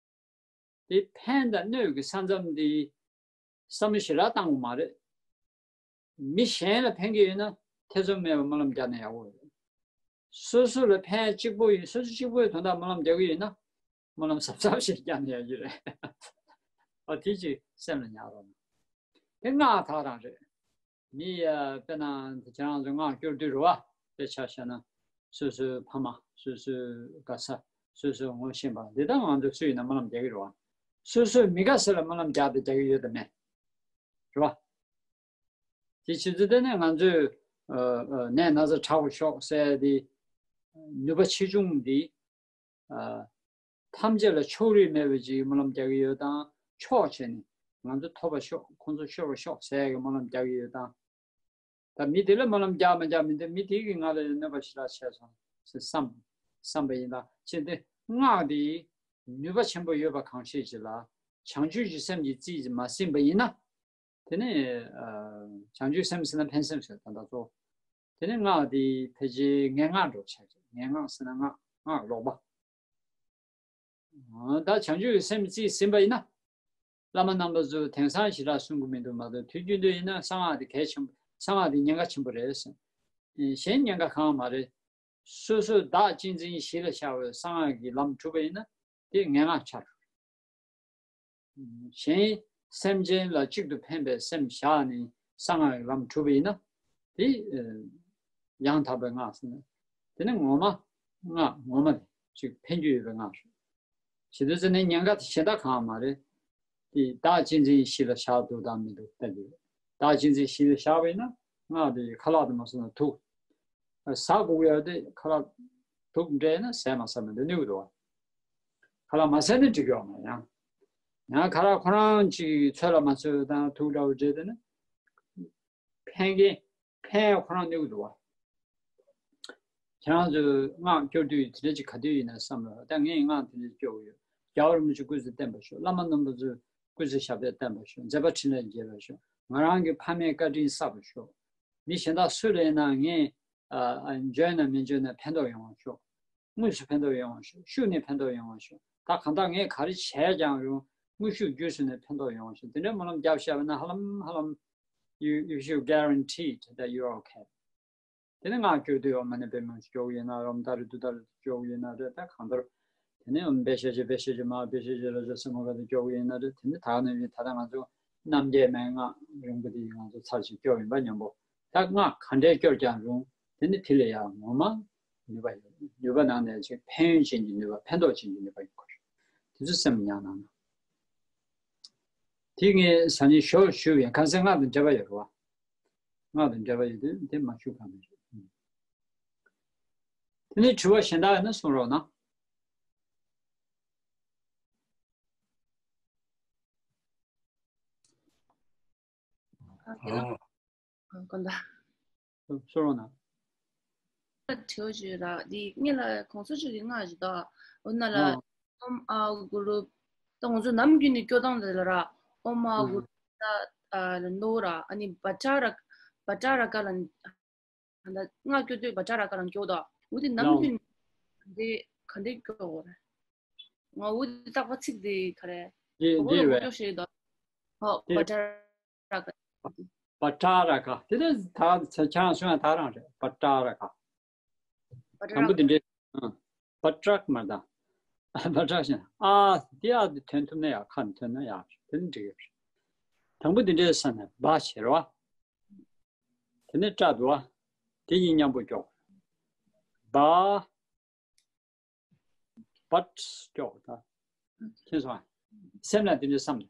དེ་ཕན་དང་གནོད་ཀྱི་ས་མཚམས་དེ་བསམ་བློ་ཞེ་དྲག་བཏང་དགོས་མ་རེད། མི་གཞན་ལ་ཕན་གྱི་ཡོད་ན་ཐེ་ཚོམ་མེད་པར་སྨོན་ལམ་རྒྱག་ན་ཡག་པོ་རེད། སོ་སོ་ལ་ཕན་གཅིག་པོ་ཡིན། སོ་སོ་གཅིག་པོའི་དོན་དག་སྨོན་ལམ་རྒྱག་གི་ཡོད་ན་སྨོན་ལམ་གཟབ་གཟབ་ཞིག་རྒྱག་ན་ཡག་གི་རེད། ཨ་དེ་ཅིག་སེམས་ལ་ཉར་རོགས་གནང་། དེ་སྔགས་དག་རང་རེད། མི་ཡ་དཔེར་ན་ཁྱེད་རང་ཚོ་སྔགས་སྐྱོར་དུས་རེད་བ། དཔེ་ཆ་བཞག་ན་སོ་སོའི་ཕ་མ། སོ་སོའི་དགའ་ས། སོ་སོའི་ངོ་ཤེས་པ། འདི་དག་ང་ཚོ་སུ་ཡིན་ན་སྨོན་ལམ་རྒྱག་གི་རེད་བ། སོ་སོའི་མི་དགའ་ས་ལ་སྨོན་ལམ་རྒྱག་དང་རྒྱག་གི་ཡོད་དམ་མེད། རེད་བ། དེ་བྱེད་ཚུལ་དེ་ནི་ང་ཚོས་ཨ་ཨ་ནད་ན་ཚ་དྲག་པོ་ཤོག་ཟེར་དེ་ནུས་པ་ཆེ་ཆུང་འདི། ཨ་ཐམས་ཅད་ལ་ཕྱོགས་རིས་མེད་པའི་ཅིག་སྨོན་ལམ་རྒྱག་གི་ཡོད་དང་། ཕྱོགས་བྱས་ནས་ང་ཚོ་ཐོབ་པ་ཤོག་ཁོང་ཚོ་ཤོར་བ་ཤོག་ཟེར་ཡག་གི་སྨོན་ལམ་རྒྱག་གི་ཡོད་དང་། ད་མི་དེ་ལ་སྨོན་ལམ་རྒྱག་མ་རྒྱག་མི་འདི། མི་དེ་གིས་ང་ལ་གནོད་པ་ཞེ་དྲག་བྱས་སོང་ཟེར་བསམ་བསམ་པ་ཡིན་ད། ཅི་སྟེ་སྔགས་འདི་ནུས་པ་ཆེན་པོ་ཡོད་པ་གང་ཤེས་ཅིག་ལ་བྱང་ཆུབ་ཀྱི་སེམས་ཀྱིས་རྩིས་མ་ཟིན་པ་ཡིན་ན། དེ་ནས་ཨ་བྱང་ཆུབ་སེམས་ཟེར་ན་ཕན་སེམས་ཟེར་ད་ལྟ་གཙོ། དེ་ནས་སྔགས་འདི་ཕལ་ཆེར་ངན་སྔགས་འགྲོ་ཆགས་ཀྱི། ངན་སྔགས་ཟེར་ན་སྔགས་སྔགས་ལོག་པ། ད་བྱང་ཆུབ་ཀྱི་སེམས་རྩིས་ཟིན་པ་ཡིན་ན། བླ་མ་རྣམ་པ་ཚོས་དེང་སང་ཞེ་དྲག་གསུང་གི་མི་འདུག་མ་གཏོགས་དུས་རྒྱུན་དུ་ཡིན་ན་གསང་སྔགས་དེ་གལ་ཆེན་པོ། གསང་སྔགས་དེ་ཉེན་ཁ་ཆེན་པོ་རེད་ཟེར། གཞན་ཉེན་ཁ་གང་མ་རེད། སོ་སོས་བདག་གཅེས་འཛིན་གཞི་ལ་བཞག་པའི་གསང་སྔགས་ཀྱི་ལམ་གྲུབ་པ་ཡིན་ན་དེ་ངན་སྔགས་ཆགས་འགྲོ། གཞན་སེམས་ཅན་ལ་གཅིག་ཏུ་ཕན་པའི་སེམས་བཞག་ནས་གསང་སྔགས་ཀྱི་ལམ་གྲུབ་པ་ཡིན་ན་དེ་ཡང་དག་པའི་སྔགས་ཟེར་ན། དེ་ནི་ངོ་མ་སྔགས་ངོ་མ་དེ་ཅིག་ཕན་རྒྱུ་ཡོད་པའི་སྔགས་རེད། ཇི་ལྟར་ཟེར་ན་ཉེན་ཁ་དེ་གཞན་དག་གང་མ་རེད། དེ་བདག་གཅེས་འཛིན་གཞི་ལ་བཞག་འདུག་དང་མི་འདུག་ལྟ་རྒྱུ་རེད། བདག་གཅེས་འཛིན་གཞི་ལ་བཞག་པ་ཡིན་ན་སྔགས་དེ་ཁ་ལག་དུ་མ་སོང་ན་དུག་ཟ་དགོས་ཡོད་དེ་ཁ་ལག་དུག་འདྲེས་ན་ཟས་མ་ཟ་མི་འདུག་གནོད་གི་འདུག་བ། ཁ་ལག་མ་ཟས་ན་འགྲིག་ཡོད་མ་ཡང་། ཡང་ཁ་ལག་ཁོ་རང་ཅིག་ཚོད་ལ་མ་ཚོད་དང་དུག་འདྲ་བོ་འདྲེས་དེ་ན་ཕན་གྱི་ཕན་ཡང་ཁོ་རང་གནོད་གི་འདུག་བ། ཁྱེད་རང་ཚོས་སྔགས་སྐྱོར་དུས་དེ་འདྲ་ཅིག་ག་དུས་ཡིན་ན་བསམ་རོགས། ད་ངས་སྔགས་དེ་འདྲ་སྐྱོར་གི་ཡོད། རྒྱལ་བ་རིན་པོ་ཆེ་སྐུ་ཚེ་བརྟན་པར་ཤོག་བླ་མ་རྣམ་པ་ཚོས་སྐུ་ཚེ་ཞབས་པད་བརྟན་པར་ཤོག་མཛད་པ་འཕྲིན་ལས་རྒྱས་པར་ཤོག་ང་རང་གི་ཕ་མའི་བཀའ་དྲིན་བསགས་པར་ཤོག་མི་གཞན་དག་སུ་ལ་ཡིན་ན་ངས་ཨ་ཨ་འཇོན་ན་མི་འཇོན་ན་ཕན་ཐོགས་ཡོང་བར་ཤོག་དངོས་སུ་ཕན་ཐོགས་ཡོང་བ་ཞུ། ཤུགས་ནས་ཕན་ཐོགས་ཡོང་བ་ཞུ། ད་གང་ལྟར་ངས་ག་རེ་བྱས་ཀྱང་རུང་དངོས་ཤུགས་བརྒྱུད་བཟུང་ནས་ཕན་ཐོགས་ཡོང་བ་ཞུ། དེ་འདྲའི་སྨོན་ལམ་བརྒྱབ་བཞག་པ་ན་ཧ་ལམ་ཧ་ལམ་you, you should guaranteed that you're okay. དེ་ནས་ང་སྐྱོར་དུས་ཡོད་མ་ནས་པད་མ་སྐྱོར་ཡིན་ན་རོམ་ད་རེ་དུ་ད་རེ་སྐྱོར་ཡིན་ན་རེ་ད་གང་ལྟར་དེ་ནས་འོམ་བེ་ཤ་ཅེ་བེ་ཤ་ཅེ་མ་བེ་ཤ་ཅེ་ར་ཅེ་སེ་མོ་ག་དུ་སྐྱོར་ཡིན་ན་རེ་དེ་ནས་ད་ནས་ད་ལྟ་ང་ཚོ་རྣམ་རྒྱལ་མའི་སྔགས་རིང་པོ་དེ་ང་ཚོ་ཚར་ཅིག་སྐྱོར་ཡིན་པ་མཉམ་པོ། ད་སྔགས་ག་འདྲའི་སྐྱོར་ཀྱང་རུང་། དེ་ནི་དེ་ལས་ཡང་ངོ་མ་ནུས་པ་ཡོད། ནུས་པ་ནང་ནས་ཅིག་ཕན་ཡོན་ཅན་གྱི་ནུས་པ་ཕན་ཐོགས་ཅན་གྱི་ནུས་པ་ཡོད་དགོས། དེ་ཚོ་སེམས་ཉར་གནང་ན། དེ་ངས་ཟ་ནི་ཞོ་ཞུ་ཡང་གང་ཟེར་སྔགས་དང་འབྲེལ་བ་ཡོད་རེད་བ། སྔགས་དང་འབྲེལ་བ་ཡོད་དུས་དེ་མ་ཞུ་གང་མི་རེད། དེ་ནི་དྲི་བ་གཞན་དག་ཡོད་ན་གསུང་རོགས་གནང་། ཨ། ཨ། ཨ། དཀོན་མཆོག་གསུང་རོགས་གནང་། དྲི་བ་ཅིག་ར་འདི་སྔོན་ལ་གོང་ས་མཆོག་གི་སྔགས་ཅིག་འདུག་འོ་ན་ལ་ཨ། ཨོམ་ཨ་གུ་རུ། ད་ང་ཚོ་ནམ་རྒྱུན་ནས་སྐྱོར་སྟངས་དེ་ལ་ར་ཨོམ་ཨ་གུ་རུ། ཨ། ད་ཨ་ལ་ནོ་ར་ཨ་ནི་བ་ཏྲ་ར་བ་ཏྲ་ར་ཀ་ལ། ད་སྔགས་སྐྱོར་དུས་བ་ཏྲ་ར་ཀ་ལ་སྐྱོར་དོ། འོ་དེ་ནམ་རྒྱུན་ནས་ག་འདྲས་ག་འདྲས་སྐྱོར་དགོས་རེད། ང་འོ་དེ་རྟག་པ་ཚིག་དེ་ག་རེ། འདི་གོ་འདི་ལ་རེད་སྐྱོར་བ། ཞེས་དོ། ཧོ། དེ་བ་ཏྲ་ར་ཀ། བ་ཏྲ་ར་ཀ་དེ་ནི་ད་ཁྱེད་རང་གསུང་ཡ་ད་རང་རེད། བ་ཏྲ་ར་ཀ། བ་ཏྲ་དང་པོ་ར་དེ་འདྲའི། ཨ། བ་ཏྲག་མ་དང་། བ་ཏྲག་ཞེ་ན་ཨ་དེ་ཨ་དེ་ཐོན་ཐུབ་ན་ཡག་ཁ་ནས་ཐོན་ན་ཡག་དེ་ནི་འགྲིག་ཡོད་རེད། དང་པོ་དེ་འདྲའི་ས་ནས་བ་བྱེད་རོ། དེ་ནས་ཏྲ་འདུག་བ། དེ་གཉིས་མཉམ་པོ་སྐྱོག་བ། བ་ཏྲ་སྐྱོག་ད། མཁྱེན་སོང་ཨ། སེམས་ལ་དེ་འདྲའི་བསམ་ནས་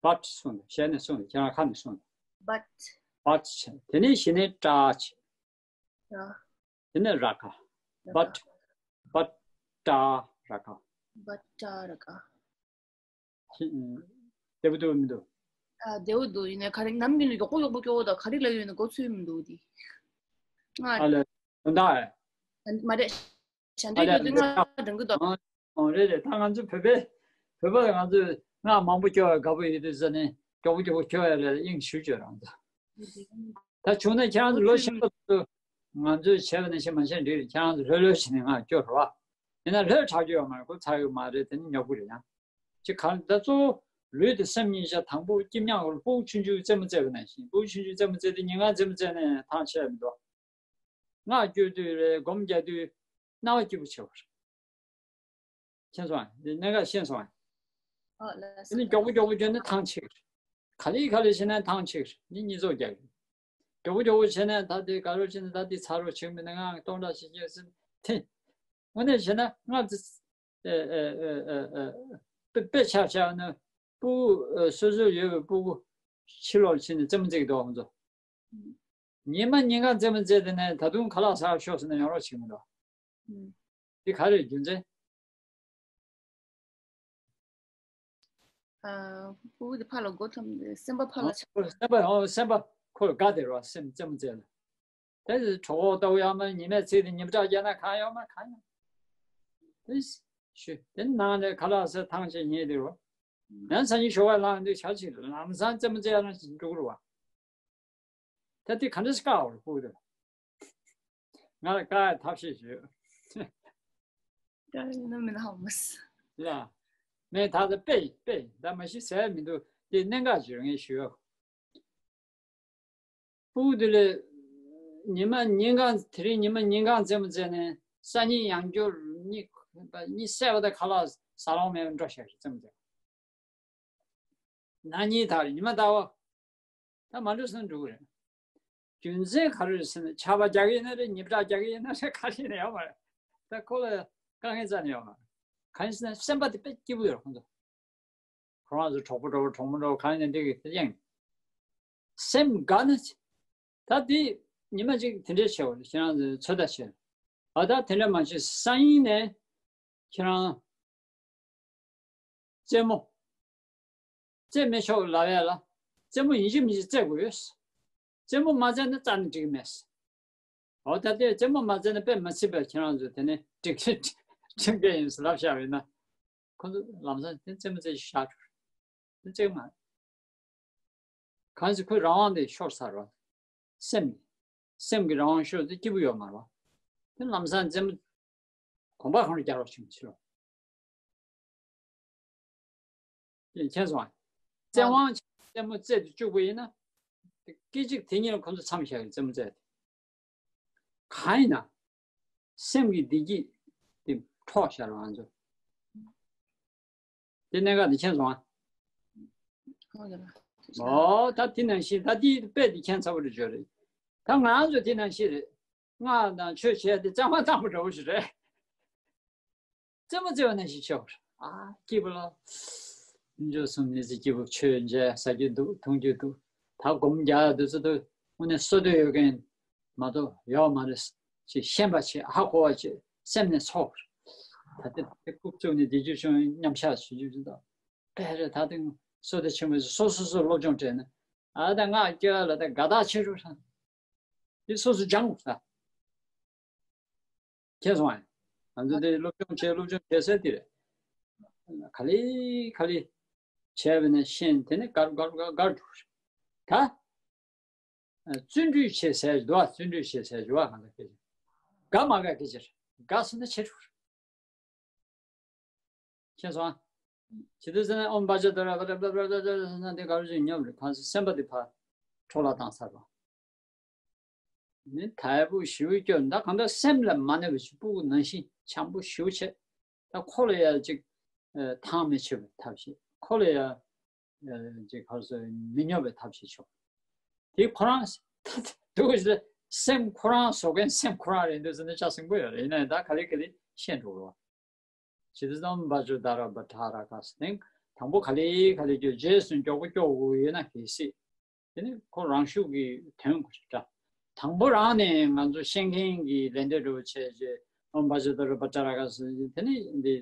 བ་ཏྲ་གསུངས་ཏེ་ཞལ་ནས་གསུངས་ཏེ་ཁྱེད་རང་ཁ་ནས་གསུངས་ཏེ། བ་ཏྲ། བ་ཏྲ་བྱས། དེ་ནས་གཞི་ནས་ཏྲ་བྱས། ཡ། དེ་ནས་ར་ཀ། བ་ཏྲ། བ་ཏྲ་ར་ཀ། བ་ཏྲ་ར་ཀ། བདེ་པོ་འདུག་མི་འདུག་ཨ། བདེ་པོ་འདུག་ཡིན་ནའི་ག་རེ་ནམ་རྒྱུན་ནས་མགྱོགས་པོ་མགྱོགས་པོ་སྐྱོར་བ་དང་ག་རེ་ལབ་ཡོད་ན་མགོ་ཚོས་མི་འདུག་དེ། ང་། ཨ་ལས། དོན་དག་ཨེ། མ་རེད། ཞབས་འདྲེན་ཨ་ལས་སྐྱོར་དུས་ང་འགྲང་གི་འདུག་ཨང་། ཨང་། རེད་རེད། ད་ང་ཚོ་བོད་པའི། བོད་པ་ང་ཚོས་སྔགས་མང་པོ་སྐྱོར་བའི་དགའ་པོ་ཡོད་དུས་ཙ་ནས་མགྱོགས་པོ་མགྱོགས་པོ་སྐྱོར་ཡ་རེད་དབྱིངས་ཞུ་བཅོས་རང་ཚོ། ད་བྱུང་ན་ཁྱེད་རང་ཚོ་ལོ་ཆེན་པོ་ཚོ་ང་ཚོས་བྱས་པ་ནང་བཞིན་མ་བྱས་འགྲིག་རེད། ཁྱེད་རང་ཚོ་ལྷོད་ལྷོད་བྱས་ནས་སྔགས་སྐྱོར་རོགས། ཡིན་ན་ལྷོད་དྲགས་ཀྱི་ཡོད་མ་རེད། ཁོ་ཚར་ཡོད་མ་རེད། དེ་ནི་ཉོབ་གི་རེད་ཡང་། ཅི་གང་ད་གཙོ་བོ་ལུས་དེ་སེམས་གཉིས་ཆ་དང་པོ་སྐྱིད་མཉམ་གོ་ལ་སྤུ་གུ་ཆུང་ཆུང་རྩེད་མོ་རྩེད་པ་ནང་བཞིན་སྤུ་གུ་ཆུང་ཆུང་རྩེད་མོ་རྩེ་དུས་ཉིན་གང་རྩེད་མོ་རྩེ་ནས་ཐང་ཆད་མི་འདུག་སྔགས་སྐྱོར་དུས་རེད། སྒོམ་རྒྱག་དུས་སྣང་བ་སྐྱིད་པོ་ཆེ་བ་རེད། མཁྱེན་སོང་ཨ། འདི་གནད་འགག་ཤེས་སོང་ཨ། ཨོ་ལགས་སོ། དེ་ནི་མགྱོགས་པོ་མགྱོགས་པོ་བྱས་ན་ཐང་ཆད་གི་རེད། ག་ལེ་ག་ལེ་བྱས་ན་ཐང་ཆད་གི་རེད། ནི་གཉིས་ཚོགས་རྒྱག་གི་རེད། མགྱོགས་པོ་མགྱོགས་པོ་བྱས་ན་ད་དེ་ག་རེ་བྱས་ན་ད་དེ་ཚར་རོ་བྱེད་མི་ནི་ང་སྟོང་ཕྲག་བྱེད་ཀྱི་ཟིན་ཐེ། དངོས་གནས་བྱས་ན་སྔར་དེ། ཨེ་ཨེ་ཨེ་ཨེ་ཨེ། དཔེ་དཔེ་ཆ་བཞག་ན་སྤུ་གུ་ཨེ་སོ་སོར་ཡོད་པའི་སྤུ་གུ་ཕྱི་ལོགས་ཕྱིན་ནས་རྩེད་མོ་རྩེ་གི་འདུག་ཁོང་ཚོ། ཉི་མ་ཉིན་གང་རྩེད་མོ་རྩེས་དེ་ནས་ད་དུང་ཁ་ལག་ཟ་ཤོག་ཟེར་ན་ཡོང་རོགས་བྱེད་ཀྱི་མི་འདུག་ཨུམ། འདི་ག་རེ་རྒྱུ་མཚན། ཨ། སྤུ་གུ་དེ་ཕར་ལ་མགོ་འཐོམས་ཏེ་སེམས་པ་ཕར་ལ་ཆགས། སེམས་པ་ཨོ་སེམས་པ་ཁོ་ལ་དགའ་བསྡད་རོགས། སེམས་རྩེད་མོ་རྩེ་ལ། དེ་གྲོད་ཁོག་ལྟ་བུ་ཡང་མ་ཉི་མས་ཚིག་དེ་ཉིམ་ཀྲག་རྒྱག་ན་གང་ཡོང་མ་གང་ཡོང་། དེ་ཞུ་དེ་ནང་ནས་ཁ་ལག་ཟས་ཐང་ཆད་ཉལ་དེ་རོ། ཡང་སང་ཉིན་ཞོགས་པ་ལངས་དུས་ཆ་ཅིག་ལམ་སང་རྩེད་མོ་རྩེ་ཡ་ལ་འགྲོ་གི་རེད་བ། ད་དེ་ག་འདྲ་སེ་བཀག་འོར་ཕུག་རེད། ང་ལ་བཀག་ཡ་ཐབས་ཤེས་ཞུ། བཀག་ཡ་ན་མི་ལ་ཧ་མ་སི། ལ། མེད་ད་ད་དཔེ་ཡིན་དཔེ་ཡིན། ད་མ་གཞི་ཟེར་མི་འདུག་དེ་གནད་འགག་ཅིག་རེད་ངས་ཞུ་ཡོད། སྤུ་གུ་དེ་ལས་ཉི་མ་ཉིན་གང་དེ་རིང་ཉི་མ་ཉིན་གང་རྩེད་མོ་རྩེས་ནས་སང་ཉིན་ཡང་བསྐྱར་གཉིད་གཉིད་སད་པ་དང་ཁ་ལག་ཟ་ལོང་མེད་པར་འགྲོ་ཤག་རེད་རྩེད་མོ་རྩེ། ན་ནིང་ད་རེད་ཉི་མ་ཟླ་བ། ད་མ་འགྲོ་སོང་འགྲོ་གི་རེད། རྒྱུ་མཚན་ག་རེ་རེད་ཟེར་ན་ཆར་པ་རྒྱག་གི་ཡིན་ན་རེད། ཉིབ་སྒྲ་རྒྱག་གི་ཡིན་ན་རེད། ག་རེ་ཡིན་ན་ཡོད་མ་རེད། ད་ཁོ་ལ་དཀའ་ངལ་རྩ་ནས་ཡོད་མ་རེད། གང་ཡིན་ཟེར་ན་སེམས་པ་དེ་དཔེ་སྐྱིད་པོ་ཡོད་རེད་ཁོང་ཚོ། ཁོ་རང་ཚོ་གྲོགས་པོ་འགྲོ་གྲོགས་མོ་འགྲོ་གང་ཡིན་ན་འགྲིག་གི་དེ་གཡེང་། སེམས་དགའ་ན། ད་དེ་ཉི་མ་གཅིག་དེ་འདྲའི་བྱེད་པ་རེད། ཁྱེད་རང་ཚོས་ཚོད་ལྟ་བྱེད། ཨ་ད་དེ་འདྲ་མ་བྱེད་སང་ཉིན་ནས་ཁྱེད་རང་རྩེད་མོ་རྩེད་མི་ཆོག་ལབ་ཡ་ལ་རྩེད་མོ་ཡིན་གཅིག་མིན་གཅིག་རྩེད་དགོས་ཡོད། རྩེད་མོ་མ་རྩེས་ན་རྩ་ནས་འགྲིག་གི་མེད། འོ་ད་ལྟའི་རྩེད་མོ་མ་རྩེས་ན་དཔེ་མ་སྲིད་པའི་ཁྱེད་རང་ཚོས་དེ་ནས་འགྲིག་ཁྲིམས་འགལ་ཡིན་ཟེར་ལབ་བཞག་པ་ཡིན་ན། ཁོ་ཚོ་ལམ་སང་དེ་རྩེད་མོ་རྩེ་ཞིག་བཞག་འགྲོ་རེད། དེ་རྩེད་མ་རེད། གང་ཟེར་ཁོའི་རང་དབང་དེ་ཤོར་ཚར་བ། སེམས་ནི། སེམས་ཀྱི་རང་དབང་ཤོར་ཚེ་སྐྱིད་པོ་ཡོད་མ་རེད་བ། དེ་ལམ་སང་རྩེད་མོ་གོམ་པ་གང་རུ་རྒྱག་རོགས་བྱུང་ཕྱིར་རོ། མཁྱེན་སོང་ཨ། བཙན་དབང་ཆེ་བཙན་མོ་རྩེད་དུ་བཅུག་པ་ཡིན་ན། སྐད་ཅིག་དེ་ཉིད་ལ་ཁོ་ཚོ་མཚམས་བཞག་གི་བཙན་མོ་རྩེད་དེ། གང་ཡིན་ན། སེམས་ཀྱི་བདེ་སྐྱིད་དེ་འཕྲོག་བཞག་རོགས་ང་ཚོ། དེ་གནད་འགག་དེ་མཁྱེན་སོང་ཨ། ཨོ་ད་དེ་ནང་བཞིན་ད་དེའི་དཔེ་དེ་མཁྱེན་ཚ་པོ་རེད་བརྗོད་རེད། ད་ང་ཚོ་དེ་ནང་བཞིན་རེད། སྔགས་དང་ཆོས་བྱས་ཏེ་བཙན་དབང་བཏང་པ་འདྲ་བོ་ཞིག་རེད། རྩེད་མོ་རྩེ་བ་ནང་བཞིན་ཆེ་བར། ཨ་སྐྱིད་པོ་ལ། འཇོ་སོང་ནི་ཚེ་སྐྱིད་པོ་ཆོས་མཇལ་ཟ་རྒྱུ་འདུག་འཐུང་རྒྱུ་འདུག་ད་སྒོམ་རྒྱག་ཡག་འདུག་ཚོ་འདུག་དངོས་གནས་བསོད་བདེ་ཡོད་མཁན་མ་གཏོགས་ཡོད་མ་རེད། ཅེས་ཤེས་པ་བྱེད་ཧ་གོ་བ་བྱེད་སེམས་ནས་ཚོར། ད་ལྟ་དེ་རྐུབ་བཙུགས་ནས་བདེ་སྐྱིད་བྱུང་མཉམ་བཞག་བྱེད་རྒྱུ་འདུག་དཔེ་རེད། ད་ཐེངས་སོ་ད་ཆེན་པོས་སོ་སོ་སོ་སློབ་སྦྱོང་སྤྲད་ན་ཨ་ད་ང་སྐྱོ་ལ་ད་དགའ་ཐག་ཆེ་རུ་ཧྲ། དེ་སོ་སོ་སྦྱང་དགོས་ས། མཁྱེན་སོང་ཨ། ང་ཚོ་དེ་སློབ་སྦྱོང་བྱས་སློབ་སྦྱོང་བྱས་ཟེར་དེ་རེད། ག་ལེ་ག་ལེ་བྱས་པ་ནས་ཤེས་དེ་ནས་གར་གར་གར་གར་འགྲོ་རེད། ད། བརྩོན་འགྲུས་བྱེད་ཟེར་འདུག་བ། བརྩོན་འགྲུས་བྱེད་ཟེར་འདུག་བ། ང་ཚོ་སྐད་ཆ། དགའ་མ་དགའ་སྐད་ཆ་རེད། དགའ་སོང་ན་ཆེ་རུ་རེད། མཁྱེན་སོང་ཨ། ཇི་ལྟར་ཟེར་ན་ཨོམ་བྷ་ཇ་ཏ་ར་བྷ་ཏ་བྷ་ཏ་བྷ་ཏ་ཟེར་ན་དེ་ག་རུ་ཅིག་ཉོབ་རེད། གང་ཟེར་སེམས་པ་དེ་ཕར་འཕྲོ་བརླག་བཏང་ཚར་བ། ནི་དལ་པོ་ཞེ་པོ་སྐྱོ་ད་གང་ལྟར་སེམས་ལ་མ་གནས་པ་ཞིག་སྤུ་གུ་ནང་བཞིན་འཆམ་པོ་ཞེ་པོ་བྱས། ད་ཁོ་ལ་ཡ་ཅིག་ཐང་མི་ཆད་པའི་ཐབས་ཤེས། ཁོ་ལ་ཡ་ཅིག་ག་རེ་ཟེར་མི་ཉོབ་པའི་ཐབས་ཤེས་བྱུང་། དེ་ཁོ་རང་ད་འདུག་ཟེར་སེམས་ཁོ་རང་བཟོ་མཁན་སེམས་ཁོ་རང་རེད་འདུག་ཟེར་ན་ཅག་སེང་པོ་ཡོད་རེད། ཡིན་ན་ཡང་ད་ག་ལེ་ག་ལེ་ཤེས་འགྲོ་གི་རེད་བ། ཇི་ལྟར་ཨོམ་བྷ་ཇོ་ཏ་ར་བྷ་ཏ་ར་ག་ཟེར་ནས་དང་པོ་ག་ལེ་ག་ལེ་སྐྱོ། རྗེས་སུ་མགྱོགས་པོ་སྐྱོ་དགོས་ཡོད་ན་གལ་སྲིད། དེ་ནི་ཁོ་རང་ཤུགས་ཀྱིས་ཐོན་དགོས་རེད་འདྲ། དང་པོ་རང་ནས་ང་ཚོ་ཤེས་མཁན་གྱི་ལས་འདོད་འདྲ་བོ་བྱས་རྗེས་ཨོམ་བྷ་ཇོ་ཏ་ར་བྷ་ཏ་ར་ག་ཟེར་དེ་ནི་འདི་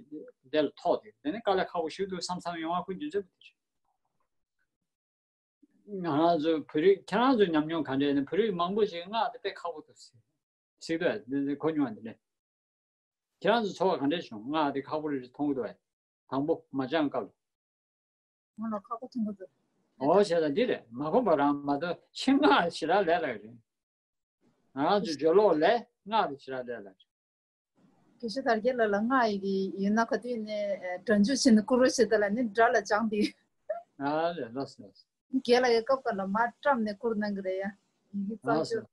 འདི་ལ་ཐོག་དེ་དེ་ནི་དཀའ་ལས་ཁག་པོ་ཞིག་འདུག་བསམ་བསམ་ཡོང་བ་ཁོ་རྒྱུ་མཚན་པོ་དེ་རེད། ང་རང་ཚོའི་བོད་རིགས་ཁྱེད་རང་ཚོའི་ཉམས་མྱོང་ག་འདྲ་ཡིན་ན། བོད་རིགས་མང་པོ་ཞིག་སྔགས་དེ་དཔེ་ཁག་པོ་འདུག་ཟེར་ཟེར་གི་འདུག་ཨ། འདི་འདི་གོ་མྱོང་བ་འདི་ནས། ཁྱེད་རང་ཚོ་ཚོར་བ་ག་འདྲས་བྱུང་། སྔགས་དེ་ཁག་པོ་རེད་མཐོང་གི་འདུག་ཨ། དང་པོ་མ་སྦྱངས་སྐབས་ལ། ང་ལ་ཁག་པོ་མཐོང་གི་འདུག་ཨོ་བྱས་ཙང་འདི་རེད། མ་གོམས་པ་རང་མ་གཏོགས་ཕྱི་སྔགས་ཞེ་དྲག་ལས་སླ་རེད། ང་རང་ཚོ་སྦྱོར་ཀློག་ལས་སྔགས་དེ་ཞེ་དྲག་ལས་སླ་རེད། དགེ་བཤེས་དར་རྒྱས་ལགས་ལ་སྔགས་ཡི་གེ་ཡོད་ན་ག་དུས་ནས་སྒྲ་འཇུག་བྱས་ནས་བསྐུར་རོགས་བྱེད་དང་ལབ་ནས་སྒྲ་ལ་སྦྱངས་ཏེ། ཨ་ལས་ལགས་སོ་ལགས་སོ། རྒན་ལགས་ཀྱི་སྐབས་སྐབས་ལ་མར་བཀྲམ་ནས་བསྐུར་གནང་གི་རེད་ཡ། ཡི་གེ་ལགས་རྩ་སོ། ཆོད།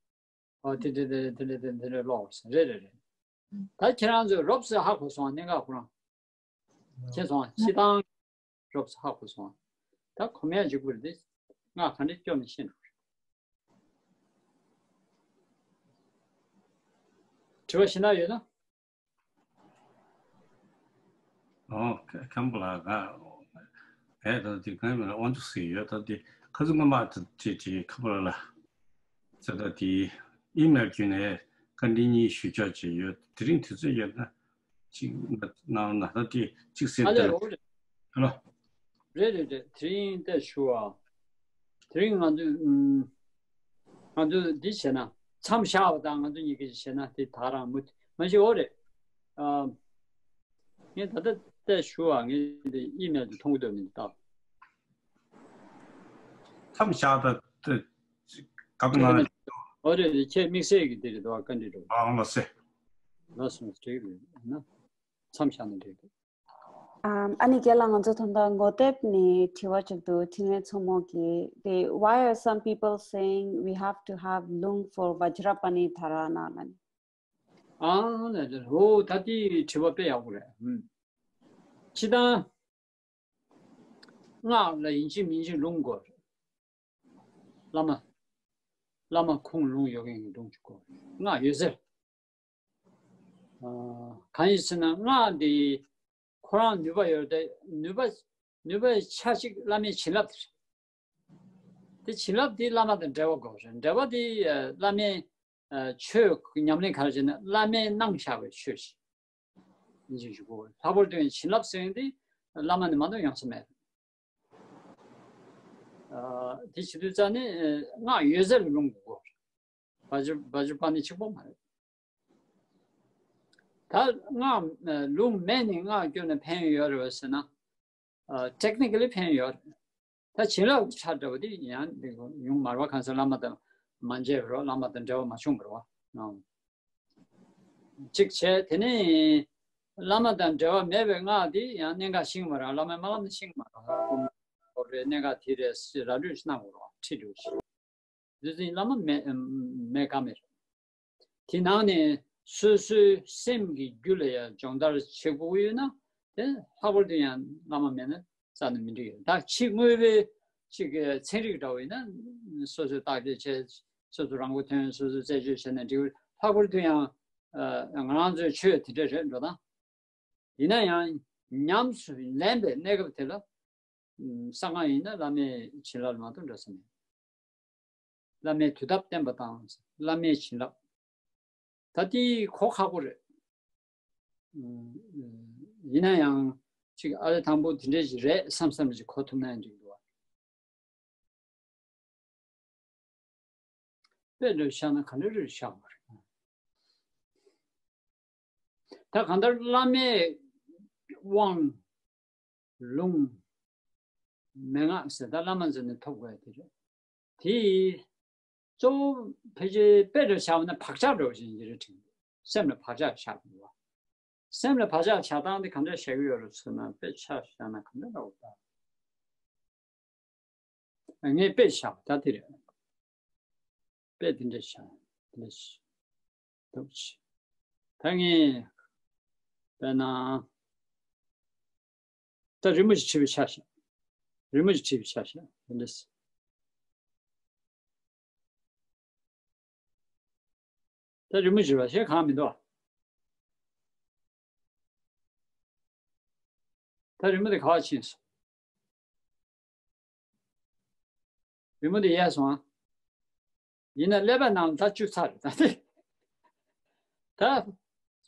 ཨོ་དེ་དེ་དེ་དེ་འདྲ་དེ་འདྲ་ཀློག་ཟེར་རེད་རེད་རེད། ད་ཁྱེད་རང་ཚོས་རོབ་ཙམ་ཧ་གོ་སོང་། གནད་འགག་ཁོ་རང་། མཁྱེན་སོང་། སྤྱིར་བཏང་རོབ་ཙམ་ཧ་གོ་སོང་། ད་གོམས་ཡ་འཇུག་པ་རེད་དེ། སྔགས་ག་འདྲས་སྐྱོར་ནས་ཤེས་འགྲོ་གི་རེད། དྲི་བ་ཞིག་གནང་ཡོད་ན། ཨོ་ཁ་ཁམས་པ་ལ་ང་ཨེ་ད་དེ་གང་ཡིན་ན་དབང་ཕྱུག་ཟེར་ཡོད། ད་དེ་ཁ་སང་སྔོན་མ་དེ་དེ་དེ་ཁམས་པ་ལ་ཟེར་ད་དེ་ཨི་མེལ་བརྒྱུད་ནས་བཀའ་འདྲི་གཉིས་ཞུ་ཆོག་ཅེས་ཡོད། དེ་རིང་དུས་ཚོད་ཡོད་ན་གཅིག་གནང་ན། ད་དེ་གཅིག་ཟེར། ཨ་ལས་ད་རོགས་རེད། ཧ་ལོ། རེད་རེད་རེད། དེ་རིང་ཏེ་ཞུ་བ། དེ་རིང་ང་ཚོས་ཨུམ། ང་ཚོས་འདི་བྱས་ན་མཚམས་བཞག་པ་དང་ང་ཚོ་གཉིས་ཀྱིས་བྱས་ན་དེ་ད་རང་མུ་མ་གཞི་འོ་རེད། ཨ། ངས་ད་ལྟ་ཏེ་ཞུ་བ་ངས་འདི་ཨི་མེལ་དུ་མཐོང་གི་འདུག་མི་འདུག་ད། མཚམས་བཞག་ད་ད་སྐབས་ན། འོ་རེད་རེད། ཁྱེད་དམིགས་བསལ་གྱི་དེ་རེད་དོ། བཀའ་འདྲི་འགྲོ། ཨ་ལགས་སེ། ལགས་སོ་འགྲིག་རེད་ན། མཚམས་བཞག་ན་འགྲིག་རེད། ཨམ། ཨ་ནི་རྒན་ལགས། ང་ཚོ་ད་ལྟ་ངོ་དེབ་ནས་དྲི་བ་ཅིག་འདུག་འཕྲིན་ལས་མཚོ་མོ་གིས། དེ། Why are some people saying we have to have ལུང་for Vajrapāni Dharana ལབ་ནས། ཨང་། ལ་ལ། འོ། ད་དེ་དྲི་བ་དཔེ་ཡག་པོ་རེད། ཨུམ། སྤྱིར་བཏང་སྔགས་ལ་ཡིན་གཅིག་མིན་གཅིག་ལུང་དགོས་རེད། བླ་མ། བླ་མ་ཁུངས་ལུང་ཡོད་མཁན་གྱི་ལུང་ཅིག་དགོས་རེད། སྔགས་ཡོད་ཚད། ཨ། གང་ཡིན་ཟེར་ན། སྔགས་འདི་ཁོ་རང་ནུས་པ་ཡོད་དེ། ནུས་པ། ནུས་པ་ཆ་གཅིག་བླ་མའི་བྱིན་རླབས་དེ་རེད། དེ་བྱིན་རླབས་དེ་བླ་མ་དང་འབྲེལ་བ་དགོས་རེད། འབྲེལ་བ་དེ། ཨ། བླ་མའི། ཨ། ཆོས་ཉམས་ལེན་ག་རེ་བྱས་ན། བླ་མས་གནང་བཞག་པའི་ཆོས་ཤིག་ཡིན་ཞིག་ཞུ་དགོས། ལྷག་པར་དུ་ཡང་བྱིན་རླབས་ཟེར་མཁན་དེ་བླ་མ་ནས་མ་གཏོགས་ཡོང་ས་མེད། ཨ། དེ་བྱེད་དུས་ཙ་ནས། ཨ། སྔགས་ཡོད་ཚད་ལ་ལུང་དགོས། བ་ཇ། བ་ཇ་པ་ཎི་གཅིག་པོ་མ་རེད། ད་སྔགས། ཨ། ལུང་མེད་ནས་སྔགས་བསྐྱོན་ནས་ཕན་ཡོད་རེད་ཟེར་ན། ཨ། ཊེག་ནི་ཀ་ལི་ཕན་ཡོད་རེད། ད་བྱིན་རླབས་ཀྱི་ཆ་འདྲ་བ་དེ་ཡང་ཡོང་མ་རེད་པ། གང་ཟེར་བླ་མ་དང་མ་མཇལ་བ་རེད་པ། བླ་མ་དང་འབྲེལ་བ་མ་བྱུང་བ་རེད་པ། ཨང་། གཅིག་བྱས། དེ་ནས་བླ་མ་དང་འབྲེལ་བ་མེད་པའི་སྔགས་དེ་ཡང་གནད་འགག་ཤེས་ཀྱི་མ་རེད། བླ་མས་མ་གནང་ན་ཤེས་ཀྱི་མ་རེད། ཨོ་རེད། གནད་འགག་དེ་རེད་ཟེར་ར་སྤྲོད་ཅིག་གནང་དགོས་རེད་པ། ཁྲིད་འགྲོ་ཞིག་འདི་ཚོ་བླ་མ་མེད། མེད་ཀ་མེད་རེད། དེ་ནང་ནས་སོ་སོའི་སེམས་ཀྱི་རྒྱུད་ལ་ཡང་སྦྱོང་བརྡར་བྱེད་དགོས་ཀྱི་ཡོད་ན། དེ་ལྷག་པར་དུ་ཡང་བླ་མ་མེད་ན་རྩ་ནས་མི་འགྲིག་ཡོད། ད་ཕྱི་དངོས་པོའི་ཅིག་གི་ཚན་རིག་འདྲ་བོ་ཡིན་ན། སོ་སོས་བརྟག་དཔྱད་བྱས། སོ་སོ་རང་མགོ་ཐོན། སོ་སོས་རྩད་གཅོད་བྱས་ན་འགྲིག། ལྷག་པར་དུ་ཡང་། ཨ། ང་རང་ཚོའི་ཆོས་དེ་འདྲ་རེད། འགྲོ་སྟངས། ཡིན་ན་ཡང་ཉམས་སུ་ལེན་པའི་གནས་སྐབས་དེ་ལ། ཨུམ། གསང་སྔགས་ཡིན་ན་བླ་མའི་བྱིན་རླབས་མ་གཏོགས་འགྲོ་ས་མེད། བླ་མའི་དུས་ཐབས་བསྟན་པ་དང་བླ་མའི་བྱིན་རླབས། ད་དེ་གོ་ཁག་པོ་རེད། ཨུམ། ཡིན་ན་ཡང་ཅིག་ཨ་ལས་དང་པོ་དེ་འདྲ་ཞིག་རེད་བསམ་བསམ་ཞིག་གོ་ཐུབ་ན་ཡང་འགྲིག་འདུག་པ། དཔེ་འདྲ་བཞག་ན་ག་འདྲ་རེ་བཞག་པ་རེད། ད་གང་ལྟར་བླ་མའི་དབང་། ལུང་། མན་ངག་ཟེར། ད་བླ་མ་ཟེར་ནས་ཐོབ་དགོས་དེ་རེད། དེ་གཙོ་བོ་ཕལ་ཆེར་དཔེ་འདྲ་བཞག་པ་ན་བག་ཆགས་འདྲ་བོ་ཞིག་ཡིན་གྱི་རེད་དྲན། སེམས་ལ་བག་ཆགས་བཞག་དགོས་པ། སེམས་ལ་བག་ཆགས་བཞག་སྟངས་དེ་གང་འདྲ་བཞག་གི་ཡོད་རེད་ཟེར་ན། དཔེ་ཆ་བཞག་ན་གང་འདྲ་འདྲ་བོ་ད། ངས་དཔེ་བཞག་པ་ད་དེ་རེད། དཔེ་དེ་འདྲ་བཞག་དེ་འདྲ་ཞིག་འདུག་ཅིག་ད་ངས་དཔེར་ན། ད་རི་མོ་ཞིག་བྲིས་པའི་ཆ་བཞག་རི་མོ་ཞིག་བྲིས་པའི་ཆ་བཞག་དེ་འདྲ་ཞིག་ད་རི་མོ་བྲིས་པ་ཞིག་གང་མི་འདུག་ད་རི་མོ་དེ་ག་པར་ཕྱིན་སོང་། རི་མོ་དེ་ཡལ་སོང་ཨ། ཡིན་ན་ཀླད་པ་ནང་ལ་ད་བཅུག་ཚར་རེད། ད་དེ། ད་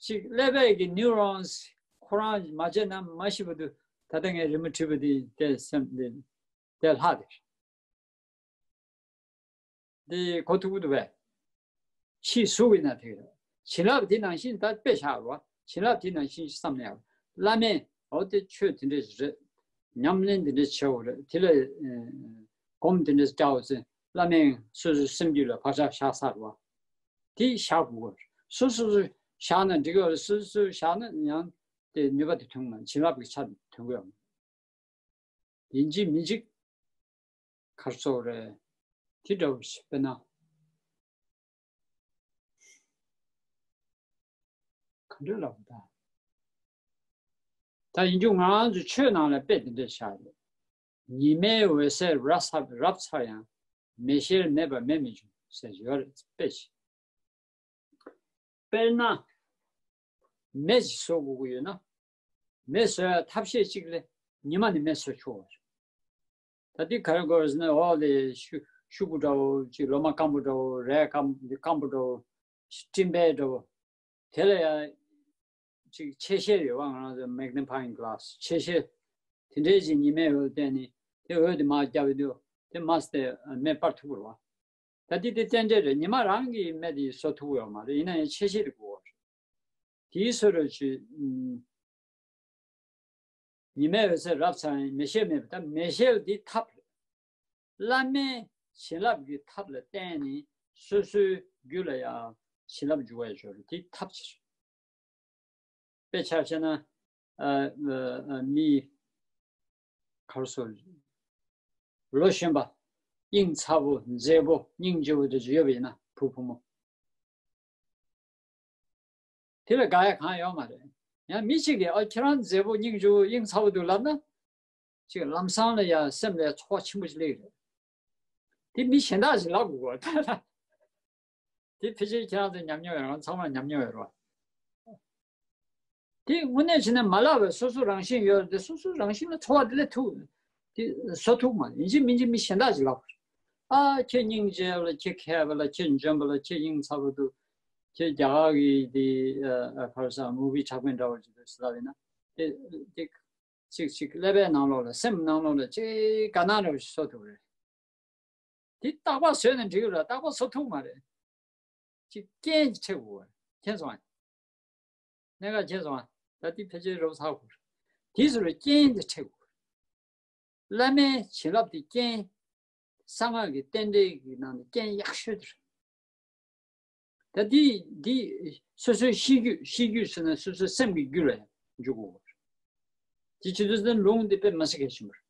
ཅིག་ཀླད་པའི་གི་ནིའུ་རོན་སི་ཁོ་རང་མ་བྱས་ན་མ་ཤི་བར་དུ། ད་ལྟ་ངས་རི་མོ་བྲིས་པ་དེ་དེ་སེམས་དེ་དེ་ལྷག་དེ། འདི་གོ་ཐུབ་ཀྱི་འདུག་པས། ཕྱིའི་གཟུགས་ཡིན་ན་དེ་རེད། བྱིན་རླབས་དེ་ནང་བཞིན་ད་དཔེ་བཞག་རོགས། བྱིན་རླབས་དེ་ནང་བཞིན་བསམ་ནས་ཡང་བླ་མས་འོ་དེ་ཆོས་དེ་འདྲས་རེད། ཉམས་ལེན་དེ་འདྲས་བྱེད་དགོས་རེད། དེ་ལ་སྒོམ་དེ་འདྲས་རྒྱག་དགོས་ཟེར་བླ་མས་སོ་སོའི་སེམས་རྒྱུད་ལ་བག་ཆགས་བཞག་ཚར་བ། དེ་བཞག་དགོས་རེད། སོ་སོ་སོ་བཞག་ན་འགྲིག་གི་རེད། སོ་སོ་སོ་བཞག་ན་ཡང་དེ་ནུས་པ་དེ་ཐོན་གི་མ་རེད། བྱིན་རླབས་ཀྱི་ཆ་དེ་ཐོན་གི་ཡོད་མ་རེད། ཡིན་གཅིག་མིན་གཅིག་ག་རེ་ཟེར་དགོས་རེད། དེ་འདྲ་བོ་ཞིག་དཔེར་ན། ག་འདྲ་ལབ་དགོས་ད། ད་ཡིན་རྒྱུ་ང་རང་ཚོ་ཆོས་ནང་ལ་དཔེ་དེ་འདྲ་བཞག་རེད། ཉི་མའི་འོད་ཟེར་རབ་ཚ་རབ་ཚ་ཡང་། མེ་ཤེལ་མེད་པར་མེ་མི་འབྱུང་ཟེར་ཡོད་རེད། དཔེ་ཞིག་དཔེར་ན། མེ་ཞིག་བཟོ་དགོས་ཀྱི་ཡོད་ན། མེ་བཟོ་ཡ་ཐབས་ཤེས་གཅིག་ལ་ཉི་མ་ནས་མེ་བཟོ་ཆོག་པ་རེད། ད་འདི་ག་རེ་དགོས་ཟེར་ན། འོག་ལ་ཤུ་ཤུ་གུ་འདྲ་བོ་ཅིག་ལོ་མ་སྐམ་པོ་འདྲ་བོ། རས་སྐམ་སྐམ་པོ་འདྲ་བོ། སྤྲིན་པ་འདྲ་བོ། དེ་ལ་ཡ་ཅིག་ཆེ་ཤེལ་ཡོད་པ། ང་རང་ཚོ་magnifying glass ཆེ་ཤེལ་དེ་འདྲའི་ཅིག་ཉི་མའི་འོད་བསྟན་ནས་དེ་འོད་དེ་མར་བརྒྱབ་པ་དུས་དེ་མར་དེ་མེ་སྤར་ཐུབ་ཀྱི་རེད་པ། ད་འདི་དེ་རྟེན་འབྲེལ་རེད། ཉི་མ་རང་གིས་མེ་དེ་བཟོ་ཐུབ་ཀྱི་ཡོད་མ་རེད། ཡིན་ན་ཡང་ཆེ་ཤེལ་དེ་དགོས་པ་རེད། དེའི་བཟོ་འདྲ་ཅིག་ཨུམ། ཉི་མའི་འོད་ཟེར་རབ་ཚ་ཡང་། མེ་ཤེལ་མེད་པ། ད་མེ་ཤེལ་འདི་ཐབས་རེད། བླ་མའི་བྱིན་རླབས་ཀྱི་ཐབས་ལ་བརྟེན་ནས་སོ་སོའི་རྒྱུད་ལ་ཡང་བྱིན་རླབས་འཇུག་པའི་ཆོས་རེད། དེ་ཐབས་ཅིག་རེད། དཔེ་ཆ་བཤད་ན། ཨ་ཨ་མི་ག་རེ་ཟེར། ལོ་གཞོན་པ། དབྱིངས་ཚ་པོ། མཛེས་པོ། སྙིང་རྗེ་པོ་དེ་ཚོ་ཡོད་པ་ཡིན་ན། བུ་བུ་མོ། དེ་ལས་དགའ་ཡ་གང་ཡོད་མ་རེད། ཡང་མི་གཅིག་གིས། ཨ། ཁྱེད་རང་མཛེས་པོ། སྙིང་རྗེ་པོ། དབྱིངས་ཚ་པོ་འདུག་ལབ་ན། ཅིག་ལམ་སང་ལ་ཡ་སེམས་ལ་ཡ་ཚོར་བ་ཆེན་པོ་ཞིག་སླེབས་ཀྱི་རེད། དེ་མི་གཞན་དག་ཞིག་ལབ་དགོས་གོ། དེ་ཕལ་ཆེར་ཁྱེད་རང་ཚོས་ཉམས་མྱོང་ཡོད་རེད། ང་ཚང་མར་ཉམས་མྱོང་ཡོད་རེད་བ། དེ་དངོས་གནས་བྱས་ན་མ་ལབ་པའི་སོ་སོ་རང་བཞིན་ཡོད་རེད་དེ། སོ་སོ་རང་བཞིན་ལ་ཚོར་བ་དེ་ལས་ཐུག་དེ་བཟོ་ཐུབ་མ་རེད། ཡིན་གཅིག་མིན་གཅིག་མི་གཞན་དག་ཅིག་ལབ་དགོས་རེད། ཨ། ཁྱེད་སྙིང་རྗེ་པ་ལ། ཁྱེད་མཁས་པ་ལ། ཁྱེད་འཇོན་པ་ལ། ཁྱེད་དབྱིངས་ཚ་པོ་འདུག་ཁྱེད་རྒྱ་གར་གྱི་དེ་ཨ་ཨ་ག་རེ་ཟེར། མུ་བི་འཁྲབ་མཁན་འདྲ་བོ་ཅིག་འདུག་ཟེར་ལབ་ཡིན་ན། དེ་དེ་ཅིག་ཅིག་ཀླད་པའི་ནང་ལོགས་ལ། སེམས་ནང་ལོགས་ལ་ཅིག་དགའ་སྣང་འདྲ་བོ་ཞིག་བཟོ་ཐུབ་ཀྱི་རེད། དེ་རྟག་པར་བཟོས་ན་འགྲིག་གི་རེད། རྟག་པར་བཟོ་ཐུབ་མ་རེད། ཅིག་རྐྱེན་ཅིག་འཕྲད་དགོས་པ་རེད། མཁྱེན་སོང་ཨ། གནད་འགག་མཁྱེན་སོང་ཨ། ད་དེ་ཕལ་ཆེར་རོབ་ཚ་དགོས་རེད། དེ་ཚོ་ལ་རྐྱེན་ཅིག་འཕྲད་དགོས་པ་རེད། བླ་མའི་བྱིན་རླབས་དེ་རྐྱེན། གསང་སྔགས་ཀྱི་རྟེན་འབྲེལ་གྱི་ནང་ནས་རྐྱེན་ཡག་ཤོས་དེ་རེད། ད་འདི་འདི་སོ་སོའི་གཤིས་རྒྱུད། གཤིས་རྒྱུད་ཟེར་ན་སོ་སོའི་སེམས་ཀྱི་རྒྱུད་ལ་འཇུག་དགོས། དེ་བྱེད་དུས་ཙམ་ལུང་འདི་དཔེ་མི་སྲིད་གལ་ཆེན་པོ་རེད།